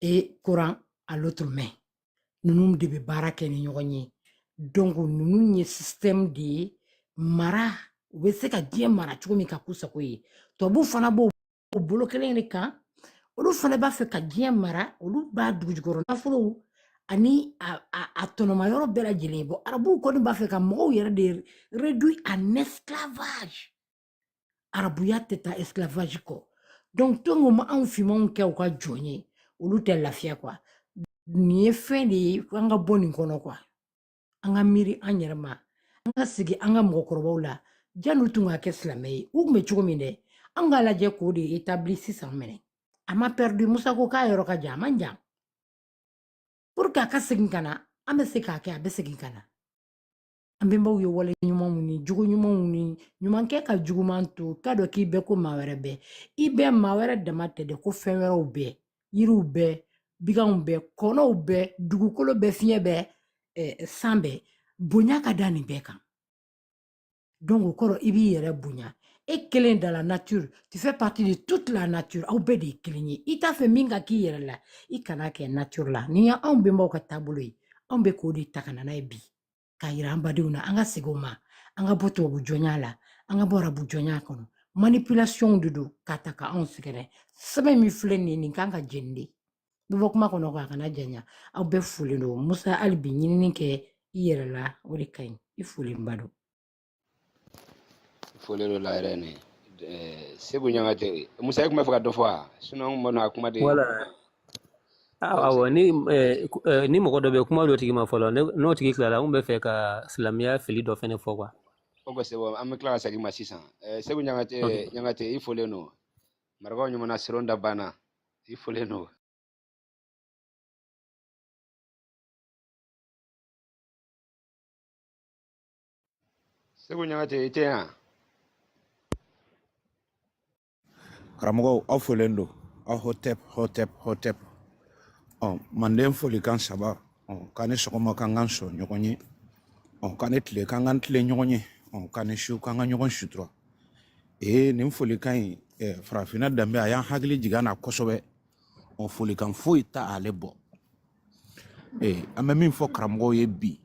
G: et Coran à l'autre main. Ninnu de bɛ baara kɛ ni ɲɔgɔn ye. Donc ninnu ye système de ye, mara, u bɛ se ka diɲɛ mara cogo min ka k'u sago ye. Tubabuw fana b'o bolo kelen de kan, olu fana b'a fɛ ka diɲɛ mara, olu b'a dugujukɔrɔ nafolow ani a tɔnɔma yɔrɔ bɛɛ lajɛlen bɔ. Arabuw kɔni b'a fɛ ka mɔgɔw yɛrɛ de réduit en esclavage. Arabuya tɛ taa esclavage kɔ. Donc tant que ma anw finmanw kɛ u ka jɔn ye, olu tɛ lafiya quoi. Nin ye fɛn de ye, an ka bɔ nin kɔnɔ quoi, an ka miiri an yɛrɛ ma, an ka sigi an ka mɔgɔkɔrɔbaw la. Janni tun ka kɛ silamɛ ye, u tun bɛ cogo min dɛ, an k'a lajɛ k'o de établi sisan. Minɛ a ma perdu. Musa ko k'a yɔrɔ ka jan, a man jan. Pour que a ka segin ka na, an bɛ se k'a kɛ, a bɛ segin ka na. An bɛnbaw ye wale ɲumanw ni jogo ɲumanw ni ɲumankɛ ka juguman to, k'a dɔn k'i bɛ ko maa wɛrɛ bɛɛ, i bɛ maa wɛrɛ dama tɛ dɛ, ko fɛn wɛrɛw bɛɛ, yiriw bɛɛ, biganw bɛɛ, kɔnɔw bɛɛ, dugukolo bɛɛ, fiɲɛ bɛɛ, san bɛɛ, bonya ka da nin bɛɛ kan. Donc o kɔrɔ, i b'i yɛrɛ bonya e kelen dans la nature, tu fais partie de toute la nature, aw bɛɛ de ye kelen ye. I t'a fɛ min ka k'i yɛrɛ la, i kana kɛ nature la. Nin ye anw bɛnbaw ka taabolo ye, anw bɛ k'o de ta ka na n'a ye bi k'a yira an badenw na. An ka segin o ma, an ka bɔ tubabu jɔnya la, an ka bɔ arabu jɔnya kɔnɔ. Manipulation de don k'a ta ka anw sɛgɛrɛ. Sɛbɛn min filɛ nin ye, nin kan ka jeni de. N bɛ bɔ kuma kɔnɔ a kana janya. Aw bɛɛ folen don. Musa, hali bi ɲinini kɛ i yɛrɛ la, o de ka ɲi. I folenba don.
C: Folen don la yɛrɛ ne. Segu Ɲangate, Musa, e tun b'a fɛ ka dɔ fɔ wa? Sinon n bɛna kuma de.
A: Wala awɔ, ni ni mɔgɔ dɔ bɛ kuma dɔ tigi ma fɔlɔ, n'o tigi tilala, n bɛ fɛ ka silamɛya fili dɔ fɛnɛ fɔ quoi.
C: Ok, c'est bon, an bɛ tila ka segin ma sisan. Segu Ɲangate,
A: Ok.
C: Ɲangate, i folen don. Marakaw ɲuman siron da banna. I folen don. Segu Ɲangate, i tɛ yan?
Q: Karamɔgɔw, aw folen don. Aw hotep hotep hotep. Ɔ, manden folikan saba. Ɔ, k'an ni sɔgɔma, k'an k'an sɔn ɲɔgɔn ye. Ɔ, k'an ni tile, k'an k'an tilen ɲɔgɔn ye. Ɔ, k'an ni su, k'an ka ɲɔgɔn sutura. Ee, nin folikan in, farafinna danbe, a y'an hakili jigin a na kosɛbɛ. Ɔ, folikan foyi t'a ale bɔ. Ee, an bɛ min fɔ karamɔgɔw ye bi,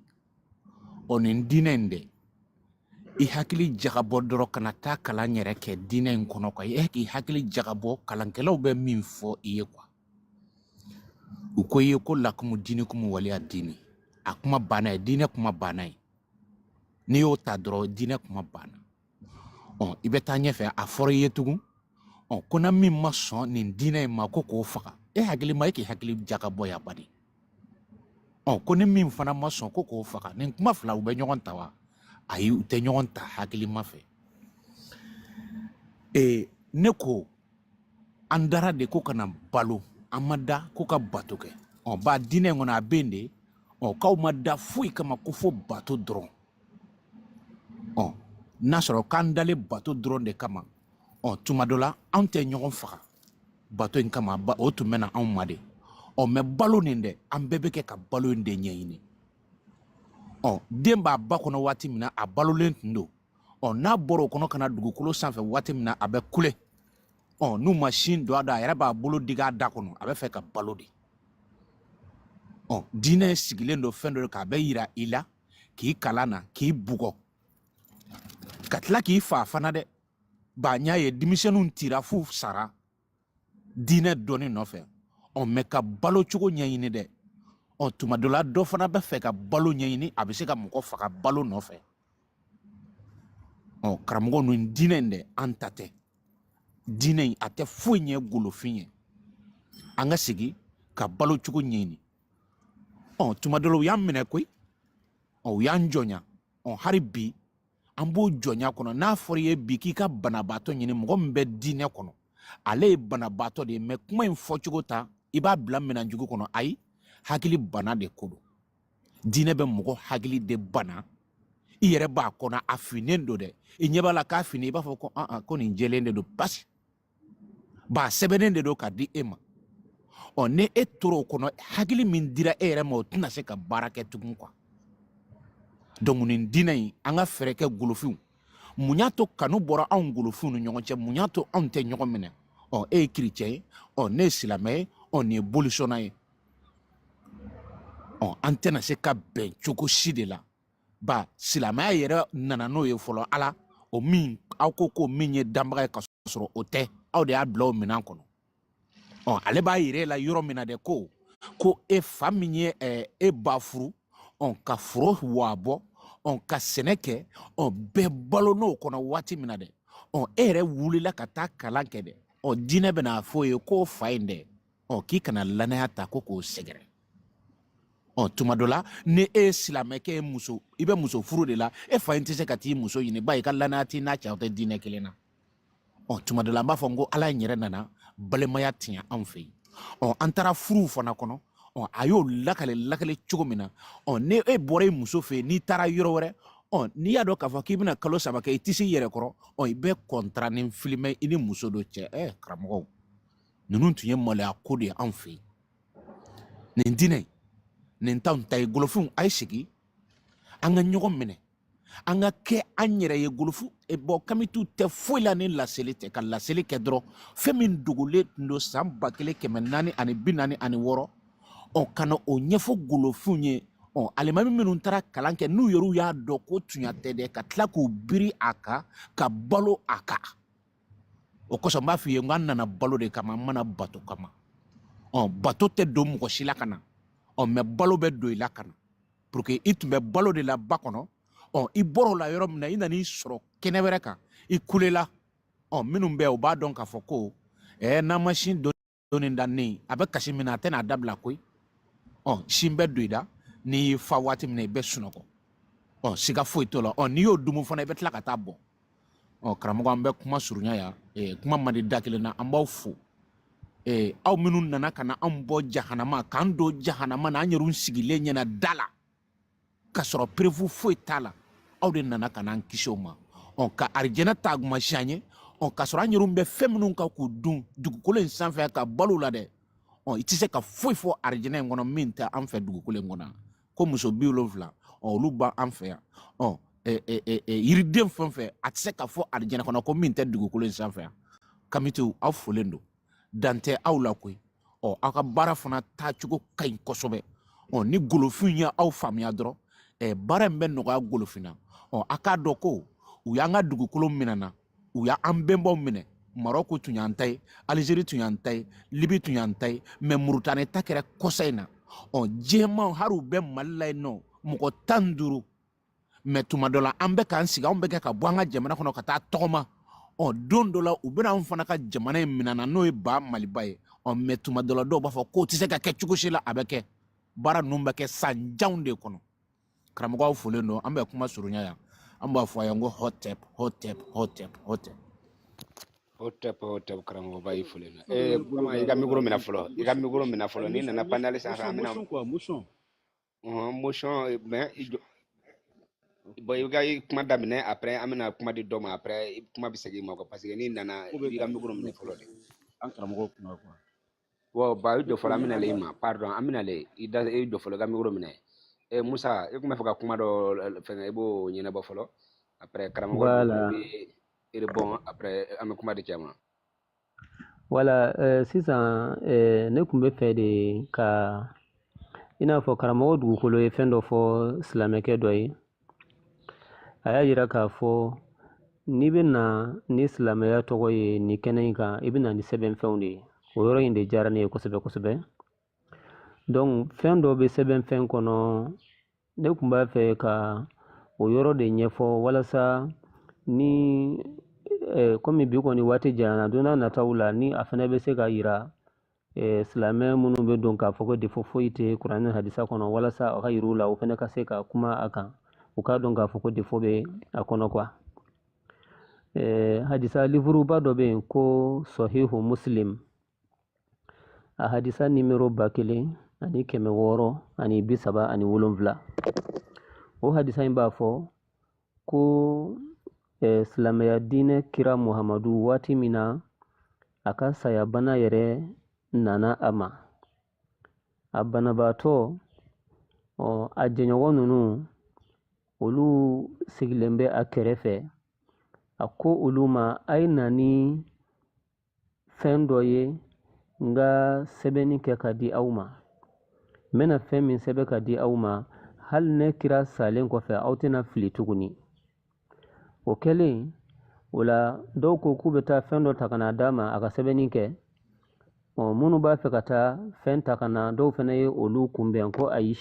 Q: ɔ, nin diinɛ in dɛ, i hakili jagabɔ dɔrɔn, kana taa kalan yɛrɛ kɛ diinɛ in kɔnɔ quoi. E k'i hakili jagabɔ kalankɛlaw bɛ min fɔ i ye quoi. U ko i ye ko lakumu diini kumu waliya diini, a kuma banna ye, diinɛ kuma banna ye. N'i y'o ta dɔrɔn, diinɛ kuma banna. Ɔ, i bɛ taa ɲɛfɛ, a fɔra i ye tugun, ɔ, ko na min ma sɔn nin diinɛ in ma, ko k'o faga. E hakili ma, e k'i hakili jagabɔ ya badi. Ɔ, ko ni min fana ma sɔn, ko k'o faga. Nin kuma fila, u bɛ ɲɔgɔn ta wa? Ayi, u tɛ ɲɔgɔn ta hakilima fɛ. Ee, ne ko an dara de ko kana balo, an ma da ko ka bato kɛ. Ɔ, ba diinɛ in kɔnɔ, a bɛ yen de. Ɔ, k'aw ma da foyi kama ko fo bato dɔrɔn. Ɔ, n'a sɔrɔ k'an dalen bato dɔrɔn de kama, ɔ, tuma dɔ la anw tɛ ɲɔgɔn faga bato in kama, o tun bɛna anw ma de. Ɔ, mɛ balo nin dɛ, an bɛɛ bɛ kɛ ka balo in de ɲɛɲini. Ɔ, den b'a ba kɔnɔ waati min na, a balolen tun don. Ɔ, n'a bɔra o kɔnɔ ka na dugukolo sanfɛ waati min na, a bɛ kule. Ɔ, n'u ma sin don a da, a yɛrɛ b'a bolo digi a da kɔnɔ, a bɛ fɛ ka balo de. Ɔ, diinɛ sigilen don fɛn dɔ de kan, a bɛ yira i la k'i kalan na, k'i bugɔ, ka tila k'i fa fana dɛ. Ba n y'a ye denmisɛnninw tira f'u sara diinɛ dɔnni nɔfɛ. Ɔ, mɛ ka balo cogo ɲɛɲini dɛ. Ɔ, tuma dɔ la dɔ fana bɛ fɛ ka balo ɲɛɲini, a bɛ se ka mɔgɔ faga balo nɔfɛ. Ɔ, karamɔgɔ, nin diinɛ in dɛ, an ta tɛ. Diinɛ in, a tɛ foyi ɲɛ golofin ye. An ka segin ka balo cogo ɲɛɲini. Ɔ, tuma dɔ la u y'an minɛ koyi. Ɔ, u y'an jɔnya. Ɔ, hali bi an b'o jɔnya kɔnɔ. N'a fɔra i ye bi k'i ka banabaatɔ ɲini, mɔgɔ min bɛ diinɛ kɔnɔ, ale ye banabaatɔ de ye, mɛ kuma in fɔcogo ta, i b'a bila minɛn jugu kɔnɔ. Ayi, hakili bana de ko don. Diinɛ bɛ mɔgɔ hakili de bana. I yɛrɛ b'a kɔnɔ, a finnen don dɛ, i ɲɛ b'a la k'a finnen, i b'a fɔ ko an ko nin jɛlen de don, basi ba sɛbɛnnen de don ka di e ma. Ɔ, ni e tora o kɔnɔ, hakili min dira e yɛrɛ ma, o tɛna se ka baara kɛ tugun quoi. Donc nin diinɛ in, an ka fɛɛrɛ kɛ golofinw. Mun y'a to kanu bɔra anw golofinw ni ɲɔgɔn cɛ? Mun y'a to anw tɛ ɲɔgɔn minɛ? Ɔ, e ye kerecɛn ye, ɔ, ne ye silamɛ ye, ɔ, nin ye bolisɔnna ye. Ɔ, an tɛna se ka bɛn cogo si de la. Ba silamɛya yɛrɛ nana n'o ye fɔlɔ. Ala o min aw ko ko min ye danbaga ye, ka sɔrɔ o tɛ, aw de y'a bila o minɛn kɔnɔ. Ɔ, ale b'a yira e la yɔrɔ min na dɛ, ko e fa min ye e ba furu, ɔ, ka foro waa bɔ, ɔ, ka sɛnɛ kɛ, ɔ, bɛɛ balo n'o kɔnɔ waati min na dɛ, ɔ, e yɛrɛ wulila ka taa kalan kɛ dɛ. Ɔ, diinɛ bɛna a fɔ ye k'o fa in dɛ, ɔ, k'i kana lanaya ta ko k'o sɛgɛrɛ. Ɔ, tuma dɔ la ni e ye silamɛkɛ ye, muso, i bɛ muso furu de la, e fa in tɛ se ka t'i muso ɲini, ba i ka lanaya t'i n'a cɛ, aw tɛ diinɛ kelen na. Ɔ, tuma dɔ la an b'a fɔ n ko ala in yɛrɛ nana balimaya tiɲɛ anw fɛ yen. Ɔ, an taara furuw fana kɔnɔ. Ɔ, a y'o lakale lakale cogo min na, ɔ, ni e bɔra i muso fɛ yen, n'i taara yɔrɔ wɛrɛ, ɔ, n'i y'a dɔn k'a fɔ k'i bɛna kalo 3 kɛ, i tɛ se i yɛrɛ kɔrɔ, ɔ, i bɛ kɔntara ni filimɛ i ni muso dɔ cɛ. Karamɔgɔw, ninnu tun ye maloya ko de ye anw fɛ yen. Nin diinɛ nin t'anw ta ye. Golofinw, a ye segin, an ka ɲɔgɔn minɛ, an ka kɛ an yɛrɛ ye. Golofu e bɔn kamitiw tɛ foyi la ni laseli tɛ, ka laseli kɛ dɔrɔn. Fɛn min dogolen tun don san 1446, ɔ, ka na o ɲɛfɔ golofinw ye. Ɔ, alimami minnu taara kalan kɛ, n'u yɛrɛw y'a dɔn ko tunya tɛ dɛ, ka tila k'u biri a kan, ka balo a kan. O kosɔn n b'a f'i ye, n k'an nana balo de kama, an ma na bato kama. Ɔ, bato tɛ don mɔgɔ si la ka na, ɔ, mɛ balo bɛ don i la ka na, pour que i tun bɛ balo de la ba kɔnɔ. Ɔ, i bɔr'o la yɔrɔ min na, i nan'i sɔrɔ kɛnɛ wɛrɛ kan, i kulela. Ɔ, minnu bɛ, u b'a dɔn k'a fɔ ko n'an ma sin don nin da ne, a bɛ kasi min na, a tɛna a dabila koyi. Ɔ, sin bɛ don i da, n'i y'i fa waati min na, i bɛ sunɔgɔ. Ɔ, siga foyi t'o la. Ɔ, n'i y'o dumu fana, i bɛ tila ka taa bɔ. Ɔ, karamɔgɔ, an bɛ kuma surunya yan. Kuma man di da kelen na. An b'aw fo, aw minnu nana ka na anw bɔ jahanama, k'an don jahanama na, an yɛrɛw sigilen ɲɛna da la, k'a sɔrɔ preuve foyi t'a la. Aw de nana ka n'an kisi o ma, ɔ, ka arijɛnɛ taamasiyɛn an ye. Ɔ, k'a sɔrɔ an yɛrɛw bɛ fɛn minnu kan k'u dun dugukolo in sanfɛ ka balo la dɛ. Ɔ, i tɛ se ka foyi fɔ arijɛnɛ in kɔnɔ min tɛ an fɛ dugukolo in kɔnɔ, ko muso 70, ɔ, olu b'an fɛ yan. Ɔ, yiriden fɛn fɛn, a tɛ se ka fɔ arijɛnɛ kɔnɔ ko min tɛ dugukolo in sanfɛ yan. Kamitew, aw folen don, dan tɛ aw la koyi. Ɔ, aw ka baara fana taacogo ka ɲi kosɛbɛ. Ɔ, ni golofin ye aw faamuya dɔrɔn, baara in bɛ nɔgɔya golofin na. Ɔ, a k'a dɔn ko u y'an ka dugukolo minɛ na, u y'an bɛnbaw minɛ. Marɔku tun y'an ta ye, Alizeri tun y'an ta ye, Libi tun y'an ta ye, mɛ Murutani ta kɛra kɔsa in na. Ɔ, jɛmanw hali u bɛ Mali la yen nɔ, mɔgɔ 15. Mɛ tuma dɔ la, an bɛ k'an sigi, anw bɛ kɛ ka bɔ an ka jamana kɔnɔ ka taa tɔgɔma. Ɔ, don dɔ la, u bɛna anw fana ka jamana in minɛ na, n'o ye ba Maliba ye. Ɔ, mɛ tuma dɔ la, dɔw b'a fɔ k'o tɛ se ka kɛ cogo si la. A bɛ kɛ, baara ninnu bɛ kɛ san janw de kɔnɔ. Karamɔgɔw folen don, an bɛ kuma surunya yan. An b'a fɔ a ye ko hotep, hotep, hotep, hotep.
C: Hotep, hotep. Karamɔgɔba, i folen don. Burama, i ka micro minɛ fɔlɔ, i ka micro minɛ fɔlɔ. N'i nana panel sanfɛ, an bɛna
L: Motion quoi, motion.
C: Motion, mais i jɔ. Bon, i ka i kuma daminɛ, après an bɛna kuma di dɔ ma, après kuma bɛ segin i ma quoi, parce que n'i nana,
L: Ko
C: i
L: bɛ
C: b'i
L: ka
C: ka micro minɛ fɔlɔ de.
L: An karamɔgɔ kunna quoi.
C: Bon, ba, i
L: Ne
C: jɔ fɔlɔ,
L: tun
C: an
L: ye
C: bɛna
L: an
C: le i
L: ka
C: ma. Pardon, an bɛna le i da, i jɔ fɔlɔ, i ka micro minɛ. Musa, i tun bɛ fɛ ka kuma dɔ fɛngɛ, i b'o ɲɛnabɔ fɔlɔ. Après karamɔgɔ dugukolo
A: Voilà.
C: bɛ rebond, après an bɛ kuma di cɛ ma.
A: Voilà, sisan ne tun bɛ fɛ de ka i n'a fɔ karamɔgɔ dugukolo ye fɛn dɔ fɔ silamɛkɛ dɔ ye. A y'a yira k'a fɔ n'i bɛ na ni silamɛya tɔgɔ ye nin kɛnɛ in kan, i bɛ na ni sɛbɛnfɛnw de ye. O yɔrɔ in de diyara ne ye kosɛbɛ kosɛbɛ. Donc fɛn dɔ bɛ sɛbɛnfɛn kɔnɔ, ne tun b'a fɛ ka o yɔrɔ de ɲɛfɔ, walasa ni komi bi kɔni waati janyana, don n'a nataw la, ni a fana bɛ se ka yira silamɛ minnu bɛ don k'a fɔ ko défaut foyi tɛ kuranɛ hadisa kɔnɔ, walasa a ka yir'u la, u fana ka se ka kuma a kan, u k'a dɔn k'a fɔ ko défaut bɛ a kɔnɔ quoi. Hadisa livuruba dɔ bɛ yen ko Sɔhihu Muslim, a hadisa nimero 1637. O hadisa in b'a fɔ ko silamɛya diinɛ kira Muhamadu, waati min na a ka sayabana yɛrɛ nana a ma, a banabaatɔ, ɔ, a jɛɲɔgɔn ninnu, olu sigilen bɛ a kɛrɛfɛ, a ko olu ma: a ye na ni fɛn dɔ ye, n ka sɛbɛnni kɛ ka di aw ma. N bɛna fɛn min sɛbɛn ka di aw ma, hali ne kira salen kɔfɛ, aw tɛna fili tuguni. O kɛlen o la, dɔw ko k'u bɛ taa fɛn dɔ ta ka na d'a ma a ka sɛbɛnni kɛ. Ɔ, minnu b'a fɛ ka taa fɛn ta ka na, dɔw fana ye olu kunbɛn ko ayi,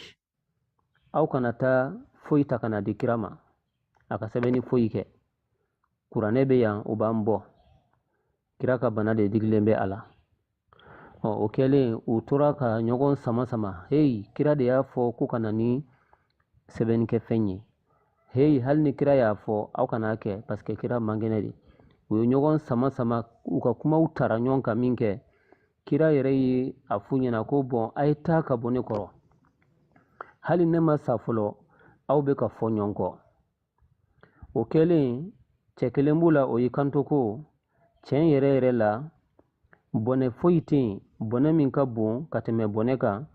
A: aw kana taa foyi ta ka na di kira ma a ka sɛbɛnni foyi kɛ. Kuranɛ bɛ yan, o b'an bɔ, kira ka bana de digilen bɛ a la. Ɔ, o kɛlen, u tora ka ɲɔgɔn sama sama: heyi, kira de y'a fɔ ko ka na ni sɛbɛnnikɛfɛn ye. Heyi, hali ni kira y'a fɔ, aw kan'a kɛ, parce que kira man kɛnɛ de. U ye ɲɔgɔn sama sama, u ka kumaw tara ɲɔgɔn kan min kɛ, kira yɛrɛ ye a f'u ɲɛna ko bɔn, a ye taa ka bɔ ne kɔrɔ, hali ne ma sa fɔlɔ, aw bɛ ka fɔ ɲɔgɔn kɔ. O kɛlen, cɛ kelen b'u la, o y'i kanto ko tiɲɛ yɛrɛ yɛrɛ la, bɔnɛ foyi tɛ yen, bɔnɛ min ka bon ka tɛmɛ bɔnɛ kan,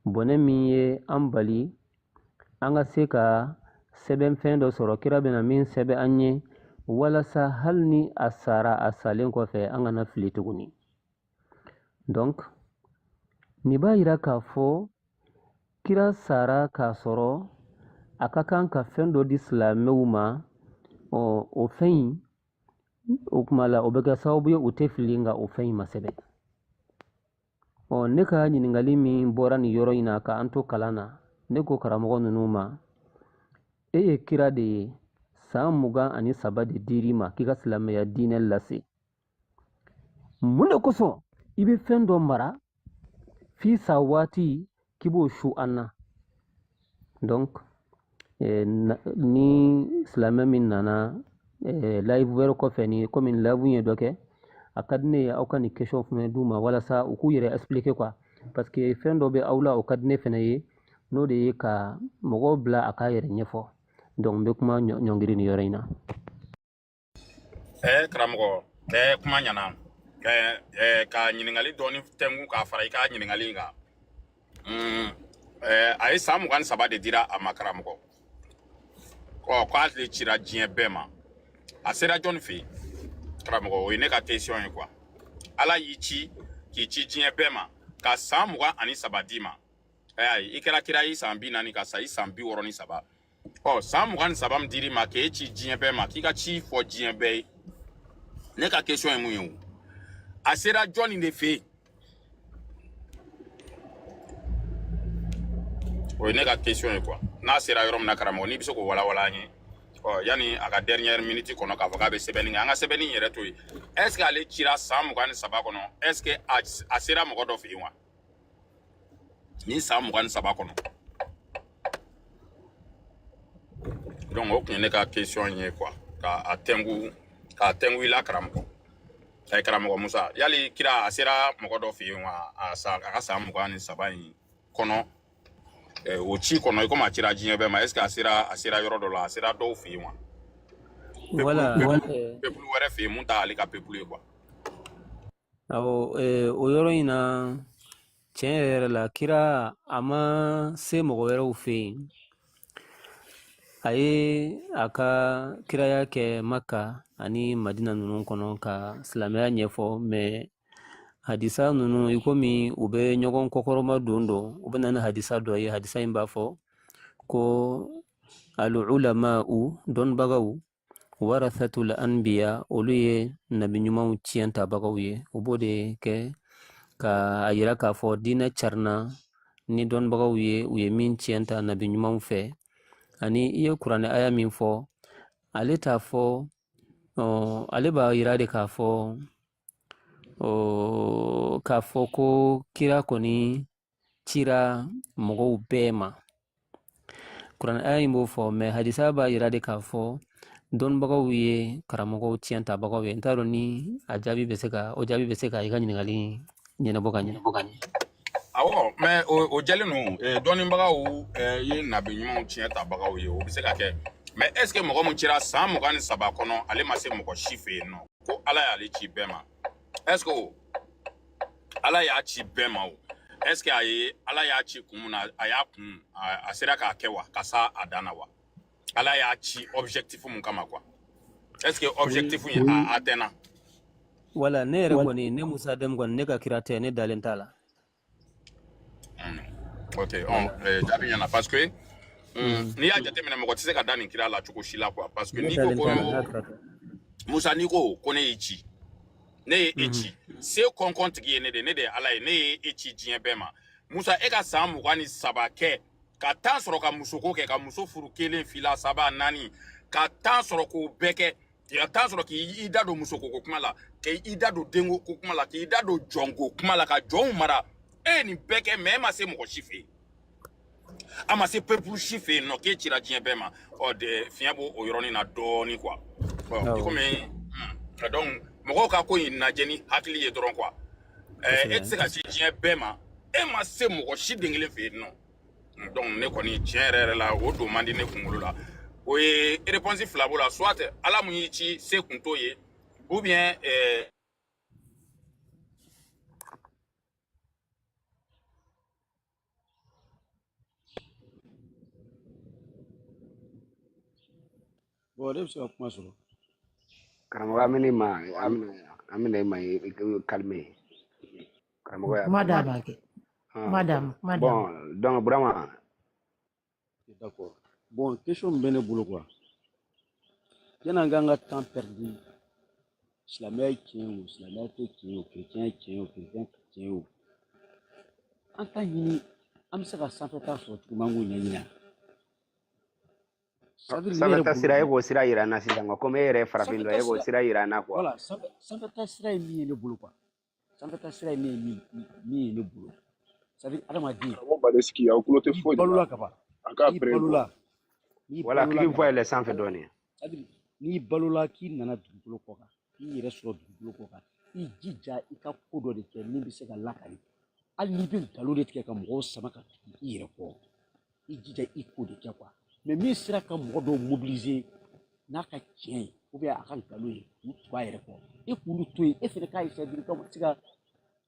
A: bɔnɛ min ye an bali an ka se ka sɛbɛnfɛn dɔ sɔrɔ, kira bɛna min sɛbɛn an ye, walasa hali ni a sara, a salen kɔfɛ, an kana fili tuguni. Donc nin b'a yira k'a fɔ kira sara k'a sɔrɔ a ka kan ka fɛn dɔ di silamɛw ma. Ɔ, o fɛn in O kuma la o bɛ kɛ sababu ye u tɛ fili, nka o fɛn in ma sɛbɛn. Ɔ, ne ka ɲininkali min bɔra nin yɔrɔ in na ka an to kalan na, ne ko karamɔgɔ ninnu ma, e ye kira de ye, san 23 de dir'i ma k'i ka silamɛya diinɛ lase, mun de kosɔn i bɛ fɛn dɔ mara f'i sa waati k'i b'o su an na? Donc ni silamɛ min nana live wɛrɛ kɔfɛ, ni komi live ye dɔ kɛ, a ka di ne ye aw ka nin question fana d'u ma walasa u k'u yɛrɛ expliquer quoi, parce que fɛn dɔ bɛ aw la, o ka di ne fana ye, n'o de ye ka mɔgɔw bila a k'a yɛrɛ ɲɛfɔ. Donc n bɛ kuma ɲɔngiri nin yɔrɔ in na.
B: Karamɔgɔ, kuma ɲana. Ka ɲininkali dɔɔni tɛnku k'a fara i ka ɲininkali in kan. A ye san 23 de dira a ma, karamɔgɔ. Ɔ, k'ale cira diɲɛ bɛɛ ma. A sera jɔnni fɛ yen? Karamɔgɔ, o ye ne ka question ye quoi. Ala y'i ci k'i ci diɲɛ bɛɛ ma ka san 23 d'i ma. Ayi, i kɛra kira ye san 40 ka sa i san 63. Ɔ, san 23 min dir'i ma k'e ci diɲɛ bɛɛ ma, k'i ka ci fɔ diɲɛ bɛɛ ye. Ne ka question ye mun ye o? A sera jɔnni de fɛ yen? O ye ne ka question ye quoi. N'a sera yɔrɔ min na, karamɔgɔ, n'i bɛ se k'o walawala an ye. Ɔ, yanni a ka dernière minute kɔnɔ k'a fɔ k'a bɛ sɛbɛnni kɛ, an ka sɛbɛnni yɛrɛ to yen. Est ce que ale cira san 23 kɔnɔ? Est ce que a sera mɔgɔ dɔ fɛ yen wa? Ni san 23 kɔnɔ. Donc o tun ye ne ka question ye quoi. Ka a tɛnku, k'a tɛnku i la, karamɔgɔ. Karamɔgɔ Musa, yali kira a sera mɔgɔ dɔ fɛ yen wa? A ka san 23 in kɔnɔ, o ci kɔnɔ, i komi a cira diɲɛ bɛɛ ma, est ce que a sera yɔrɔ dɔ la, a sera dɔw fɛ yen wa?
A: Voilà.
B: Peuple wɛrɛ fɛ yen mun t'ale ka peuple ye quoi.
A: Awɔ, o yɔrɔ in na, tiɲɛ yɛrɛ la, kira a ma se mɔgɔ wɛrɛw fɛ yen. A ye a ka kiraya kɛ Maka ani Madina ninnu kɔnɔ ka silamɛya ɲɛfɔ, mais hadisa ninnu, i komi u bɛ ɲɔgɔn kɔkɔrɔma don, u bɛ na ni hadisa dɔ ye. Hadisa in b'a fɔ ko al-ulama'u, dɔnnibagaw, warathatul anbiya, olu ye nabi ɲumanw tiɲɛ tabagaw ye. U b'o de kɛ ka a yira k'a fɔ diinɛ carina ni dɔnnibagaw ye, u ye min tiɲɛ ta nabi ɲumanw fɛ. Ani i ye kuranɛ aya min fɔ, ale t'a fɔ, ale b'a yira de k'a fɔ ko kira kɔni cira mɔgɔw bɛɛ ma. Kuranɛ aya in b'o fɔ, mais hadisa b'a yira de k'a fɔ dɔnnibagaw ye karamɔgɔw tiɲɛ tabagaw ye. N t'a dɔn ni a jaabi bɛ se ka, o jaabi bɛ se ka i ka ɲininkali ɲɛnabɔ ka ɲɛ.
B: Awɔ, mais o jɛlen don. Dɔnnibagaw ye nabi ɲumanw tiɲɛ tabagaw ye, o bɛ se ka kɛ. Mais est ce que mɔgɔ min cira san 23 kɔnɔ, ale ma se mɔgɔ si fɛ yen nɔ, ko Ala y'ale ci bɛɛ ma? Est ce que o Ala y'a ci bɛɛ ma o? Est ce que a ye Ala y'a ci kun min na, a y'a kun a sera k'a kɛ wa, ka s'a a dan na wa? Ala y'a ci objectif mun kama quoi? Est ce que objectif in a atteint?
A: Wala, ne yɛrɛ kɔni, ne Musa Dɛm kɔni, ne ka kira tɛ, ne dalen t'a la.
B: Ok, jaabi ɲɛna, parce que n'i y'a jateminɛ, mɔgɔ tɛ se ka da nin kira la cogo si la quoi, parce que
A: Ne
B: n'i ko
A: dalen t'a la,
B: ko
A: ne ka kira tɛ.
B: Musa, n'i ko ko ne y'i ci, ne ye e ci, se kɔnkɔn tigi ye ne de, ne de ye Ala ye, ne ye e ci diɲɛ bɛɛ ma. Musa, e ka san 23 kɛ ka temps sɔrɔ ka musoko kɛ, ka muso furu 1, 2, 3, 4, ka temps sɔrɔ k'o bɛɛ kɛ, ka temps sɔrɔ k'i da don musoko ko kuma la, k'i da don denko ko kuma la, k'i da don jɔnko kuma la, ka jɔnw mara, e ye nin bɛɛ kɛ, mais e ma se mɔgɔ si fɛ yen, a ma se peuple si fɛ yen nɔ, k'e cira diɲɛ bɛɛ ma. Ɔ, de fiɲɛ b'o o yɔrɔnin na dɔɔni quoi. Bon, i komi donc mɔgɔw ka ko in lajɛ ni hakili ye dɔrɔn quoi. E tɛ se ka ci diɲɛ bɛɛ ma, e ma se mɔgɔ si den kelen fɛ yen nɔ. Donc ne kɔni, tiɲɛ yɛrɛ yɛrɛ la, o don man di ne kunkolo la. O ye réponse fila b'o la: soit Ala mun y'i ci, se kun t'o ye, ou bien
J: Bon, ne bɛ se ka kuma sɔrɔ.
C: Karamɔgɔ, an bɛ ma, an bɛna i ma i calmer. Karamɔgɔ y'a
G: Kuma d'a
C: faamu.
G: ma kɛ. Kuma d'a ma, kuma d'a ma.
C: Bon, donc Burama.
J: D'accord. Bon, question min bɛ ne bolo quoi. Yan'an k'an ka temps perdu Silamɛya ye tiɲɛ ye o, silamɛya tɛ tiɲɛ ye o, kerecɛn ye tiɲɛ ye o, kerecɛn tɛ tiɲɛ ye o. An t'a ɲini an bɛ se ka sanfɛta sɔrɔ cogo min an k'o ɲɛɲini. Ça veut dire ne yɛrɛ
C: Sanfɛta
J: bolo
C: sira, e k'o sira yira an na sisan quoi. Komi e yɛrɛ ye farafin dɔ ye,
J: sanfɛta
C: e k'o
J: sira
C: sira yira an na quoi.
J: voilà sanfɛta sira ye min ye ne bolo quoi. Sanfɛta sira ye min ye ne bolo. Ça veut dire adamaden
P: Karamɔgɔ Badesiki aw tulo tɛ
J: n'i
P: foyi de la
J: balola ka ban
P: a k'a
J: n'i
P: pere bɔ
J: balola n'i
C: Voilà,
J: balola
C: k'i
J: ka
C: voix
J: ban
C: yɛlɛ sanfɛ dɔɔni.
J: c'est à dire n'i balola k'i nana dugukolo kɔ kan k'i yɛrɛ sɔrɔ dugukolo kɔ kan i jija i ka ko dɔ de kɛ min bɛ se ka lakali hali n'i bɛ nkalon de tigɛ ka mɔgɔw sama ka tugu i yɛrɛ kɔ i jija i k'o de kɛ quoi mais min sera ka mɔgɔ dɔw mobiliser n'a ka tiɲɛ ye ou bien a ka nkalon ye k'u tugu a yɛrɛ kɔ e k'olu to yen e fɛnɛ k'a essayer dɔrɔn ka se ka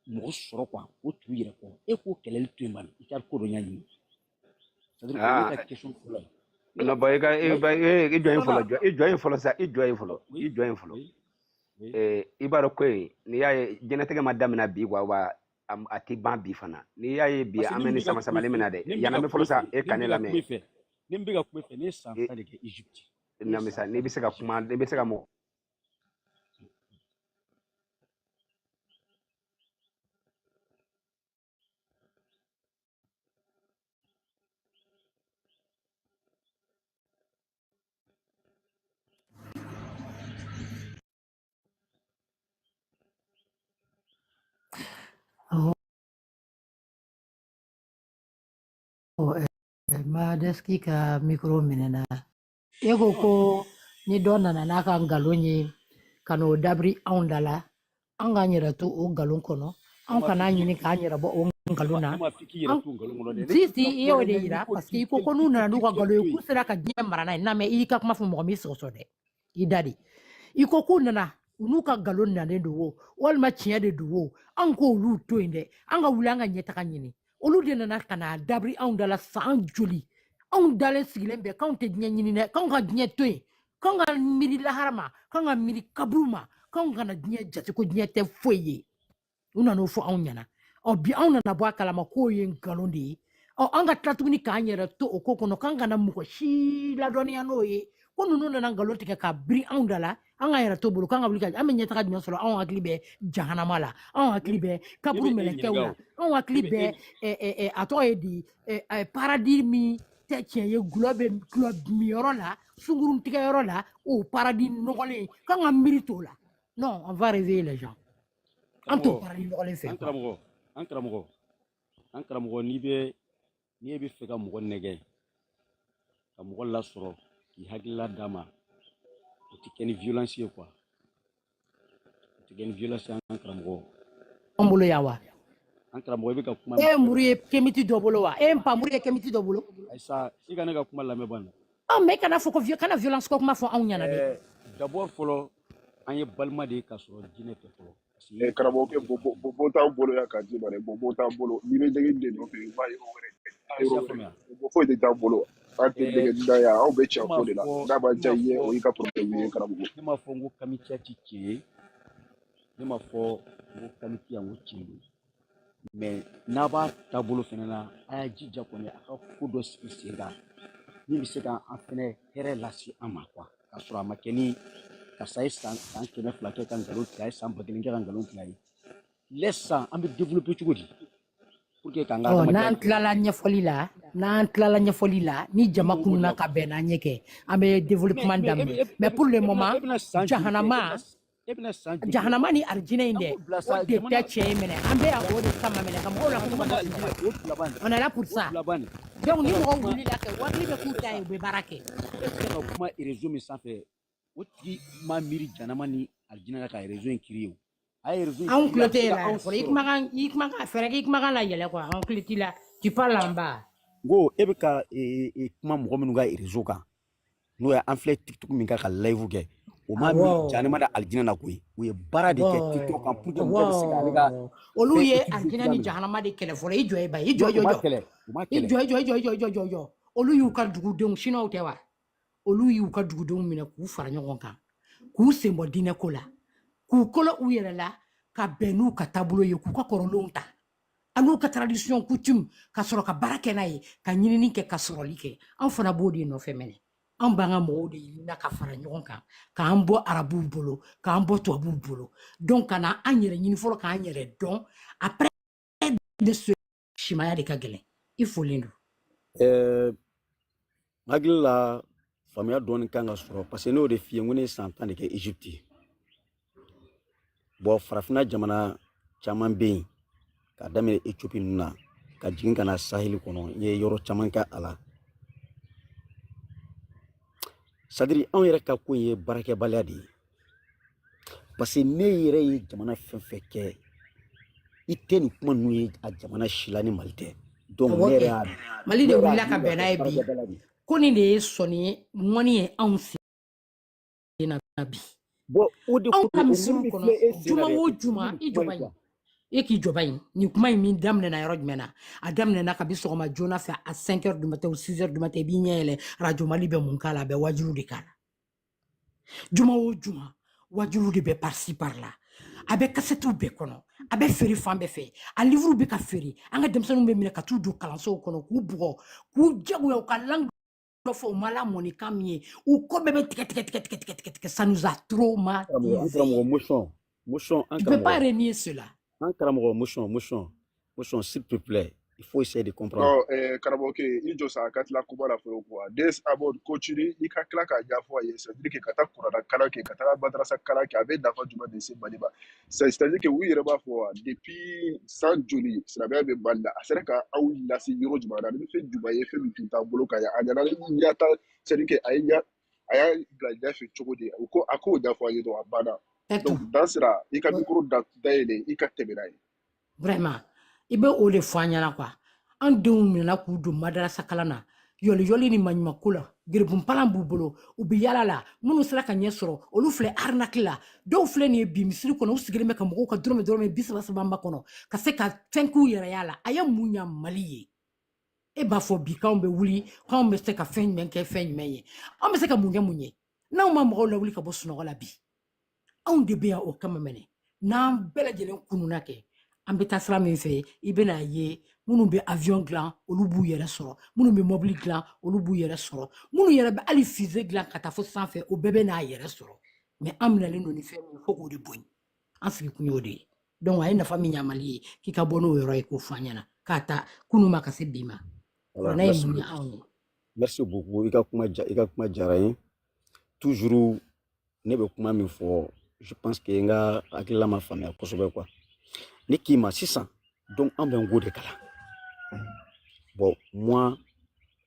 J: mɔgɔ sɔrɔ quoi k'o tugu i yɛrɛ kɔ e k'o kɛlɛli to yen bani i ka ko dɔ ɲɛɲini c'est à dire o ye ne
C: Ah,
J: ka question fɔlɔ ye ne
C: non,
J: ka
C: bon, i ka i
J: ouais
C: ba i jɔ yen fɔlɔ,
J: filanan
C: jɔ i jɔ yen fɔlɔ sa, i jɔ yen fɔlɔ,
J: oui
C: i jɔ yen fɔlɔ.
J: oui oui
C: I b'a dɔn ko in, n'i y'a ye diɲɛlatigɛ ma daminɛ bi quoi, wa a tɛ ban bi fana. N'i y'a ye bi
J: parce que
C: an
J: ne
C: bɛ
J: min
C: ni
J: bɛ ka
C: sama
J: kuma i
C: samali
J: fɛ
C: min na dɛ,
J: ne min bɛ
C: yanni
J: ka
C: an bɛ
J: kuma
C: fɔlɔ
J: i
C: sa,
J: fɛ
C: e
J: ne
C: ka
J: min
C: ne
J: bɛ ka kuma
C: lamɛn.
J: i fɛ ne min bɛ ka kuma i fɛ ne ye san
C: I
J: 10 de kɛ Egypte ne ye
C: non mais
J: san
C: sa,
J: 10
C: n'i
J: de
C: bɛ se
J: kɛ
C: ka
J: Egypte
C: kuma, n'i bɛ se ka mɔgɔ
G: Awɔ, Madeski ka micro minɛna. E ko ko ni dɔ nana n'a ka nkalon ye ka n'o dabiri anw da la, an k'an yɛrɛ to o nkalon kɔnɔ,
J: ne
G: anw
J: ma
G: kana
J: f'i k'i
G: ɲini k'an yɛrɛ bɔ o
J: ne
G: nkalon na.
J: ma f'i k'i yɛrɛ
G: An
J: to nkalon kɔnɔ dɛ ne
G: si
J: k'i
G: si
J: ka
G: i y'o
J: wɛrɛ
G: de
J: ɲɛɲini
G: yira
J: ko
G: parce que
J: k'i
G: i ko
J: k'i
G: ko n'u
J: k'i
G: nana n'u
J: k'i
G: ka
J: k'i
G: nkalon
J: to
G: ye k'u
J: yen
G: sera ka diɲɛ mara n'a ye. Non mais i y'i ka kuma fɔ mɔgɔ m'i sɔsɔ dɛ. I da de. I ko k'u nana u n'u ka nkalon nalen don o walima tiɲɛ de don o anw k'olu to yen dɛ an ka wuli an ka ɲɛtaga ɲini olu de nana ka na dabiri anw da la san joli anw dalen sigilen bɛɛ k'anw tɛ diɲɛ ɲini dɛ k'anw ka diɲɛ to yen k'anw ka miiri lahara ma k'anw ka miiri kaburu ma k'anw kana diɲɛ jate ko diɲɛ tɛ foyi ye u nan'o fɔ anw ɲɛna ɔ bi anw nana bɔ a kalama k'o ye nkalon de ye ɔ an ka tila tuguni k'an yɛrɛ to o ko kɔnɔ k'an kana mɔgɔ si ladɔnniya n'o ye ko ninnu nana nkalon tigɛ ka biri anw da la an k'an yɛrɛ to bolo k'an ka wuli ka an bɛ ɲɛtaga jumɛn sɔrɔ anw hakili bɛ jahanama la anw
J: ne
G: hakili bɛ
J: ne
G: kaburu
J: bɛ e
G: mɛlɛkɛw
J: ɲininka
G: la
J: o
G: anw
J: ne
G: hakili
J: bɛ e
G: bɛ a tɔgɔ ye di paradis min tɛ tiɲɛ ye gulɔ bɛ gulɔ miyɔrɔ la sunkurun tigɛyɔrɔ la o paradis nɔgɔlen k'an ka miiri t'o la non on va réveiller les gens an t'o
J: karamɔgɔ
G: paradis nɔgɔlen fɛ
J: an
G: quoi
J: karamɔgɔ an karamɔgɔ an karamɔgɔ n'i bɛ n'i bɛ fɛ ka mɔgɔ nɛgɛ ka mɔgɔ lasɔrɔ k'i hakilila d'a ma o tɛ kɛ ni violence ye quoi o tɛ kɛ ni violence ye an karamɔgɔ
G: an bolo yan wa
J: an karamɔgɔ i bɛ ka kuma
G: e
J: min
G: ye
J: fɔ
G: muru ye kemiti dɔ bolo wa e ye npanmuru ye kemiti dɔ bolo
J: ayisa i ka ne ka kuma lamɛn bani
G: ɔ mais kana fɔ ko kana violence ko kuma fɔ anw ɲɛna dɛ
J: d'abord fɔlɔ an ye balima de ye k'a sɔrɔ diinɛ tɛ fɔlɔ parce que i ye
P: Karamɔgɔkɛ
J: farafin ye farafin
P: bon t'an bolo yan k'a d'i ma dɛ bon t'an bolo n'i bɛ dɛgɛ de nɔfɛ i b'a yɔrɔ wɛrɛ taa
J: est ce
P: yɔrɔ
J: que y'a
P: wɛrɛ
J: faamuya
P: bon foyi de t'an bolo an tɛ
J: ɛɛ
P: dɛgɛ dunan yan anw bɛ
J: ne
P: tiɲɛ
J: m'a
P: ko de la
J: fɔ
P: n'a ma
J: ne
P: diya
J: m'a
P: i ye
J: fɔ
P: o y'i ka problème ye
J: ko
P: karamɔgɔ
J: ne m'a fɔ n ko kamitiya ti tiɲɛ ye ne m'a fɔ n ko kamitiya n ko tiɲɛ don mais n'a b'a taabolo fɛnɛ na a y'a jija kɔni a ka ko dɔ sigi sen kan min bɛ se ka an fɛnɛ hɛrɛ lase an ma quoi k'a sɔrɔ a ma kɛ ni karisa ye san 200 kɛ ka nkalon tigɛ a ye san 1000 kɛ ka nkalon tigɛ a ye lɛsan an bɛ développer cogo di pour que k'an ka
G: ɔ
J: adamadenya
G: n'an tilala ɲɛfɔli la n'an tilala ɲɛfɔli la ni
J: n
G: jama
J: mago b'o de
G: kununa
J: la
G: ka
J: quoi
G: bɛn n'an ɲɛ kɛ an bɛ
J: mais
G: développement
J: mais e bɛ
G: daminɛ
J: e
G: mais
J: bɛ
G: pour le
J: e bɛna
G: moment
J: e bɛna san joli kɛ e
G: jahanama
J: bɛna e bɛna san joli kɛ
G: jahanama ni arijinɛ in
J: an
G: dɛ
J: k'o bila
G: o
J: sa
G: de tɛ
J: jamana
G: tiɲɛ ye minɛ an bɛ yan o de kama minɛ ka mɔgɔw lakunu
J: jahanama
G: ka
J: ni
G: bɔ
J: alijinɛ
G: sunɔgɔ la
J: o bila ban
G: on est là pour
J: o
G: ça
J: bila ban
G: donc
J: e
G: ni
J: ka
G: mɔgɔw
J: kuma
G: wulila kɛ hakili bɛ k'u ta ye u bɛ baara kɛ
J: e tɛ ka kuma réseau min sanfɛ o tigi ma miiri jahanama ni alijinɛ la ka réseau in créer o a ye réseau in
G: anw
J: créer
G: tulo
J: a bɛ
G: tɛ
J: se
G: e
J: ka
G: la
J: anw
G: yɛrɛ fɔlɔ i
J: sɔrɔ
G: kumakan i kumakan fɛɛrɛ k'i kumakan layɛlɛ quoi anw tulo t'i la tu parles en bas
J: n ko e bɛ ka kuma mɔgɔ minnu ka réseau kan n'o ye an filɛ tiktok min kan ka live kɛ o ma
G: awɔ
J: miiri jahanama ni alijinɛ na koyi u ye baara de kɛ tiktok kan pour que mɔgɔ bɛ se k'ale ka
G: awɔ olu
J: fɛn
G: ye
J: utiliser
G: arijinɛ
J: cogoya
G: ni
J: min na
G: jahanama de kɛlɛ fɔlɔ i jɔ e ba i jɔ
J: non
G: i
J: u
G: jɔ
J: ma
G: jɔ
J: kɛlɛ u ma
G: i
J: kɛlɛ
G: jɔ i jɔ i jɔ i jɔ i jɔ i jɔ i jɔ olu y'u ka dugudenw siniwaw tɛ wa olu y'u ka dugudenw minɛ k'u fara ɲɔgɔn kan k'u sen bɔ diinɛ ko la k'u kolo u yɛrɛ la ka bɛn n'u ka taabolo ye k'u ka kɔrɔlenw ta an'u ka tradition coutume ka sɔrɔ ka baara kɛ n'a ye ka ɲinini kɛ ka sɔrɔli kɛ anw fana b'o de nɔfɛ mɛnɛ Anw b'an ka mɔgɔw de ɲinina ka fara ɲɔgɔn kan, k'an bɔ arabuw bolo, k'an bɔ tubabuw bolo. Donc ka na an yɛrɛ ɲini fɔlɔ, k'an yɛrɛ dɔn. Après de ce simaya de ka gɛlɛn. I folen don.
J: N hakili la faamuya dɔɔni kan ka sɔrɔ, parce que ne y'o de f'i ye, n ko ne ye san 10 de kɛ Egypte. Bon, farafinna jamana caman bɛ yen, k'a daminɛ Ethiopie ninnu na ka jigin ka na saheli kɔnɔ, n ye yɔrɔ caman kɛ a la. C'est à dire anw yɛrɛ ka ko in ye baarakɛbaliya de ye, parce que ne yɛrɛ ye jamana fɛn fɛn kɛ, i tɛ nin kuma ninnu ye a jamana si la ni Mali tɛ. Donc
G: Awɔ
J: ne yɛrɛ
G: kɛ.
J: y'a
G: Mali
J: ne
G: de
J: yɛrɛ y'a
G: wulila ka
J: dɔn k'a
G: bɛn
J: fɔ
G: n'a ye bi.
J: baarakɛbaliya de ye.
G: Ko nin de ye sɔnni ye, ŋɔni ye anw sen na bi.
J: Bon, o de
G: Anw
J: ko
G: ka
J: o ŋɔni
G: misiriw
J: de
G: kɔnɔ,
J: filɛ e sen na
G: juma
J: dɛ,
G: o
J: o tɛ
G: juma,
J: nin
G: i
J: kuma
G: jɔba
J: ye
G: in.
J: quoi.
G: E k'i jɔba in. Nin kuma in min daminɛna yɔrɔ jumɛn na? A daminɛna kabi sɔgɔma joona fɛ, à 5 heures du matin ou 6 heures du matin, i b'i ɲɛ yɛlɛ Radio Mali bɛ mun k'a la? A bɛ wajilu de k'a la. Juma o juma, wajilu de bɛ par-ci par-là. A bɛ kasɛtiw bɛɛ kɔnɔ, a bɛ feere fan bɛɛ fɛ, a livre bɛ ka feere. An ka denmisɛnninw bɛ minɛ ka t'u don kalansow kɔnɔ, k'u bugɔ, k'u jagoya u ka langue dɔ fɔ, u ma lamɔ ni kan min ye, u kɔ bɛɛ bɛ tigɛ tigɛ tigɛ tigɛ tigɛ tigɛ tigɛ. Ça nous a
J: Karamɔgɔ, an
G: traumatisés.
J: karamɔgɔ Mosɔn, Mosɔn, an
G: Tu peux pas
J: karamɔgɔ,
G: renier cela.
J: an karamɔgɔ Mosɔn, Mosɔn, Mosɔn, s'il te plaît, il faut essayer de comprendre.
P: Non, karamɔgɔkɛ, i jɔ sa, a ka tila kuma la fɔlɔ quoi. Des abord continue, i ka tila k'a ɲɛfɔ a ye, c'est à dire que ka taa kuranna kalan kɛ, ka taa madrasa kalan kɛ, a bɛ nafa jumɛn de se Mali ma? C'est à dire que u yɛrɛ b'a fɔ wa, depuis san joli silamɛya bɛ Mali la, a sera ka aw lase yɔrɔ jumɛn na? Ni fɛn jumɛn ye fɛn min tun t'an bolo ka ɲɛ, a nana ni ɲɛta, c'est à dire que a ye ɲɛ, a y'a bila ɲɛfɛ cogo di? O ko a k'o ɲɛfɔ an ye dɔrɔn, a banna.
G: C'est
P: Donc
G: tout.
P: Dan sera i ka micro da dayɛlɛ, i ka tɛmɛ n'a ye.
G: Vraiment, i bɛ o de fɔ an ɲɛna quoi. An denw minɛna k'u don madarasa kalan na, yɔliyɔli ni maɲumanko la, gerebunpalan b'u bolo, u bɛ yala la. Minnu sera ka ɲɛ sɔrɔ, olu filɛ arnaque la. Dɔw filɛ nin ye bi misiri kɔnɔ, u sigilen bɛ ka mɔgɔw ka dɔrɔmɛ dɔrɔmɛ 30 30 kɔnɔ ka se ka fɛn k'u yɛrɛ y'a la. A ye mun ɲa Mali ye? E b'a fɔ bi k'anw bɛ wuli, k'anw bɛ se ka fɛn jumɛn kɛ, fɛn jumɛn ye? Anw bɛ se ka mun kɛ mun ye n'anw ma mɔgɔw lawuli ka bɔ sunɔgɔ la bi? Anw de bɛ yan o kama mɛnɛ. N'an bɛɛ lajɛlen kununa kɛ, an bɛ taa sira min fɛ, i bɛna ye minnu bɛ avion dilan, olu b'u yɛrɛ sɔrɔ, minnu bɛ mobili dilan, olu b'u yɛrɛ sɔrɔ, minnu yɛrɛ bɛ hali fusée dilan ka taa fo sanfɛ, o bɛɛ bɛ n'a yɛrɛ sɔrɔ. Mais an minɛlen don ni fɛn min ye, fo k'o de bɔ yen. An sigi kun y'o de ye. Donc a ye nafa min ɲa Mali ye, k'i ka bɔ n'o yɔrɔ ye k'o fɔ an ɲɛna, k'a ta kunun ma ka se bi ma.
J: Voilà,
G: Kuranɛ ye
J: merci
G: mun ɲa
J: beaucoup.
G: anw ye?
J: Merci beaucoup. I ka kuma diyara n ye. Toujours ne bɛ kuma min fɔ, je pense que n ka hakilila ma faamuya kosɛbɛ quoi. Ne k'i ma sisan, donc an bɛ n ko de kalan. Bon, moi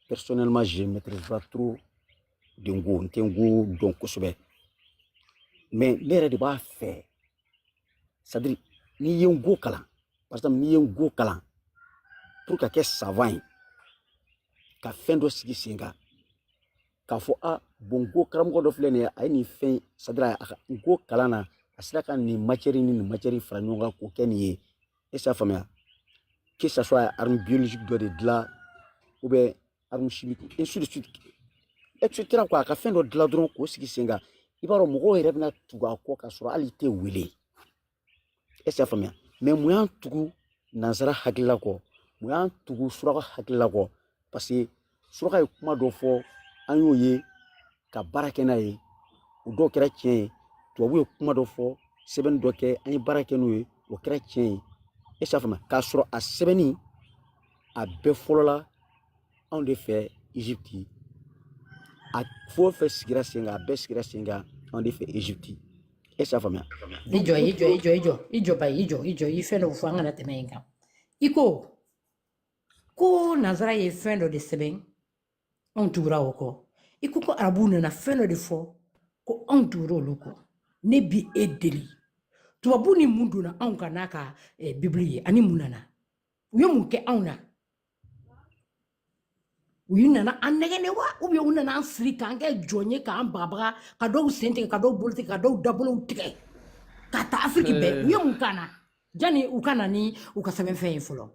J: personnellement, je maîtrise pas trop de nko, n tɛ nko dɔn kosɛbɛ. Mais ne yɛrɛ de b'a fɛ, c'est à dire n'i ye nko kalan, par exemple n'i ye nko kalan pour ka kɛ savant ye, ka fɛn dɔ sigi sen kan, k'a fɔ a bon nko karamɔgɔ dɔ filɛ nin ye, a ye nin fɛn, c'est à dire a ka nko kalan na, a sera ka nin matière ni nin matière fara ɲɔgɔn kan k'o kɛ nin ye. Est ce que y'a faamuya? Que ça soit arme biologique dɔ de dilan ou bien arme chimique, ainsi de suite, etc. quoi. A ka fɛn dɔ dilan dɔrɔn k'o sigi sen kan, i b'a dɔn mɔgɔw yɛrɛ bɛna tugu a kɔ k'a sɔrɔ hali i tɛ wele. Est ce que y'a faamuya? Mais mun y'an tugu nansara hakilila kɔ? Mun y'an tugu suraka hakilila kɔ? Parce que suraka ye kuma dɔ fɔ, an y'o ye ka baara kɛ n'a ye, o dɔw kɛra tiɲɛ ye. Tubabu ye kuma dɔ fɔ, sɛbɛnni dɔ kɛ, an ye baara kɛ n'o ye, o kɛra tiɲɛ ye. Est ce que y'a faamuya? K'a sɔrɔ a sɛbɛnni a bɛɛ fɔlɔla anw de fɛ Egypte. A fɛn o fɛn sigira sen kan, a bɛɛ sigira sen kan anw de fɛ Egypte. Est ce que y'a faamuya?
G: I jɔ, i jɔ, i jɔ, i jɔ, i jɔ ba, i jɔ, i jɔ, i fɛn dɔ fɔ, an kana tɛmɛ yen kan. I ko ko nanzara ye fɛn dɔ de sɛbɛn, anw tugura o kɔ. I ko ko arabuw nana fɛn dɔ de fɔ, ko anw tugura olu kɔ. Ne bi e deli, tubabu ni mun donna anw kan n'a ka bibili ye, ani mun nana, u ye mun kɛ anw na? U nana an nɛgɛn de wa, ou bien u nana an siri k'an kɛ jɔn ye, k'an bagabaga, ka dɔw sen tigɛ, ka dɔw bolo tigɛ, ka dɔw dabolow tigɛ, ka taa Afiriki bɛɛ? U ye mun k'an na janni u ka na ni u ka sɛbɛnfɛn ye fɔlɔ?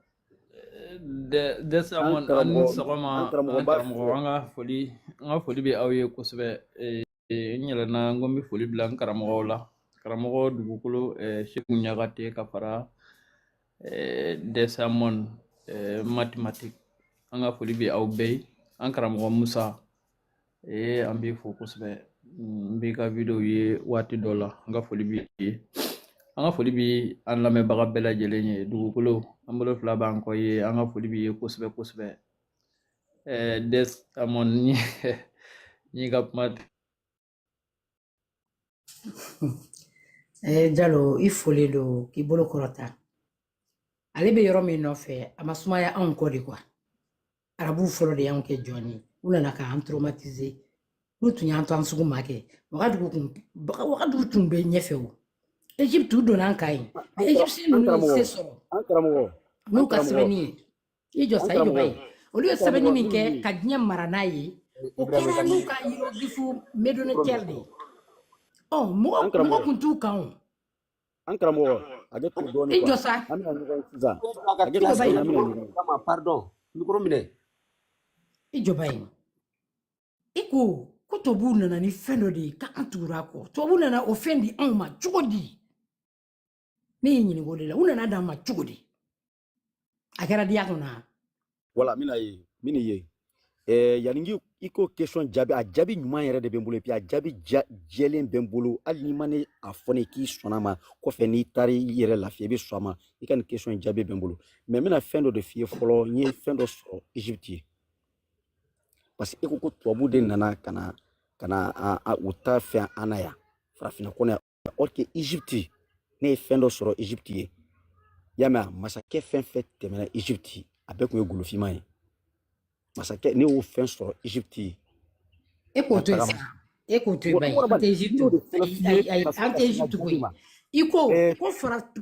R: Dɛsɛ
J: An
R: an ni
J: karamɔgɔ, an
R: sɔgɔma,
J: karamɔgɔ
R: an
J: b'a
R: karamɔgɔ, an ka foli bɛ aw ye kosɛbɛ. N yɛlɛnna n ko n bɛ foli bila n karamɔgɔw la, karamɔgɔ dugukolo, Seku Ɲagate, ka fara Dɛsɛ mathématique. An ka foli bɛ aw bɛɛ ye. An karamɔgɔ Musa, Ee an b'i fo kosɛbɛ. N b'i ka video ye waati dɔ la. N ka foli b'i ye. An ka foli bi an lamɛnbaga bɛɛ lajɛlen ye. Dugukolo, an bolo fila b'an kɔ ye. An ka foli b'i ye kosɛbɛ kosɛbɛ. Des Amon ni n'i ka kuma
G: Jalo, i folen don k'i bolo kɔrɔta. Ale bɛ yɔrɔ min nɔfɛ, a ma sumaya anw kɔ de quoi. Arabuw fɔlɔ de y'anw kɛ jɔn ye. U nana k'an traumatiser. N'u tun y'an to an sugu ma kɛ, Wagadugu tun bɛ ɲɛfɛ o. Egypte u donna an kan yen. Mais Égyptien
J: An
G: ninnu ye
J: karamɔgɔ
G: se sɔrɔ
J: an karamɔgɔ an
G: n'u ka
J: karamɔgɔ
G: sɛbɛnni ye. I jɔ
J: an
G: sa, i jɔ
J: karamɔgɔ
G: ba ye. Olu ye
J: an
G: sɛbɛnni
J: karamɔgɔ
G: min
J: min
G: kɛ
J: ye
G: ka diɲɛ mara n'a ye, o
F: Ibrahima
G: kɛra n'u
F: ka
G: ka hiéroglyphe
J: micro
G: médonetière
J: minɛ
G: de ye. Ɔ mɔgɔ
J: an
G: mɔgɔ
J: karamɔgɔ
G: kun t'u kan o.
J: an karamɔgɔ hakɛ to dɔɔni
G: I
J: quoi
G: jɔ sa,
J: an bɛna ɲɔgɔn ye sisan
S: A ka
J: hakɛ
G: i
J: to
G: jɔ ba
J: dɔɔni
G: ye.
J: an bɛna ɲɔgɔn ye
S: kama pardon micro minɛ.
G: I jɔ ba ye. I ko ko tubabuw nana ni fɛn dɔ de ye k'an tugura a kɔ. Tubabuw nana o fɛn di anw ma cogo di? Ne y'i ɲininka o de la. U nana d'an ma cogo di? A kɛra diya kɔnɔ wa?
J: Voilà n bɛna ye n bɛna ye yanni i k'o question jaabi, a jaabi ɲuman yɛrɛ de bɛ n bolo, et puis a jaabi jɛlen bɛ n bolo. Hali n'i ma ne a fɔ ne k'i sɔnna a ma, kɔfɛ n'i taara i yɛrɛ lafiya, i bɛ sɔn a ma. I ka nin question in jaabi bɛ n bolo, mais n bɛna fɛn dɔ de f'i ye fɔlɔ. N ye fɛn dɔ sɔrɔ Egypte ye, parce que e ko ko tubabu de nana ka na u ta fɛn an na yan farafinna kɔnɔ yan. Or que Egypte, ne ye fɛn dɔ sɔrɔ Egypte ye, i y'a mɛn? Masakɛ fɛn fɛn tɛmɛna Egypte, a bɛɛ tun ye golofinman ye. Masakɛ, ne y'o fɛn sɔrɔ Egypte ye.
G: E k'o
J: Ka
G: to yen
J: taga
G: sa. E k'o to yen
J: wa
G: ba ye.
J: waraba
G: An tɛ
J: n
G: Egypte
J: y'o de
G: o.
J: fɔlɔ
G: Ayi
J: f'i ye
G: ayi ayi
J: ka se
G: an
J: ka
G: tɛ
J: se n ka
G: Egypte
J: jaabi
G: koyi.
J: ma.
G: I ko
J: ɛɛ
G: ko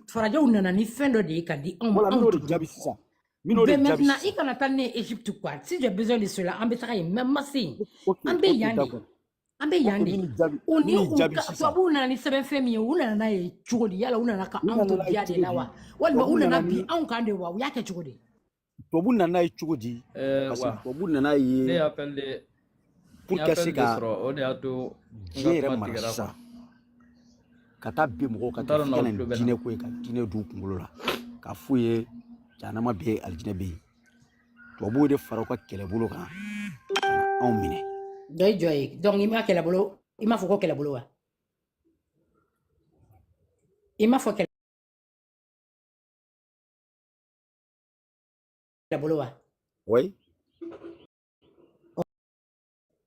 G: farajɛw nana ni fɛn dɔ de ye ka di anw ma,
J: Voilà, n
G: anw
J: bɛn'o de
G: tugura
J: jaabi
G: o kɔ.
J: sisan, n bɛn'o de
G: Ben
J: jaabi
G: maintenant, i
J: sisan.
G: kana taa ne ye Egypte quoi. Si j'ai besoin de cela, an bɛ taga yen. Mais n ma se yen.
J: Ok,
G: An bɛ
J: ok,
G: yan de.
J: d'accord.
G: An bɛ
J: Ok,
G: yan
J: n
G: de.
J: bɛn'i jaabi,
G: O
J: n
G: ni
J: bɛn'i
G: u
J: jaabi
G: ka
J: sisan.
G: tubabuw nana ni sɛbɛnfɛn min ye, u nana n'a ye cogo di? Yala u nana ka
J: U
G: anw
J: nana
G: to
J: n'a ye
G: diya de
J: cogo
G: la
J: di?
G: wa? Walima u
J: Tubabu
G: nana
J: nana
G: bin
J: ni
G: anw kan de wa? U y'a kɛ cogo di?
J: Tubabu nana n'a ye cogo di? Parce que
R: Wa
J: tubabu nana
R: ne
J: ye
R: ye appel de
J: pour
R: n ye
J: ka se
R: appel de
J: ka
R: sɔrɔ, o de y'a to n
J: diɲɛ
R: ka
J: yɛrɛ
R: kuma
J: mara
R: tigɛra
J: sisan
R: quoi.
J: ka taa bin mɔgɔw
R: N
J: kan
R: t'a
J: ten
R: dɔn
J: f'i ka
R: n'aw
J: na ni
R: tulo bɛ n na.
J: diinɛ ko ye, ka diinɛ don u kunkolo la k'a f'u ye jahanama bɛ yen, alijinɛ bɛ yen. Tubabuw de fara u ka kɛlɛbolo kan ka na anw minɛ.
G: Dɔ i jɔ ye. Donc i ma kɛlɛbolo, i m'a fɔ ko kɛlɛbolo wa? I m'a fɔ kɛlɛbolo wa?
J: Oui.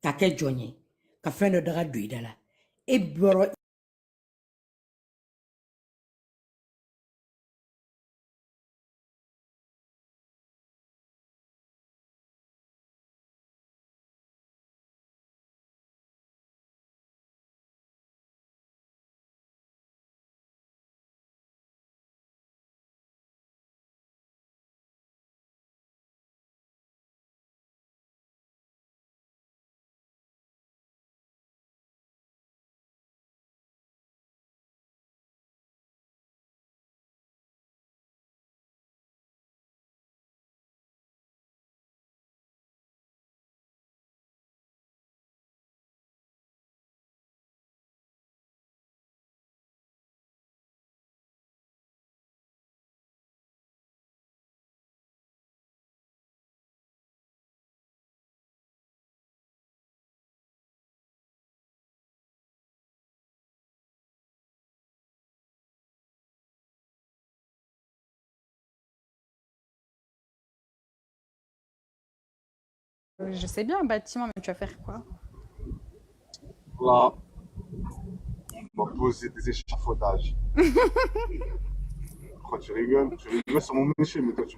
G: Ka kɛ jɔn ye, ka fɛn dɔ daga don i da la. E bɔra
T: Je sais bien un bâtiment, mais tu vas faire quoi?
P: Là, on va poser des échafaudages. Pourquoi tu rigoles? Tu rigoles sur mon métier, mais toi, tu